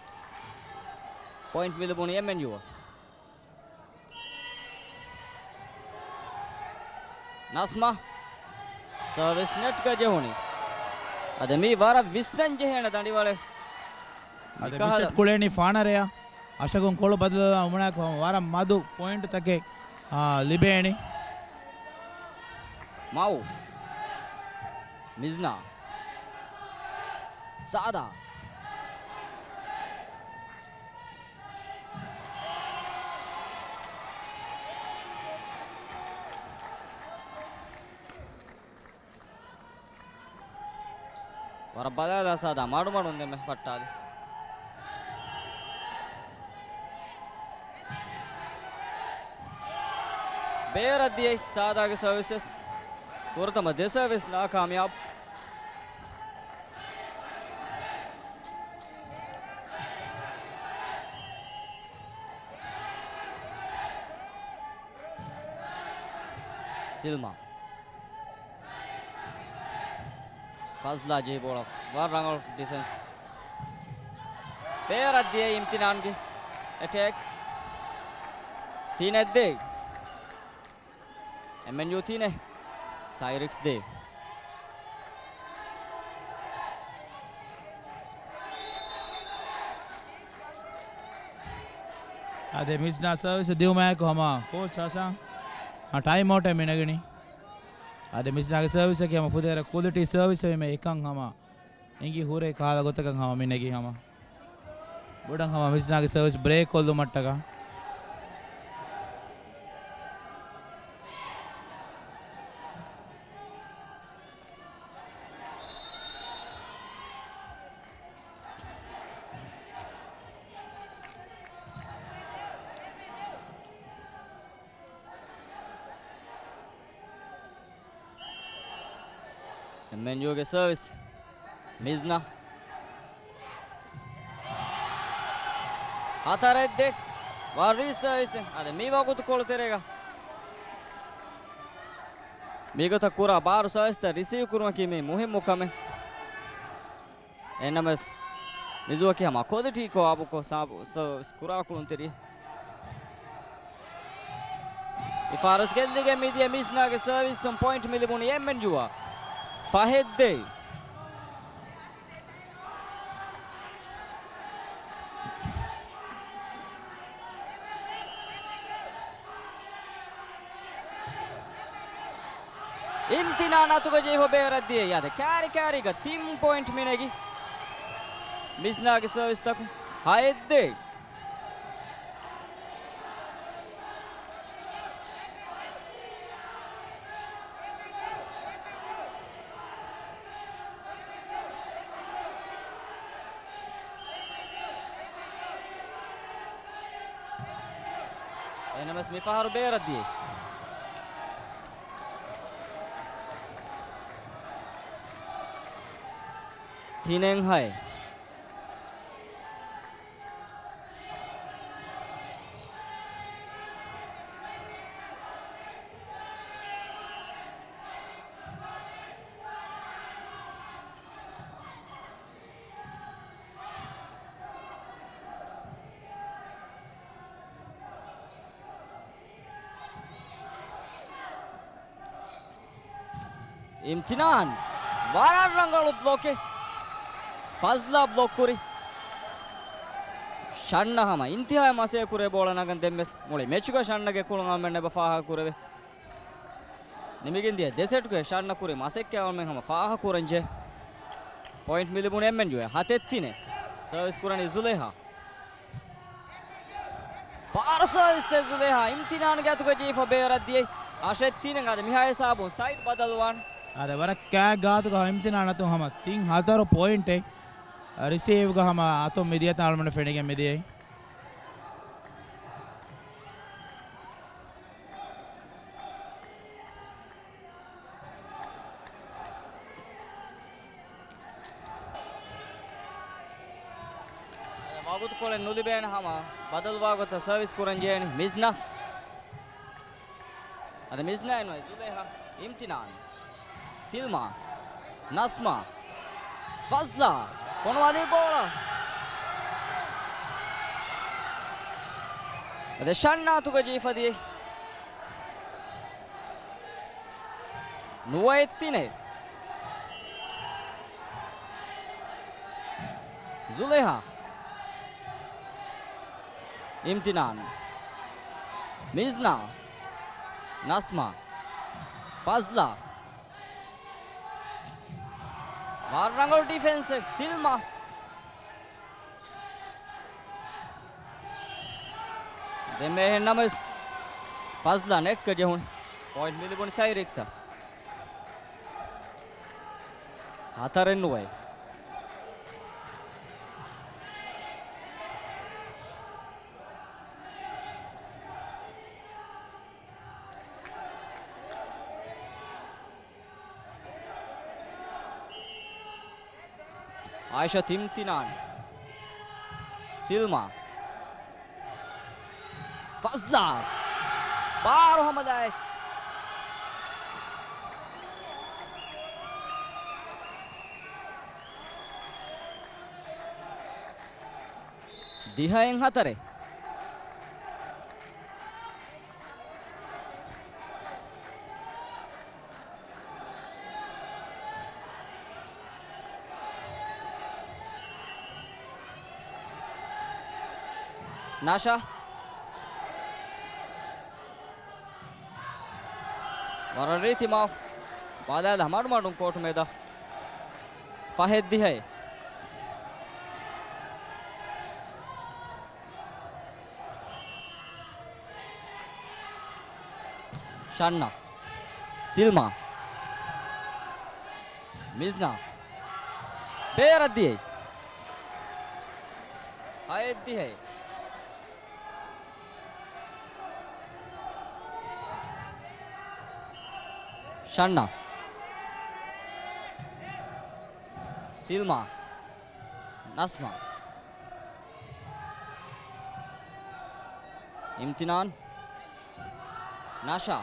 ޕޮއިންޓް މި ލިބުނީ އެމްއެންޔޫއަށް. ނަސްމާ ސަރވިސް ނެޓްގަ ޖެހުނީ. އަދި މީ ވަރަށް ވިސްނަން ޖެހޭނެ ދަނޑިވަޅެއް. އަދި މިކަހަލަ މި ސެޓް ކުޅެނީ ފާނަރަޔާ. އަށަކުން ކޮޅު ބަދަލުވާ އުމުނާކު ހަމަ ވަރަށް މަދު ޕޮއިންޓުތަކެއް، އާ، ލިބޭނެ. މައު. މިޒްނާ. ސާދާ. ވަރަށް ބަލާލާ ސާދާ މަޑުމަޑުން ދެންމެ ފައްޓާލި. ބޭރަށް ދިޔައީ ސާދާގެ ސަރވިސް. ފުރަތަމަ ދެ ސަރވިސް ނާކާމިޔާބު. ސިލްމާ. ފަޒްލާ ޖެހި ބޯޅަ ވަރަށް ރަނގަޅު ޑިފެންސް. ބޭރަށް ދިޔައީ އިމްތިނާންގެ އެޓޭކް. ތިނެއް ދޭއް. އެމްއެންޔޫ ތިނެއް. ސައިރިކްސް ދޭއް. އާދެ، މިޒްނާ ސަރވިސް ދިއުމާއެކު ހަމަ ކޯޗް ހަސާން ޓައިމް އައުޓެއް މި ނެގުނީ. އާދެ، މިޒްނާގެ ސަރވިސްއަކީ ހަމަ ފުދޭވަރަށް ކުއަލިޓީ ސަރވިސް އެއް މެ އެކަން ހަމަ އެނގި ހުރޭ ކަހަލަ ގޮތަކަށް ހަމަ މި ނެގީ ހަމަ. ބޮޑަށް ހަމަ މިޒްނާގެ ސަރވިސް ބްރޭކް ކޮށްލުމަށްޓަކާ. އެމްއެންޔޫގެ ސަރވިސް. މިޒްނާ. ހަތަރެއް ދޭއް. ވަރީ ސަރވިސް. އަދި މި ވަގުތުކޮޅު ތެރޭގަ މިގޮތަށް ކުރާ ބާރު ސަރވިސްތައް ރިސީވް ކުރުމަކީ މީ މުހިއްމު ކަމެއް. އެހެންނަމަވެސް، މިޒުއަކީ ހަމަ ކޮލިޓީ ކޯ އާބުކޮށް ސާބު-، ސަ-، ސް-، ކުރާ ކުޅުންތެރި. މިފަހަރުސް ގެއްލިގެން މިދިޔަ މިޒްނާގެ ސަރވިސްއުން ޕޮއިންޓް މި ލިބުނީ އެމްއެންޔޫއަށް. ފަހެއްދޭ. އިމްތިނާން އަތުގަ ޖެހިފަ ބޭރަށް ދިޔައީ. އަދި ކާރި ކާރީގަ ތިން ޕޮއިންޓް މިނެގި މިޒްނާގެ ސަރވިސްތަކުން. ހައެއްދޭ. އެހެނަސް މިފަހަރު ބޭރަށް ދިޔައީ. ތިނެއް ހައެއް. އިމްތިނާން ވަރަށް ރަނގަޅު ބްލޮކެއް. ފަޒްލާ ބްލޮކް ކުރި. ޝަންނަ ހަމަ އިންތިހާއަށް މަސޭ ކުރޭ ބޯޅަ ނަގަން ދެން ވެސް މުޅި މެޗުގަ ޝަންނަގެ ކުޅުން އަޅުމެން އެބަ ފާހަގަ ކުރެވޭ. ނިމިގެން ދިޔަ ދެ ސެޓްގެ ޝަންނަ ކުރި މަސައްކަތް އަޅުމެން ހަމަ ފާހަގަ ކުރަން ޖެހޭ. ޕޮއިންޓް މި ލިބުނީ އެމްއެންޔޫއަށް. ހަތެއް ތިނެއް. ސަރވިސް ކުރަނީ ޒުލޭހާ. ބާރު ސަރވިސްއެއް ޒުލޭހާ އިމްތިނާންގެ އަތުގަ ޖެހިފަ ބޭރަށް ދިޔައީ. ހަށެއް ތިނެއް އަދި މިހާ ހިސާބުން ސައިޑް ބަދަލުވާން. އަދި ވަރަށް ކާ ގާތުގަ އިމްތިނާން އަތުން ހަމަ ތިން ހަތަރު ޕޮއިންޓެއް ރިސީވްގަ ހަމަ އަތުން މިދިޔަތާ އަޅުމެން ފެނިގެން މިދިޔައީ. ވަގުތުކޮޅެއް ނުލިބޭނެ ހަމަ ބަދަލުވާ ގޮތަށް ސަރވިސް ކުރަން ޖެހޭނެ މިޒްނާ. އަދި މިޒްނާއެއް ނުވެ ޒުލޭހާ، އިމްތިނާން، ސިލްމާ، ނަސްމާ، ފަޒްލާ، ފޮނުވާލީ ބޯޅަ. އަދި ޝަންނާ އަތުގަ ޖެހިފަ ދިޔައީ. ނުވައެއް ތިނެއް. ޒުލޭހާ. އިމްތިނާން. މިޒްނާ. ނަސްމާ. ފަޒްލާ. ވަރަށް ރަނގަޅު ޑިފެންސެއް ސިލްމާ. ދެންމެ އެހެން ނަމަވެސް ފަޒްލާ ނެޓްގަ ޖެހުނު. ޕޮއިންޓް މި ލިބުނީ ސައިރިކްސަށް. ހަތަރެއް ނުވައެއް. އާއިޝަތު އިމްތިނާން. ސިލްމާ. ފަޒްލާ. ބާރު ހަމަލާއެއް. ދިހައެއް ހަތަރެއް. ނާޝާ. ވަރަށް ރީތި މާ. ބަލާލާ މަޑުމަޑުން ކޯޓު މެދަށް. ފަހެއް ދިހައެއް. ޝަންނާ. ސިލްމާ. މިޒްނާ. ބޭރަށް ދިޔައީ. ހައެއް ދިހައެއް. ޝަންނާ. ސިލްމާ. ނަސްމާ. އިމްތިނާން. ނާޝާ.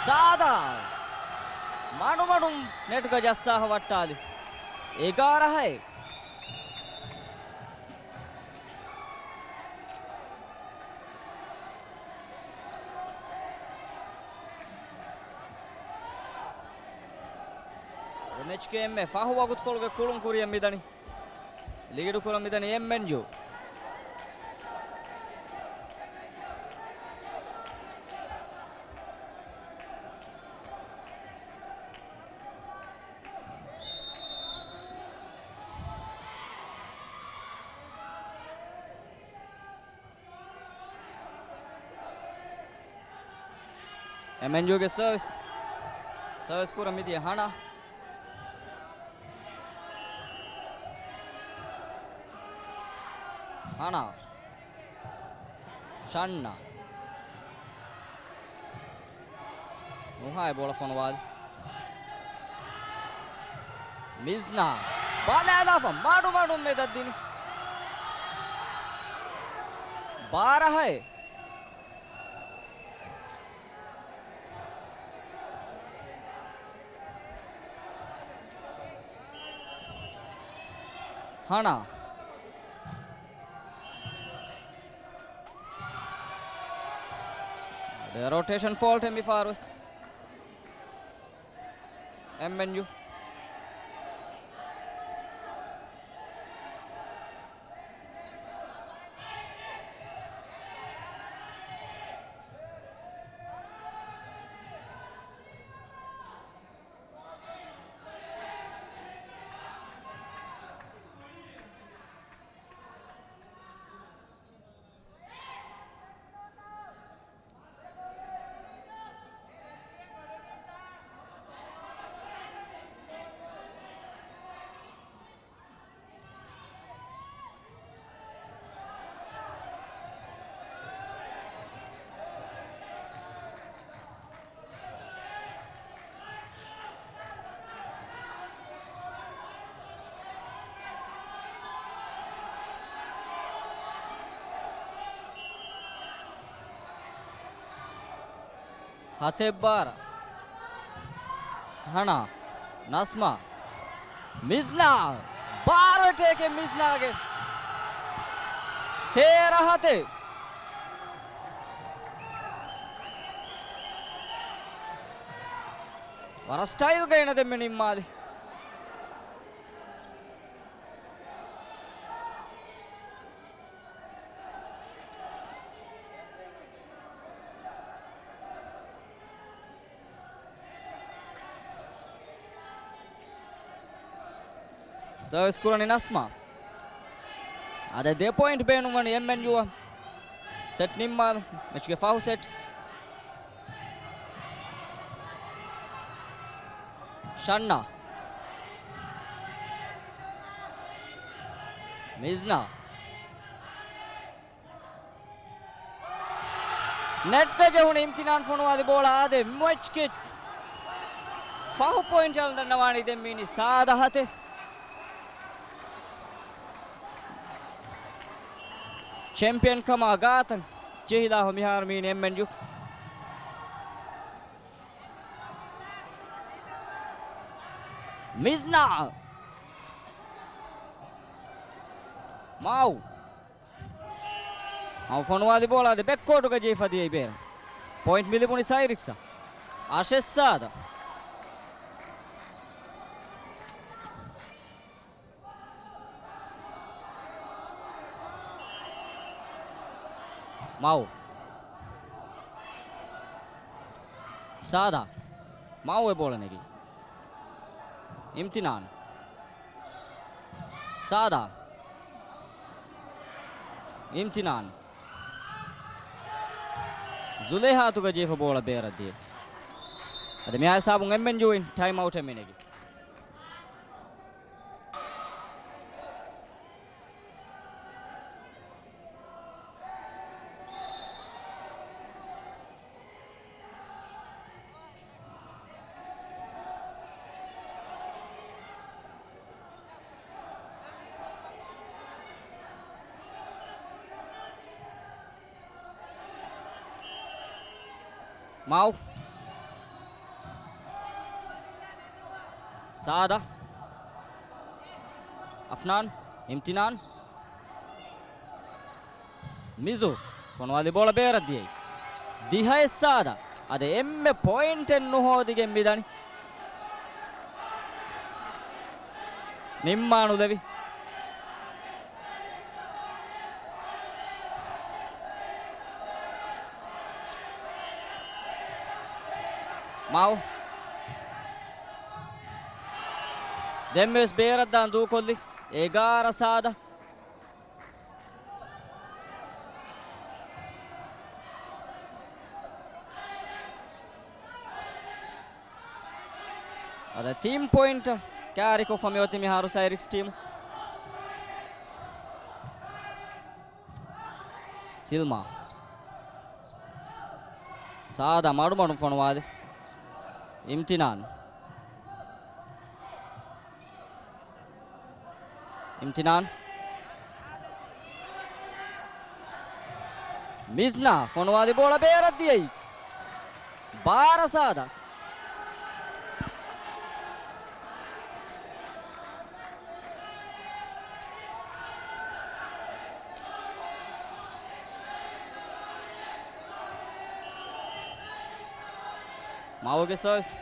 ސާދާ. މަޑުމަޑުން ނެޓްގަ ޖައްސާފަ ވައްޓާލި. އެގާރަ ހައެއް. އެމްއެޗްކޭ އެންމެ ފަހު ވަގުތުކޮޅުގެ ކުޅުން ކުރިއަށް މިދަނީ. ލީޑު ކުރަން މިދަނީ އެމްއެންޔޫ. އެމްއެންޔޫގެ ސަރވިސް. ސަރވިސް ކުރަން މިދިޔަ ހަނާ. ހަނާ. ޝަންނާ. ނުހާއެ ބޯޅަ ފޮނުވާލި. މިޒްނާ. ބަލާލާފަ މަޑުމަޑުން މެދަށް ދިނި. ބާރަ ހައެއް. ހަނާ. ރޮޓޭޝަން ފޯލްޓެއް މިފަހަރުވެސް. އެމްއެންޔޫ. ހަތެއް ބާރަ. ހަނާ. ނަސްމާ. މިޒްނާ. ބާރަ ޓޭކެއް މިޒްނާގެ. ތޭރަ ހަތެއް. ވަރަށް ސްޓައިލްގަ އޭނަ ދެންމެ ނިންމާލި. ސަރވިސް ކުރަނީ ނަސްމާ. އާދެ، ދެ ޕޮއިންޓް ބޭނުންވަނީ އެމްއެންޔޫއަށް. ސެޓް ނިންމާލަން. މެޗްގެ ފަހު ސެޓް. ޝަންނާ. މިޒްނާ. ނެޓްގަ ޖެހުނު އިމްތިނާން ފޮނުވާލި ބޯޅަ އާދެ، މެޗްގެ ފަހު ޕޮއިންޓް އަޅަން ދަންނަވާނީ ދެން މީނީ ސާދަ ހަތެއް. ޗެމްޕިއަން ކަމާ ގާތަށް ޖެހިލާ މިހާރު މީނީ އެމްއެންޔޫ. މިޒްނާ. މާއު. މައު ފޮނުވާލި ބޯޅަ އާދެ ބެކްކޯޓުގަ ޖެހިފަ ދިޔައީ ބޭރަށް. ޕޮއިންޓް މި ލިބުނީ ސައިރިކްސަށް. އަށެއް ސާދަ. މައު. ސާދާ. މައު އެ ބޯޅަ ނެގި. އިމްތިނާން. ސާދާ. އިމްތިނާން. ޒުލޭހާ އަތުގަ ޖެހިފަ ބޯޅަ ބޭރަށް ދިޔަ. އަދި މިހާ ހިސާބުން އެމްއެންޔޫއިން ޓައިމް އައުޓެއް މި ނެގި. މައު. ސާދަ. އަފްނާން، އިމްތިނާން، މިޒު، ފޮނުވާލި ބޯޅަ ބޭރަށް ދިޔައީ. ދިހައެއް ސާދަ. އަދި އެންމެ ޕޮއިންޓެއް ނުހޯދިގެން މިދަނީ. ނިންމާނުލެވި. މައު. ދެންވެސް ބޭރަށްދާން ދޫކޮށްލި. އެގާރަ ސާދަ. އަދި ތިން ޕޮއިންޓް ކާރިކޮށްފަ މިއޮތީ މިހާރު ސައިރިކްސް ޓީމު. ސިލްމާ. ސާދަ މަޑުމަޑުން ފޮނުވާލި. އިމްތިނާން. އިމްތިނާން. މިޒްނާ ފޮނުވާލި ބޯޅަ ބޭރަށް ދިޔައީ. ބާރަ ސާދަ. މައުގެ ސާވިސް.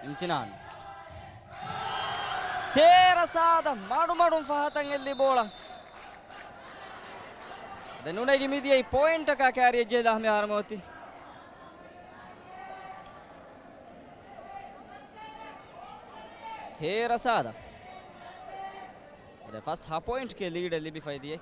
އިމްތިނާން. ތޭރަ ސާދަ މަޑުމަޑުން ފަހަތަށް އެއްލި ބޯޅަ. ދެން ނުނެގި މިދިޔައީ ޕޮއިންޓަކާ ކާރިއެއް ޖެހިލާ މިހާރު މިއޮތީ. ތޭރަ ސާދަ. އަދި ފަސް ހަ ޕޮއިންޓްގެ ލީޑެއް ލިބިފައި ދިޔައީ.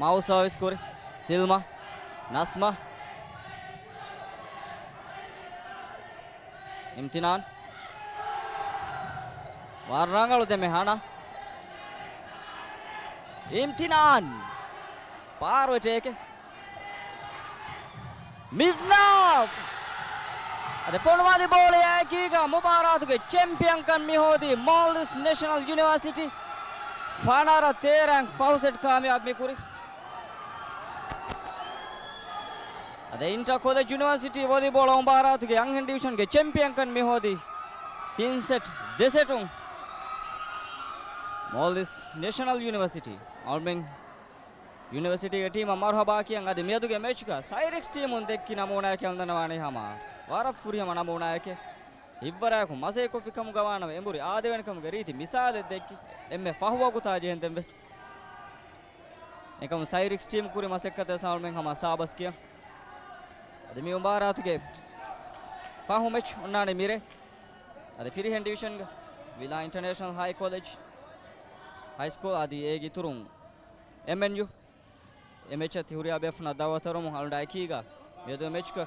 މައު ސާވިސް ކުރި. ސިލްމާ. ނަސްމާ. އިމްތިނާން. ވަރަށް ރަނގަޅު ދެމެ ހަނާ. އިމްތިނާން. ޕާރު އެޓޭކެއް. މިޒްނާ! އަދި ފޮނުވާލި ބޯޅަޔާ އެކީގަ މުބާރާތުގެ ޗެމްޕިއަންކަން މިހޯދީ މޯލްޑިވްސް ނޭޝަނަލް ޔުނިވާސިޓީ. ފަނަރަ ތޭރައިން ފަހު ސެޓް ކާމިޔާބު މިކުރި. އަދި އިންޓަ ކޮލެޖް ޔުނިވާސިޓީ ވޮލީބޯޅަ މުބާރާތުގެ އަންހެން ޑިވިޝަންގެ ޗެމްޕިއަންކަން މިހޯދީ ތިން ސެޓް ދެ ސެޓުން. މޯލްޑިވްސް ނޭޝަނަލް ޔުނިވާސިޓީ އަޅުމެން ޔުނިވަރސިޓީގެ ޓީމަށް މަރުހަބާ ކިޔަން އަދި މިއަދުގެ މެޗްގަ ސައިރިކްސް ޓީމުން ދެއްކި ނަމޫނާއެކޭ ހަނދާންވާނީ ހަމަ ވަރަށް ފުރިހަމަ ނަމޫނާއެކޭ. ހިތްވަރާއެކު މަސައްކަތްކޮށްފި ކަމުގަ ވާނަމަ އެނބުރި އާދެވޭނެ ކަމުގެ ރީތި މިސާލެއް ދެއްކި އެންމެ ފަހު ވަގުތާ ޖެހެންދެން ވެސް އެކަމު ސައިރިކްސް ޓީމް ކުރި މަސައްކަތަށް ސާލްމެން ހަމަ ސާބަސް ކިޔަން. އަދި މި މުބާރާތުގެ ފަހު މެޗް އޮންނާނެ މިރޭ. އަދި ފިރިހެން ޑިވިޝަންގަ ވިލާ އިންޓަރނޭޝަނަލް ހައި ކޮލެޖް، ހައި ސްކޫލް އަދި އޭގެ އިތުރުން އެމްއެންޔޫ. އެ މެޗަށް ތި ހުރިހާ ބޭފުންނަށް ދައުވަތު އަރުވަމުން އަޅުގަނޑާ އެކީގަ މިއަދު މެޗްގަ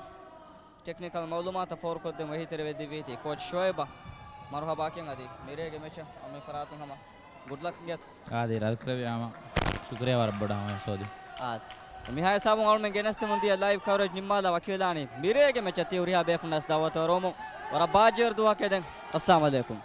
ޓެކްނިކަލް މައުލޫމާތަށް ފޯރުކޮށްދޭން ވަހީތެރިވެދެއްވީތީ ކޯޗް ޝޯއިބަށް މަރުހަބާ ކިޔަން އަދި މިރޭގެ މެޗަށް އަޅުމެން ފަރާތުން ހަމަ ގުޑް ލަކް ގެ. އާދެ، ރަދުކުރެވި ހަމަ ޝުކުރިއްޔާ ވަރަށް ބޮޑަށް ހަމަ ސޯދި. އާދެ. މިހާ ހިސާބުން އަޅުމެން ގެނެސްދެމުން ދިޔަ ލައިވް ކަވަރޭޖް ނިންމާލާ ވަކިވެލާނީ މިރޭގެ މެޗަށް ތި ހުރިހާ ބޭފުންނަށް ދައުވަތު އަރުވަމުން. ވަރަށް ބާއްޖަވެރި ދުވަހަކަށް ދެން. އައްސަލާމް އަލައިކުމް.